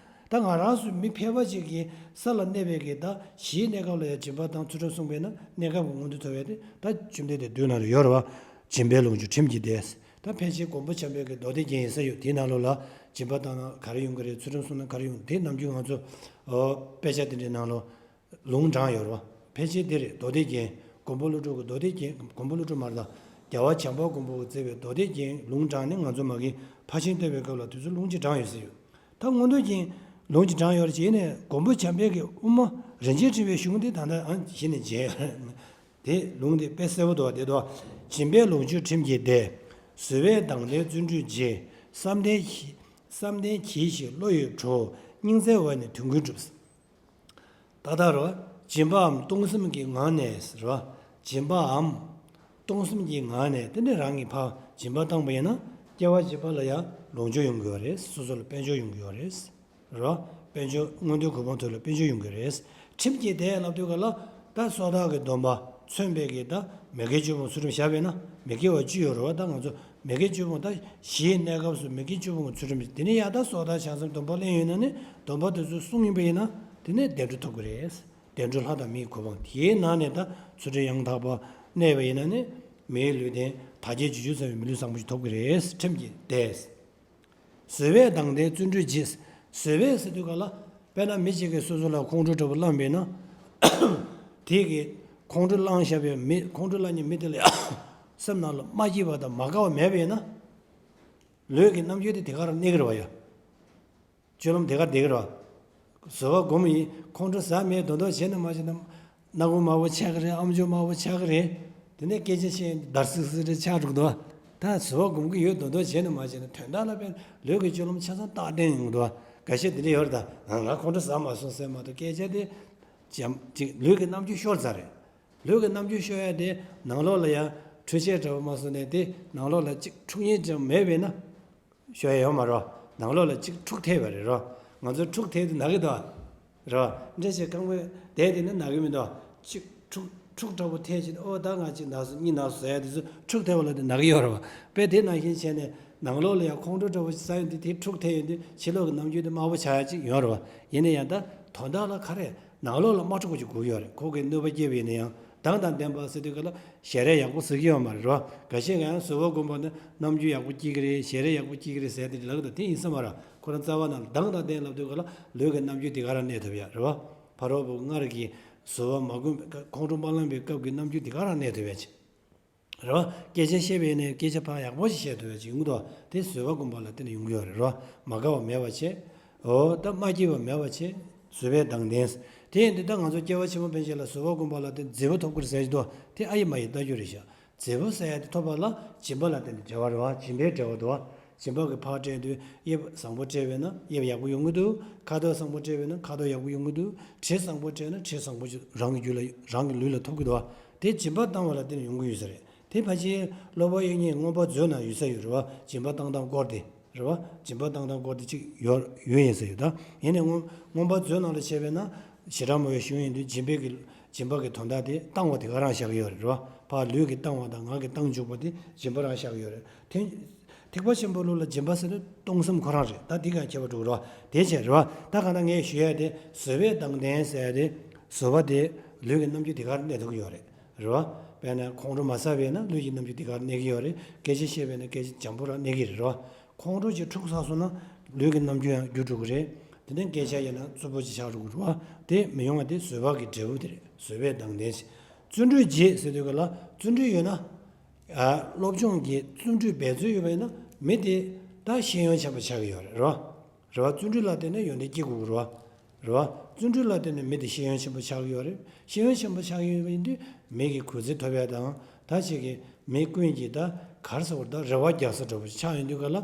ད་ང་རང་ཚོ་མི་ཕལ་པ་ཅིག་གིས་ས་ལ་གནས་པའི་གི་ད་གཞིའི་གནས་སྐབས་ལ་ཡང་སྦྱིན་པ་དང་ཚུལ་ཁྲིམས་བསྲུངས་པས་ན་གནས་སྐབས་ཀྱི་མངོན་མཐོ་ཐོབ་ཡ་དེ་ད་བཅོམ་ལྡན་འདས་མདོའི་ནང་ལ་ཡོད་རེད་བ། སྦྱིན་པས་ལོངས་སྤྱོད་ཁྲིམས་ཀྱིས་བདེ། ད་ཕལ་ཆེར་མགོན་པོ་བྱམས་པའི་གི་མདོ་སྡེ་རྒྱན་ཡིན་ས་ཡོད། དེའི་ནང་ལོགས་ལ་སྦྱིན་པ་བཏང་ན་ག་རེ་ཡོང་གི་རེད། ཚུལ་ཁྲིམས་བསྲུངས་ན་ག་རེ་ཡོང་། དེ་ནམ་རྒྱུན་ང་ཚོ་ཨོ་དཔེ་ཆ་དེ་འདྲའི་ནང་ལོགས་ལུང་དྲངས་ཡོད་རེད་བ། ཕལ་ཆེར་དེ་རེད། མདོ་སྡེ་རྒྱན། མགོན་པོ་ཀླུ་སྒྲུབ་ཀྱི་མདོ་སྡེ་རྒྱན། མགོན་པོ་ཀླུ་སྒྲུབ་མ་རེད་ད། རྒྱལ་བ་བྱམས་པ་མགོན་པོ་གིས་མཛད་པའི་མདོ་སྡེ་རྒྱན་ལུང་དྲངས་ནས་ང་ཚོ་མ་གི་ཕར་ཕྱིན་བལྟ་བའི་སྐབས་ལ་དུས་ཚོད་ལུང་གཅིག་དྲངས་ཡོད་ས་ཡོད། ད་མངོན་མཐོ་རྒྱན་ལུང་གཅིག་དྲངས་ཡོད་རེད། བྱས་ནས་མགོན་པོ་བྱམས་པའི་གི་དབུ་མ་རིན་ཆེན་ཕྲེང་བའི་གཞུང་དེ་ད་ལྟ་ཨ་གཞི་ནས་མཇལ་ཡོད་རེད། དེ་ལུང་དེ་དཔེ་གསལ་པོ་འདུག་བ། དེ་འདུག་བ། སྦྱིན་པས་ལོངས་སྤྱོད་ཁྲིམས་ཀྱིས་བདེ། བཟོད་པས་དང་ལྡན་བརྩོན་འགྲུས་བགྱི། བསམ་གཏན་བཞི་བསམ་གཏན་གྱིས་ཤིག་བློ་ཡིས་གྲོལ། སྙིང་བརྩེ་བས་ནི་དོན་ཀུན་འགྲུབ། ད་ལྟ་རོ། སྦྱིན་པའམ་གཏོང་སེམས་ཀྱི་ངང་ནས་རོ། སྦྱིན་པའམ་གཏོང་སེམས་ཀྱི་ངང་ནས་དེ་ནས་རང་གིས་ཕར་སྦྱིན་པ་བཏང་པ་ཡིན་ན། སྐྱེ་བ་གཅིག་པ་ལ་ཡང་ལོངས་སྤྱོད་ཡོང་གི་ཡོད་རེད། སོ་སོ་ལ་དཔལ་འབྱོར་ཡོང་གི་ཡོད་རེད། རོ། དཔལ་འབྱོར་མངོན་མཐོའི་གོ་འཕང་ཐོབ་ལ་དཔལ་འབྱོར་ཡོང་གི་རེད། ཁྲིམས་ཀྱིས་དེ་ལབ་དུས་ག་ལ། ད་སོ་ཐར་གྱི་སྡོམ་པ་མཚོན་པའི་གི་ད་མི་དགེ་བཅུ་སྤོང་ཚུལ་ཁྲིམས་བཞག་པས་ན། མི་དགེ་བ་བཅུ་ཡོད་རེད་བ། ད་ང་ཚོ་མི་དགེ་བཅུ་སྤོང་ད་བཞིའི་གནས་སྐབས་སུ་མི་དགེ་བཅུ་སྤོང་གི་ཚུལ་ཁྲིམས། དེ་ནས་ཡང་ད་སོ་ཐར་བྱང་སེམས་སྡོམ་པ་ལེན་ཡོད་ན་ནི། སྡོམ་པ་དེ་ཚོ་བསྲུང་ཡིན་པ་ཡིན་ན། དེ་ནས་བདེ་འགྲོ་ཐོབ་ཀྱི་རེད། བདེ་འགྲོ་ལྷ་དང་མིའི་གོ་འཕང་། དེའི་ནང་ནས་ད་ཚུལ་ཁྲིམས་ཡང་དག་པ་གནས་པ་ཡིན་ན་ནི། མིའི་ལུས་རྟེན་དག་བྱེད་བྱེད་རྒྱུ་ཚང་བའི་མི་ལུས་བཟང་པོ་ཞིག་ཐོབ་ཀྱི་རེད། ཁྲིམས་ཀྱིས་དེ། བཟོད་པས་དང་ལྡན་བརྩོན་འགྲུས་བགྱིད། བཟོད་པས་ཟེར་དུས་ག་ལ། དཔེར་ན་མི་གཅིག་གིས་སོ་སོ་ལ་ཁོང་ཁྲོ་འདྲ་པོ་བསླངས་པས་ན། དེ་གིས་ཁོང་ཁྲོ་བསླངས་བཞག་པའི་མི། ཁོང་ཁྲོ་བསླངས་མཁན་མི་དེ་ལ་སེམས་ནང་ལ་མ་སྐྱིད་པ་དང་མ་དགའ་བ་མེད་པས་ན། ལུས་ཀྱི་རྣམ་འགྱུར་དེ་དེ་ག་རང་གནས་ཀྱི་རེད་བ་ཡ། སྤྱོད་ལམ་དེ་ག་རང་བསྡད་ཀྱི་རེད་བ། བཟོད་པ་སྒོམ་ཡིན། ཁོང་ཁྲོ་ཟ་མེད་མདོག་མདོག་བྱས་ན་མ་བྱས་ན། སྣ་ཁུང་དམར་པོ་ཆགས་ཀྱི་རེད། ཨམ་ཅོག་དམར་པོ་ཆགས་ཀྱི་རེད། དེ་ནས་སྐད་ཆ་བཤད་འདར་སིག་སིག་རེ་ཆགས་འགྲོ་གི་འདུག་ད་བཟོད་པ་སྒོམ་གྱི་ཡོད་མདོག་མདོག་བྱས་ན་མ་བྱས་ན། དོན་དག་ལ་དཔེར་ལུས་ཀྱི་སྤྱོད་ལམ་ཆ་ཚང་རྟག་བརྟན་ཡོང་གི་འདུག་འགའ་ཤས་དེ་འདྲ་ཡོད་རེད། ད་ང་ཁོང་ཁྲོ་ཟ་མ་སོང་ཟེར་མ་གཏོགས། སྐད་ཆ་དེ་འཇམ་ཅིག་ལུས་ཀྱི་རྣམ་འགྱུར་ཤོར་ཚར་རེད། ལུས་ཀྱི་རྣམ་འགྱུར་ཤོར་ཡ་དེ་ནང་ལོགས་ལ་ཡང་འཕྲུལ་ཆས་འདྲ་པོ་མ་བཟོས་ནས། དེ་ནང་ལོགས་ལ་ཅིག་འཁྲུག་ཉེན་འདྲ་མེད་པས་ན། ཤོར་ཡ་ཡོད་མ་རེད། ནང་ལོགས་ལ་ཅིག་འཁྲུག་ཐེབས་པ་རེད་རོ། ང་ཚོ་འཁྲུག་ཐེབས་དུས་ན་གི་འདུག་རོ། འདྲེ་ཞིག་རྐང་པའི་བསྡད་དེ་ནི་ན་གི་མི་འདུག་ཅིག་འཁྲུག་འཁྲུག་འདྲ་པོ་ཐེབས་བྱས་ཏེ། ཨོ་ད་ང་ཅིག་ན་སོང་། གཉིད་ན་སོང་ཟེར་ཡ་དེ་ཚོ་འཁྲུག་ཐེབས་པ་ལ་དེ་ན་གི་ཡོད་རེད་བ། དཔེ་དེ་ནང་བཞིན་བྱས་ནས་ནང་ལོགས་ལ་ཡང་ཁོང་ཁྲོ་འདྲ་པོ་ཞིག་ཟ་ཡོང་དུས། དེ་འཁྲུག་ཐེབས་ཡོང་དུས་ཕྱི་ལོགས་ཀྱི་རྣམ་འགྱུར་དེ་དམར་པོ་ཆགས་ཡ་ཅིག་ཡོད་རེད་བ། ཡིན་ན་ཡང་ད་དོན་དག་ལ་ག་རེ། ནང་ལོགས་ལ་དམག་འཁྲུག་ཅིག་དགོས་ཀྱི་ཡོད་རེད། ཁོ་གིས་གནོད་པ་སྐྱེལ་བ་ཡིན་ན་ཡང་། སྡང་དང་ལྡན་པ་ཟེར་དུས་ག་ལ་ཞལ་རས་ཡག་པོ་གཟིགས་ཀྱི་ཡོད་མ་རེད་རོ། འགའ་ཤས་ཀྱིས་ཡང་བཟོད་པ་སྒོམ་པ་ནི་རྣམ་འགྱུར་ཡག་པོ་སྐྱེ་གི་རེད། ཞལ་རས་ཡག་པོ་སྐྱེ་གི་རེད་ཟེར་དེ་ལབ་ཀྱི་འདུག་དེ་ཡིན་ས་མ་རེད། ཁོ་རང་རྩ་བ་ནང་ལ་སྡང་དང་ལྡན་ལབ་དུས་ག་ལ་ལུས་ཀྱི་རྣམ་འགྱུར་དེ་ག་རང་གནས་ཐུབ་ཡ་རེད་བ། ཕ་རོལ་པོ་སྔར་གྱི་བཟོད་པ་མ་བསྒོམས་པའི་སྐབས། ཁོང་ཁྲོ་མ་ལངས་པའི་སྐབས་ཀྱི་རྣམ་འགྱུར་དེ་ག་རང་གནས་ཐུབ་ཡ་ཅིག་རེད་བ། སྐད་ཆ་བཤད་པ་ཡིན་ནའི་སྐད་ཆ་ཕར་ཡག་པོ་ཞིག་བཤད་ཐུབ་ཡ་ཅིག་ཡོང་གི་འདུག་དེ་བཟོད་པ་སྒོམ་པ་ལ་བརྟེན་ནས་ཡོང་གི་ཡོད་རེད་རོ། མ་དགའ་བ་མེད་པ་བྱས། འོ་ད་མ་སྐྱིད་པ་མེད་པ་བྱས། བཟོད་པས་དང་ལྡན། དེ་ཡིན་དུས་ད་ང་ཚོ་སྐྱེ་བ་ཕྱི་མ་ཕན་ཆད་ལ་བཟོད་པ་སྒོམ་པ་ལ་བརྟེན་མཛེས་པོ་ཐོབ་ཀྱི་རེད་ཟེར་གྱི་འདུག་དེ་ཨ་ཡེ་མ་ཡེ་ལྟ་རྒྱུ་རེད་ཤག་མཛེས་པོ་ཟེར་ཡ་དེ་ཐོབ་པ་ལ་སྦྱིན་པ་ལ་བརྟེན་ནས་འབྲེལ་བ་རེད་བ། སྦྱིན་པའི་འབྲེལ་བ་འདུག་བ། སྦྱིན་པ་གི་ཕར་སྤྲད་དུས་དབྱིབས་བཟང་པོ་སྤྲད་པས་ན་དབྱིབས་ཡག་པོ་ཡོང་གི་འདུག་ཁ་དོག་བཟང་པོ་སྤྲད་པས་ན་ཁ་དོག་ཡག་པོ་ཡོང་གི་འདུག་དྲི་བཟང་པོ་སྤྲད་ན་དྲི་བཟང་པོ་ཅིག་རང་གི་རྒྱུད་ལ། རང་གི་ལུས་ལ་ཐོབ་ཀྱི་འདུག་བ། དེ་སྦྱིན་པ་བཏང་བ་ལ་བརྟེན་ནས་ཡོང་གི་ཡོད་ས་རེད། དེ་ཕལ་ཆེར་སློབ་དཔོན་དབྱིག་གཉེན་མངོན་པ་མཛོད་ནང་ཡོད་ས་ཡོད་རེད་བ། སྦྱིན་པ་བཏང་སྟངས་སྐོར་དེ་རེད་བ། སྦྱིན་པ་བཏང་སྟངས་སྐོར་དེ་གཅིག་ཡོད་ཡོད་ཡིན་ས་ཡོད་ད། ཡིན་ནའི་མངོན་མངོན་པ་མཛོད་ནང་ལ་བྱས་པས་ན། བྱེ་བྲག་སྨྲ་བའི་གཞུང་ཡིན་དུས་སྦྱིན་པའི་གི་སྦྱིན་པ་གི་དོན་དག་དེ་བཏང་བ་དེ་ག་རང་བཞག་གི་ཡོད་རེད་བ། ཕར་ལུས་ཀྱིས་བཏང་བ་དང་ངག་གིས་བཏང་འཇུག་པ་དེ་སྦྱིན་པ་རང་བཞག་གི་ཡོད་རེད། དེ་ཐེག་པ་ཆེན་པོའི་ལུགས་ལ་སྦྱིན་པ་ཟེར་དུས་གཏོང་སེམས་ཁོ་རང་རེད། ད་འདི་གང་ཁྱད་པར་འགྲོ་གི་རེད་བ། དེ་བྱས་རེད་བ། ད་གང་ལྟར་ངས་ཞུ་ཡ་དེ་བཟོད་པས་དང་ལྡན་ཟེར་ཡ་དེ། བཟོད་པ་དེ་ལུས་ཀྱི་རྣམ་འགྱུར་དེ་ག་རང་གནས་ཐུབ་ཀྱི་ཡོད་རེད། རེད་བ། དཔེར་ན་ཁོང་ཁྲོ་མ་ཟ་བས་ན་ལུས་ཀྱི་རྣམ་འགྱུར་དེ་ག་རང་གནས་ཀྱི་ཡོད་རེད། སྐད་ཆ་བཤད་པས་ན་སྐད་ཆ་འཇམ་པོ་རང་གནས་ཀྱི་རེད་རོ། ཁོང་ཁྲོ་ཅིག་འཁྲུག་ཚར་སོང་ན་ལུས་ཀྱི་རྣམ་འགྱུར་ཡང་འགྱུར་འགྲོ་གི་རེད། དེ་ནས་སྐད་ཆ་ཡིན་ན་རྩུབ་པོ་ཅིག་ཆགས་འགྲོ་གི་རེད་བ། དེ་མི་ཡོང་བ་དེ་བཟོད་པ་གི་འབྲས་བུ་དེ་རེད། བཟོད་པས་དང་ལྡན་ཞིང་། བརྩོན་འགྲུས་བགྱིད་ཟེར་དུས་ག་ལ་བརྩོན་འགྲུས་ཡོད་ན། ཨ། སློབ་སྦྱོང་གི་བརྩོན་འགྲུས་འབད་རྩོལ་ཡོད་པ་ཡིན་ན་མི་དེ་ད་ཤེས་ཡོན་ཆེན་པོ་ཆགས་ཀྱི་ཡོད་རེད་རོ། རེད་བ། བརྩོན་འགྲུས་ལ་བརྟེན་ནས་ཡོན་ཏན་སྐྱེ་དགོས་ཀྱི་རེད་བ། རེད་བ། བརྩོན་འགྲུས་ལ་བརྟེན་ནས་མི་དེ་ཤེས་ཡོན་ཆེན་པོ་ཆགས་ཀྱི་ཡོད་རེད། ཤེས་ཡོན་ཆེན་པོ་ཆགས་ཀྱི་ཡོད་པ་ཡིན་དུས་མི་གི་གུས་བརྩི་ཐོབ་ཡ་དང་། ད་ཅིག་གི་མི་ཀུན་གྱིས་ད་ག་རེ་ཟེར་དགོས་རེད། ད་རེ་བ་རྒྱག་ས་འདྲ་པོ་ཆགས་ཡོང་དུས་ག་ལ།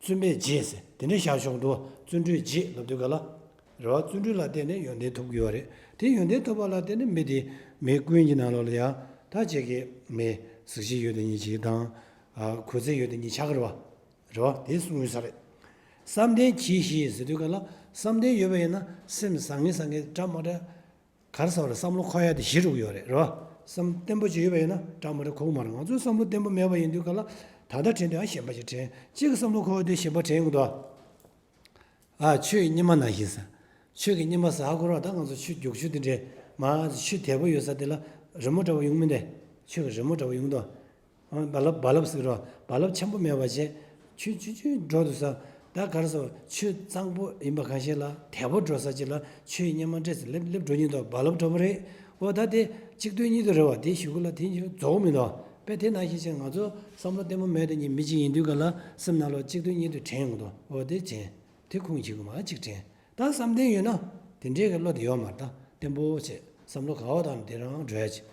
བརྩོན་པས་བགྱིད་ཟེར་དེ་འདྲ་བཞག་ཆོག་འདུག་བརྩོན་འགྲུས་བགྱིད་ལབ་དུས་ག་ལ། རེད་བ། བརྩོན་འགྲུས་ལ་བརྟེན་ནས་ཡོན་ཏན་ཐོབ་ཀྱི་ཡོད་རེད། དེ་ཡོན་ཏན་ཐོབ་པ་ལ་བརྟེན་ནས་མི་དེ་མི་ཀུན་གྱི་ནང་ལོགས་ལ་ཡང་ད་ཅིག་གི་མི་གཟི་བརྗིད་ཡོད་དེ་ཉིད་ཅིག་དང་། ཨ། གུས་བརྩི་ཡོད་དེ་ཉིད་ཆགས་ཀྱི་རེད་བ། རེད་བ། དེ་གསུངས་ཡོད་ས་རེད། བསམ་གཏན་གྱིས་ཤིག་ཟེར་དུས་ག་ལ། བསམ་གཏན་ཡོད་པ་ཡིན་ན་སེམས་བཟང་ངན་བཟང་ངན་འདྲ་མ་འདྲ། ག་རེ་ཟེར་བ་རེད། བསམ་བློ་འཁོར་ཡ་དེ་ཞི་འགྲོ་གི་ཡོད་རེད། རེད་བ། བསམ་བརྟན་པོ་ཅིག་ཡོད་པ་ཡིན་ན་འདྲ་མ་འདྲ་འཁོར་གི་མ་རེད། ང་ཚོའི་བསམ་བློ་བརྟན་པོ་མེད་པ་ཡིན་དུས་ག་ལ། ད་ལྟ་དྲན་དུས་ཨ་གཞན་པ་ཞིག་དྲན། གཅིག་གི་བསམ་བློ་འཁོར་བ་དེ་གཞན་པ་དྲན་གི་འདུག་ཨ། ཆུ་ཡི་སྙེ་མ་ནང་བཞིན་ཟེར། ཆུ་གི་སྙེ་མ་ཟ་དགོས་རེད་བ། ད་ང་ཚོ་ཆུ་རྒྱུག་ཆུ་དེ་འདྲས་མ། ཆུ་དལ་པོ་ཡོད་ས་དེ་ལ་རི་མོ་འདྲ་པོ་ཡོང་མི་འདུག་ཆུ་གི་རི་མོ་འདྲ་པོ་ཡོང་གི་འདུག་ཨ། རྦ་རླབས། རྦ་རླབས་ཟེར་གི་རེད་བ། རྦ་རླབས་ཆེན་པོ་མེད་པ་བྱས། ཆུ་ཆུ་ཆུ་འགྲོ་འདུག་ས། ད་ག་རེ་ཟེར། ཆུ་གཙང་པོ་ཡིན་པ་གང་ཤེས་ལ་དལ་པོ་འགྲོ་ས་ཅིག་ལ་ཆུ་ཡི་སྙེ་མ་འདྲས་སེ་སླེབས་སླེབས་འགྲོ་ཉིན་དུ་རྦ་རླབས་འདྲ་པོ་རེད། འོ་ད་དེ་གཅིག་ཏུ་གཉིས་ཏུ་རེད་བ། དེ་གཞུག་གུ་ལ་དེ་རྫོགས་མི་འདུག་དཔེ་དེ་ནང་བཞིན་བྱས་ང་ཚོ་བསམ་བློ་བརྟན་པོ་མེད་དེ་ཉིད་མི་གཅིག་ཡིན་དུས་ག་ལ་སེམས་ནང་ལ་གཅིག་ཏུ་གཉིས་ཏུ་དྲན་ཡོང་གི་འདུག་འོ་དེ་དྲན། དེ་ཁུངས་འཁྱོལ་གི་མ་གཅིག་དྲན། ད་བསམ་གཏན་ཡོད་ན་དེ་འདྲའི་གི་བློ་དེ་ཡོད་མ་རེད། ད་བརྟན་པོ་བྱས་བསམ་བློ་ག་བ་བཏང་ནས་དེ་རང་འགྲོ་ཡ་ཅིག་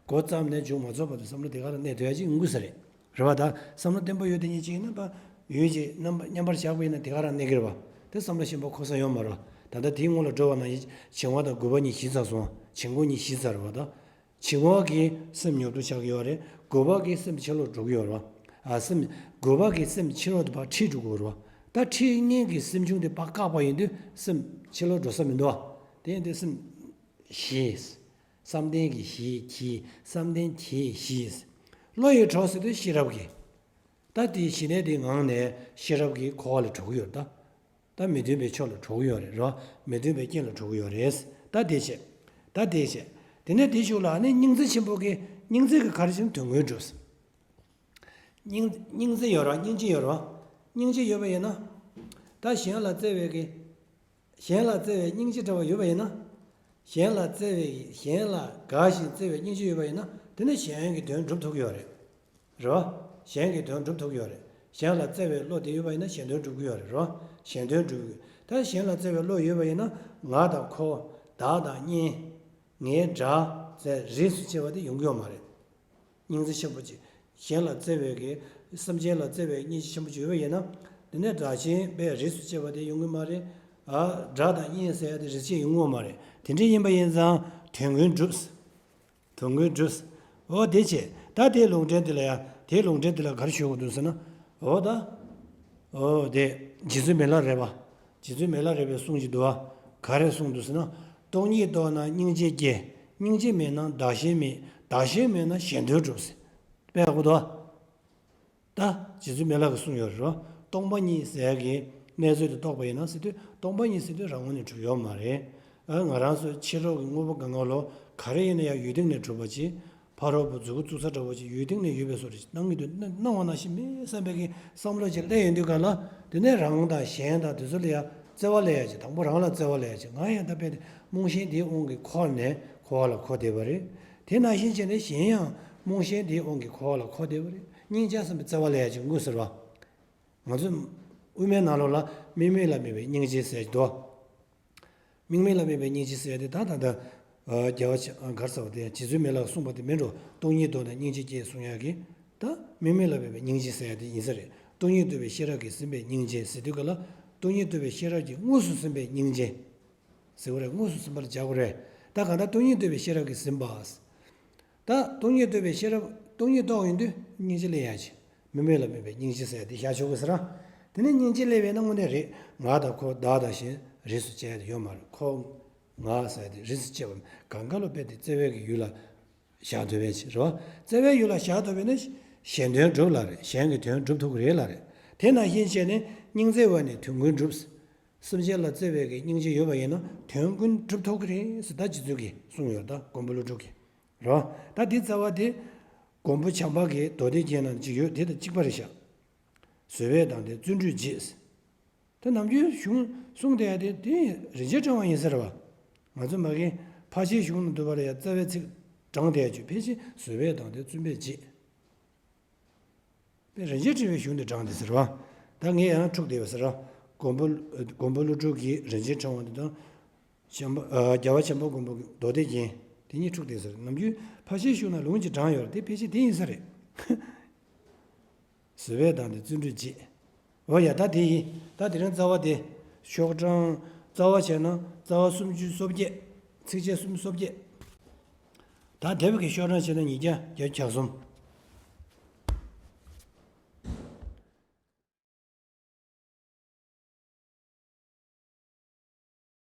སྒོ་བརྩམས་ནས་མཇུག་མ་རྫོགས་བར་དུ་བསམ་བློ་དེ་ག་རང་གནས་སྡོད་ཡ་ཅིག་ཡོང་གི་ས་རེད། རེད་བ། ད་བསམ་བློ་བརྟན་པོ་ཡོད་དེ་ཉིད་ཅིག་ཡིན་ན་ཕར་ཡུན་ཅིག་རྣམ་པ་མཉམ་པར་བཞག་པ་ཡིན་ན་དེ་ག་རང་གནས་ཀྱི་རེད་བ། དེ་བསམ་བློ་གཞན་པ་འཁོར་ས་ཡོད་མ་རེད་བ། ད་ལྟ་དེའི་སྔོན་ལ་འགྲོ་བ་ན་བྱིང་བ་དང་རྒུད་པ་གཉིས་ཞི་ཚར་སོང་། བྱིང་རྒུད་གཉིས་ཞི་ཚར་བ་དང་། བྱིང་བ་གིས་སེམས་ཉོབ་ཏུ་ཆགས་ཀྱི་ཡོད་རེད། རྒུད་པ་གིས་སེམས་ཕྱི་ལོགས་འགྲོ་གི་ཡོད་རེད་བ། ཨ་སེམས་རྒུད་པ་གིས་སེམས་ཕྱི་ལོགས་དུ་ཕར་ཁྲིད་འགྲོ་གི་ཡོད་རེད་བ། ད་ཁྲིད་མཁན་གྱི་སེམས་བྱུང་དེ་ཕར་བཀག་པ་ཡིན་དུས་སེམས་ཕྱི་ལོགས་འགྲོ་ས་མི་འདུག་བ། དེ་ཡིན་དུས་སེམས་ཞི། བསམ་གཏན་གྱི་ཞི་གྱིས་བསམ་གཏན་གྱིས་ཞི། བློ་ཡི་གྲོགས་ཟེར་དུས་ཤེས་རབ་ཀྱིས། ད་དེའི་ཞི་གནས་དེའི་ངང་ནས་ཤེས་རབ་ཀྱི་འཁོར་བ་ལས་གྲོལ་གྱི་ཡོད་རེད་ད། ད་མི་མཐུན་པའི་ཕྱོགས་ལ་གྲོལ་གྱི་ཡོད་རེད་རོ། མི་མཐུན་པའི་རྐྱེན་ལ་གྲོལ་གྱི་ཡོད་རེད། ད་དེ་བྱས། ད་དེ་བྱས། དེ་ནས་དེའི་གཞུག་ལ་ཨ་ནི་སྙིང་བརྩེ་ཆེན་པོ་གིས་སྙིང་བརྩེ་གིས་ག་རེ་བྱས་ན་དོན་ཀུན་འགྲུབ། སྙིང་སྙིང་བརྩེ་ཡོད་རེད་བ། སྙིང་རྗེ་ཡོད་རེད་བ། སྙིང་རྗེ་ཡོད་པ་ཡིན་ན། ད་གཞན་ལ་བརྩེ་བའི་གི་གཞན་ལ་བརྩེ་བའི་སྙིང་རྗེ་འདྲ་བ་ཡོད་པ་ཡིན་ན། གཞན་ལ་བརྩེ་བའི་གཞན་ལ་དགའ་ཞིང་བརྩེ་བའི་སྙིང་རྗེ་ཡོད་པ་ཡིན་ན་དེ་ནི་གཞན་གྱི་དོན་སྒྲུབ་ཐུབ་ཀྱི་ཡོད་རེད། རེད་བ། གཞན་གྱི་དོན་སྒྲུབ་ཐུབ་ཀྱི་ཡོད་རེད། གཞན་ལ་བརྩེ་བའི་བློ་དེ་ཡོད་པ་ཡིན་ན་གཞན་དོན་སྒྲུབ་ཀྱི་ཡོད་རེད་རོ། གཞན་དོན་སྒྲུབ་ཀྱི། ད་གཞན་ལ་བརྩེ་བའི་བློ་ཡོད་པ་ཡིན་ན་ང་དང་ཁོ། བདག་དང་གཉེན། ངའི་དགྲ། ཟེར་རིས་སུ་ཆད་པ་དེ་ཡོང་གི་ཡོད་མ་རེད། སྙིང་རྗེ་ཆེན་པོ་ཅིག་གཞན་ལ་བརྩེ་བའི་གི་སེམས་ཅན་ལ་བརྩེ་བའི་སྙིང་རྗེ་ཆེན་པོ་ཅིག་ཡོད་པ་ཡིན་ན། དེ་ནས་དགྲ་གཞན་པས་རིས་སུ་ཆད་པ་དེ་ཡོང་གི་མ་རེད། ཨ་དགྲ་དང་གཉེན་ཟེར་ཡ་དེ་རིས་ཆད་ཡོང་གི་ཡོད་མ་རེད། དེ་འདྲ་ཡིན་པ་ཡིན་ཙང་དོན་ཀུན་འགྲུབ། དོན་ཀུན་འགྲུབ། འོ་དེ་བྱས། ད་དེའི་ལུང་འདྲེན་དེ་ལ་ཡ། དེའི་ལུང་འདྲེན་དེ་ལ་ག་རེ་ཞུ་དགོས་འདུག་ཟེར་ན། འོ་ད། འོ་དེ། རྗེ་བཙུན་མི་ལ་རས་པ། རྗེ་བཙུན་མི་ལ་རས་པའི་གསུང་ཅིག་འདུག་བ། ག་རེ་གསུངས་འདུག་ཟེར་ན། སྟོང་ཉིད་རྟོགས་ན་སྙིང་རྗེ་སྐྱེ། སྙིང་རྗེ་མེད་ན་བདག་གཞན་མེད། བདག་གཞན་མེད་ན་གཞན་དོན་འགྲུབ་ཟེར། དཔེ་ཡག་པོ་འདུག་བ། ད་རྗེ་བཙུན་མི་ལ་གིས་གསུངས་ཡོད་རེད་རོ། སྟོང་པ་ཉིད་ཟེར་ཡ་གི་གནས་ཚུལ་དེ་རྟོགས་པ་ཡིན་ན་ཟེར་དུས་སྟོང་པ་ཉིད་ཟེར་དུས་རང་ངོས་ནས་གྲུབ་ཡོད་མ་རེད། ཨ་ང་རང་ཚོ་ཕྱི་རོལ་གྱི་དངོས་པོ་གང་ག་ལོ་ག་རེ་ཡིན་ན་ཡང་ཡུལ་སྟེང་ནས་གྲུབ་པ་ཅིག་ཕ་རོལ་པོ་མཛུ་གུ་བཙུགས་ས་འདྲ་བོ་ཅིག་ཡུལ་སྟེང་ནས་ཡོད་པའི་བཟོ་འདྲ་ཅིག་སྣང་གི་འདུག་སྣང་བ་ནང་བཞིན་མི་བསམ་པའི་གི་བསམ་བློ་ཅིག་སླེབས་ཡོང་དུས་ག་ལ། དེ་ནས་རང་དང་གཞན་དང་དེ་ཚོ་ལ་ཡང་བརྩེ་བ་སླེབས་ཡ་ཅིག་དང་པོ་རང་ལ་བརྩེ་བ་སླེབས་ཡ་ཅིག་ང་ཡང་ད་དཔེ་དེ་རྨོངས་ཞེན་དེའི་དབང་གིས་འཁོར་ནས་འཁོར་བ་ལ་འཁོར་བསྡད་པ་རེད། དེ་ནང་བཞིན་བྱས་ནས་གཞན་ཡང་རྨོངས་ཞེན་དེའི་དབང་གིས་འཁོར་བ་ལ་འཁོར་བསྡད་པ་རེད། སྙིང་རྗེ་བསམ་པའི་བརྩེ་བ་སླེབས་ཡ་ཅིག་དངོས་ཟེར་བ། ང་ཚོ་དབུ་མའི་ནང་ལོགས་ལ་དམིགས་མེད་ལ་དམིགས་པའི་སྙིང་རྗེ་ཟེར་གྱི་འདུག་དམིགས་མེད་ལ་དམིགས་པའི་སྙིང་རྗེ་ཟེར་ཏེ་ད་ད་ལྟ་རྒྱལ་བ་གར་ཟེར་བ་དེ་རྗེ་བཙུན་མི་ལ་གིས་གསུངས་པ་དེ་མིན་འགྲོ། སྟོང་ཉིད་རྟོགས་ན་སྙིང་རྗེ་སྐྱེ་གསུང་ཡག་གི། ད་དམིགས་མེད་ལ་དམིགས་པའི་སྙིང་རྗེ་ཟེར་ཡག་དེ་ཡིན་ས་རེད། སྟོང་ཉིད་རྟོགས་པའི་ཤེས་རབ་ཀྱིས་ཟིན་པའི་སྙིང་རྗེ་ཟེར་དུས་ག་ལ། སྟོང་ཉིད་རྟོགས་པའི་ཤེས་རབ་ཀྱིས་དངོས་སུ་ཟིན་པའི་སྙིང་རྗེ་ཟེར་བ་རེད། དངོས་སུ་ཟིན་པ་ལ་སྦྱར་དགོས་རེད། ད་གང་ལྟར་སྟོང་ཉིད་རྟོགས་པའི་ཤེས་རབ་ཀྱིས་ཟིན་པ། ད་སྟོང་ཉིད་རྟོགས་པའི་ཤེས་རབ་སྟོང་ཉིད་རྟོགས་ཡོང་དུས་སྙིང་རྗེ་སླེབས་ཡག་ཅིག་དམིགས་མེད་ལ་དམིགས་པའི་སྙིང་རྗེ་ཟེར་ཡག་དེ་བཞག་ཆོག་གི་ཟེར་ན། དེ་ནས་སྙིང་རྗེ་སླེབས་པས་ན་དངོས་གནས་རེད། ང་དང་ཁོ་བདག་དང་གཞན་རིས་སུ་བཅད་ཡག་དེ་ཡོད་མ་རེད། ཁོ་ང་ཟེར་ཡག་དེ་རིས་སུ་བཅད་པ་མེད། གང་ག་ལོ་དཔེ་དེ་བརྩེ་བའི་གི་ཡུལ་ལ་བཞག་ཐུབ་པའི་ཕྱིར་རོ། བརྩེ་བའི་ཡུལ་ལ་བཞག་ཐུབ་པས་ན་གཞན་དོན་འགྲུབ་ལ་རེད། གཞན་གྱི་དོན་སྒྲུབ་ཐུབ་ཀྱི་རེད་ལ་རེད། དེ་ནང་བཞིན་བྱས་ནས་སྙིང་བརྩེ་བ་ནི་དོན་ཀུན་འགྲུབ། སེམས་ཅན་ལ་བརྩེ་བའི་གི་སྙིང་རྗེ་ཡོད་པ་ཡིན་ན་དོན་ཀུན་འགྲུབ་ཐུབ་ཀྱི་རེད་ཟེར་ད་རྗེ་བཙུན་གྱིས་གསུངས་ཡོད། ད་མགོན་པོ་ཀླུ་སྒྲུབ་ཀྱིས། རོ། ད་འདི་རྩ་བ་དེ། མགོན་པོ་བྱམས་པ་གི་མདོ་སྡེ་རྒྱན་ནང་གཅིག་ཡོད་དེ་དང་གཅིག་པ་རེད་ཤག་བཟོད་པས་དང་དེ་བརྩོན་འགྲུས་བགྱིད། ད་ནམ་རྒྱུན་གཞུང་གསུངས་བསྡད་ཡ་དེ་དེ་རིན་ཆེན་ཕྲེང་བ་ཡིན་ས་རེད་བ། ང་ཚོ་མ་གི་ཕར་ཕྱིན་གཞུང་ནང་འདུས་པ་ལ་ཡ་རྩ་བའི་ཚིག་དྲངས་བསྡད་ཡ་ཅིག་ཕལ་ཆེར་བཟོད་པས་དང་དེ་བརྩོན་པས་བགྱིད། པའི་རིན་ཆེན་ཕྲེང་བའི་གཞུང་དེ་དྲངས་ཏེ་ཟེར་བ། ད་ངས་ཡང་འཁྲུག་བསྡད་པ་ཟེར་བ། མགོན་པོ་མགོན་པོ་ཀླུ་སྒྲུབ་ཀྱི་རིན་ཆེན་ཕྲེང་བ་འདི་དང་། བྱམས་པ་ཨ་རྒྱལ་བ་བྱམས་པ་མགོན་པོ་གི་མདོ་སྡེ་རྒྱན་དེ་གཉིས་འཁྲུག་བསྡད་ཟེར། ནམ་རྒྱུན་ཕར་ཕྱིན་གཞུང་ན་ལུང་གཅིག་དྲངས་ཡོད་རེད། དེ་ཕལ་ཆེར་དེ་ཡིན་ས་རེད། བཟོད་པས་དང་དེ་བརྩོན་འགྲུས་བགྱིད། འོ་ཡ་ད་དེ་ཡིན། ད་དེ་རིང་རྩ་བ་དེ། ཤོག་གྲངས་རྩ་བ་བྱས་ན་རྩ་བ་སུམ་ཅུ་སོ་བརྒྱད། ཚིགས་བཅད་སུམ་ཅུ་སོ་བརྒྱད། ད་དེབ་ཀྱི་ཤོག་གྲངས་བྱས་ན་ཉིས་བརྒྱ་བརྒྱད་ཅུ་གྱ་གསུམ།